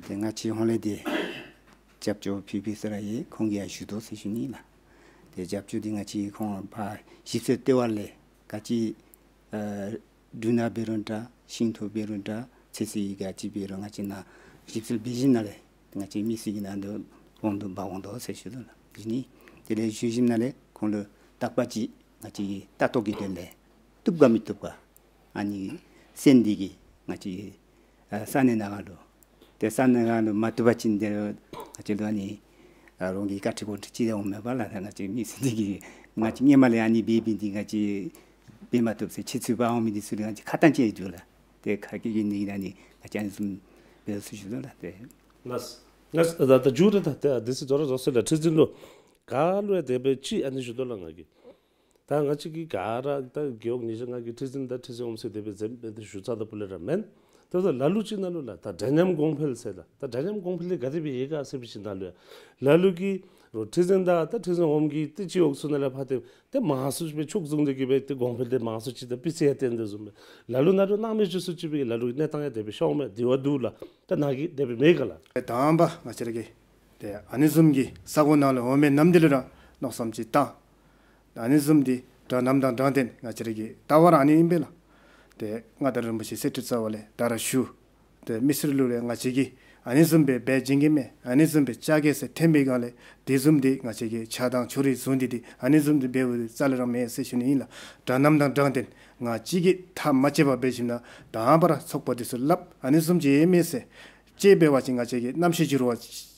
ཏེ་ང་བཅས་ཧོངས་ལས་ཏེ་རྒྱབ་སྐྱོར་ཕུལ་ཕུལ་ས་ར་ཡོད། ཁོང་གིས་ཡང་ཞུ་དོ་ཟེར་ཞུ་ནི་ལགས། ཏེ་རྒྱབ་སྐྱོར་འདི་ང་བཅས་ཁོང་ཕར་ཞིབ་འཚོལ་ལྟེ་བ་ལས་ག་ཅི་ཨ་འབྲུ་སྣ་འབད་རུང་འདྲ་ཤིང་ཐོག་འབད་རུང་འདྲ་ཚོད་བསྲེ་ག་ཅི་འབད་རུང་ང་བཅས་ནཱ་ཞིབ་འཚོལ་འབད་ཞིནམ་ལས་ང་བཅས་མི་སེར་གྱི་ནང་དུ་འོང་དོ་འབག་འོང་དོ་ཟེར་ཞུ་དོ་ལགས། ཞུ་ནི། དེ་ལས་ཞུ་ཞིནམ་ལས་ཁོང་ལུ་རྟག་པ་ཅིག་ང་བཅས་ཀྱིས་ལྟ་རྟོག་གི་དོན་ལས་བཏུབ་ག་མི་བཏུབ་ག་ཨ་ནི་གསན་ཏེ་གིས་ང་བཅས་ཀྱིས་ ཨ་ས་གནས་ནང་ལུ། ཏེ་ས་གནས་ནང་ལུ་མ་བཏུབ་པ་ཅིན་ཏེ་ང་བཅས་ལུ་ཨ་ནི་ཨ་རོགས་ཀྱིས་བཀའ་ཁྲིད་དགོངས་ཁྲིད་ཅིག་འོང་མས་པ་ལགས། ད་ང་བཅས་མི་སེར་འདི་གིས་ང་བཅས་སྔོན་མ་ལས་ཨ་ནི་འབད་འབད་འདི་ང་བཅས་འབད་མ་བཏུབ་ཟེར་ཆུད་ཟོས་འབག་འོང་མི་འདི་ཚུ་ལུ་ང་བཅས་ཁ་གཏམ་ཅིག་ཡོད་ལགས། ཏེ་ཁ་སྐད་ཀྱི་ནི་ཨ་ནི་ང་བཅས་ཨ་ནི་བཟུམ་འབད་ཟེར་ཞུ་དོ་ལགས། ཏེ་ལགས། ལགས། ད་ད་མཇུག་ར་ད་ཏེ་དུས་ཚོད་དོ་ར་རྫོགས་སོ་ལགས། ཁྲི་འཛིན་ལུ་ག་ལུ་ཡང་དེ་སྦེ་ཅིག་ཨ་ནི་ཞུ་དོ་ལགས། ང་གིས་ད་ང་བཅས་ཀྱི་ག་ར་ད་རྒེད་འོག་ཉི་ཤུ་ལྔ་གི་ཁྲི་འཛིན་དང་ཁྲི་འཛིན་འོགམ་ཚུ་དེ་སྦེ་འཛེམ་སྦེ་ཏེ་ཞུ་ཚར་དོ་པོ་ལས་ར་མེན། ད་ད་ལ་ལུ་ཅིག་ནང་ལུ་ལགས་ད་འདྲ་མཉམ་གོང་འཕེལ་ཟེར་ད་ད་འདྲ་མཉམ་གོང་འཕེལ་འདི་ག་དེ་སྦེ་ཡོད་ག་ཟེར་བ་ཅིན་ནང་ལུ་ཡང་ལ་ལུ་གིས་རོགས་ཁྲི་འཛིན་དང་ད་ཁྲི་འཛིན་འོགམ་གྱི་ཏེ་སྤྱི་འོག་ཚུ་ནང་ལས་ཕར་ཏེ་ཏེ་མང་སུ་སྦེ་ཕྱོགས་བཟུང་སྟེ་གིས་སྦེ་ཏེ་གོང་འཕེལ་འདི་མང་སུ་ཅིག་དང་སྤུས་ཚད་ཡང་བརྟན་དོ་བཟུམ་སྦེ་ལ་ལུ་ནང་ལུ་སྣང་མེད་བཅུག་སུ་ཅིག་སྦེ་ལ་ལུ་གི་གནས་སྟངས་ཡང་དེ་སྦེ་ཤོརཝ་མས། དེ་བ་འདུག་ལགས། ད་དང་པ་ང་བཅས་ར་གིས་ཏེ་ཨ་ནི་བཟུམ་གྱི་ས་གོ་ནང་ལུ་འོང་མི་རྣམས་འདི་ལུ་ར་མནོ་བསམ་ཅིག་བཏང་། ཨ་ནི་བཟུམ་འདི་དྲང་གནས་དང་དྲང་བདེན་ང་བཅས་ར་གི་ལྟ་བ་ར་ཨ་ནི་ཨིན་པས་ལགས། ཏེ་མངའ་བདག་རིན་པོ་ཆེ་གསེར་ཁྲི་རྩ་བ་ལས་ད་ར་ཞུ། ཏེ་མི་སེར་ལུ་ལས་ང་བཅས་ཀྱིས་ཨ་ནི་བཟུམ་སྦེ་འབད་བྱིན་གེ་མེན། ཨ་ནི་བཟུམ་སྦེ་བཅའ་གེ་ཟེར་ཐོན་པའི་སྒང་ལས་དེ་བཟུམ་འདི་ང་བཅས་ཀྱིས་ཆ་དང་ཕྱོགས་རིས་བཟུང་སྟེ་འདི་ཨ་ནི་བཟུམ་འདི་འབདཝ་འདི་རྩ་ལས་ར་མེན་ཟེར་ཞུ་ནི་ཨིན་ལགས། དྲང་གནས་དང་དྲང་བདེན་ང་བཅས་ཀྱིས་ཐག་མ་བཅད་པར་འབད་ཞིནམ་ལས་དང་པ་ར་ཚོགས་པ་འདི་ཚུ་སླབ། ཨ་ནི་བཟུམ་ཅིག་ཡོད་མེད་ཟེར་དཔྱད་འབད་བ་ཅིན་ང་བཅས་ཀྱིས་རྣམ་ཤེས་འགྱུར་བ་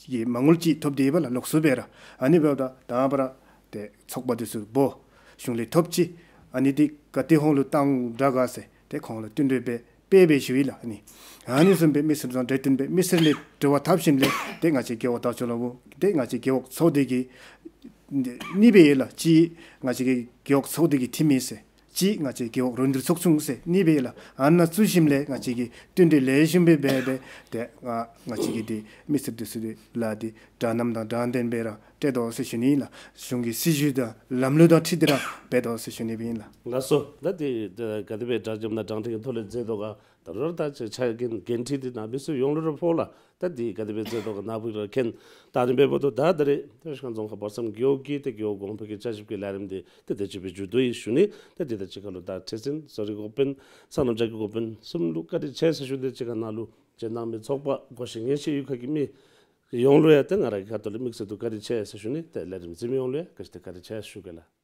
གི་མ་དངུལ་ཅིག་ཐོབ་སྟེ་ཡོདཔ་ལགས། ལོགས་སུ་སྦེ་ར་ཨ་ནི་འབདཝ་ད་དང་པ་ར་ཏེ་ཚོགས་པ་འདི་ཚུ་འབོ་གཞུང་ལས་ཐོབ་ཅི། ཨ་ནི་འདི་ག་ཏེ་ཁོང་ལུ་བཏང་དྲག་ག་ཟེར་ཏེ་ཁོང་ལུ་བསྟུན་གྲོས་འབད་འབད་འབད་ཞུ་ཡི་ལགས། ཨ་ནི་ཨ་ནི་བཟུམ་སྦེ་མི་སེར་དང་གྲོས་བསྟུན་འབད་མི་སེར་ལས་དྲི་བ་འཐབ་ཞིནམ་ལས་ཏེ་ང་བཅས་རྒེད་འོག་བདག་སྐྱོང་ལྷ་མོ་ཏེ་ང་བཅས་རྒེད་འོག་ཚོགས་སྡེ་གི་གཉིས་སྦེ་ཡོད་ལགས། གཅིག་ང་བཅས་ཀྱི་རྒེད་འོག་ཚོགས་སྡེ་གི་འཐུས་མི་ཟེར། གཅིག་ང་བཅས་རྒེད་འོག་རོགས་འདེགས་ཚོགས་ཆུང་ཟེར་གཉིས་སྦེ་ཡོད་ལགས། ཨ་ནཱ་བཙུགས་ཞིནམ་ལས་ང་བཅས་ཀྱིས་བསྟུན་གྲོས་ལེགས་ཤོམ་སྦེ་འབད་འབད་ཏེ་ང་ང་བཅས་ཀྱིས་འདི་མི་སེར་འདི་ཚུ་འདི་ལུ་འདི་དྲང་གནས་དང་དྲང་བདེན་སྦེ་ར་སྤྲོད་དོ་ཟེར་ཞུ་ནི་ཨིན་ལགས། གཞུང་གི་སྲིད་བྱུས་དང་ལམ་ལུགས་དང་འཁྲིལ་ཏེ་ར་འབད་དོ་ཟེར་ཞུ་ནི་སྦེ་ཨིན་ལགས། ལགས་སོ། ད་འདི་ད་ག་དེ་སྦེ་དྲང་གནས་དང་དྲང་བདེན་གྱི་ཐོག་ལས་མཛད་དོ་ག། ད་རུང་ད་ཆ་ཆ་རྐྱེན་འགན་འཁྲི་འདི་ནཱ་མི་སེར་ཡོངས་ལུ་ར་ཕོག་ལགས། ད་འདི་ག་དེ་སྦེ་མཛད་དོ་ག་ནཱ་བུ་ར་མཁྱེན། ད་ཨ་ནི་འབདཝ་ད་ད་ད་རེས་ཏེ་ཤང་རྫོང་ཁག་བར་མཚམས་རྒེད་འོག་གི་ཏེ་རྒེད་འོག་གོང་འཕེལ་གྱི་བསྐྱར་ཞིབ་ཀྱི་ལས་རིམ་འདི་ཏེ་དེ་ཅིག་སྦེ་མཇུག་བསྡུ་ཡི་ཞུ་ནི། ཏེ་འདི་དང་གཅིག་ཁར་ལུ་ད་ཁྲི་འཛིན་བཟོ་རིག་འགོ་དཔོན་སོ་ནམ་རྒྱ་སྐྱེད་འགོ་དཔོན་གསུམ་ལུ་བཀའ་དྲིན་ཆེ་ཟེར་ཞུ་ནི། དེ་གཅིག་ཁར་ནཱ་ལུ་མཇལ་གནང་མི་ཚོགས་པ་སྒོ་ཤེས་ཉན་ཤེས་ཡུལ་ཁག་གི་མི་ཡོངས་ལུ་ཡང་ཏེ་ང་ར་གི་ཁ་ཐུག་ལས་དམིགས་བསལ་དུ་བཀའ་དྲིན་ཆེ་ཟེར་ཞུ་ནི། ཏེ་ལས་རིམ་གཟིགས་མི་ཡོངས་ལུ་ཡང་ག་ཅི་ཏེ་བཀའ་དྲིན་ཆེ་ཟེར་ཞུ་གེ་ལགས།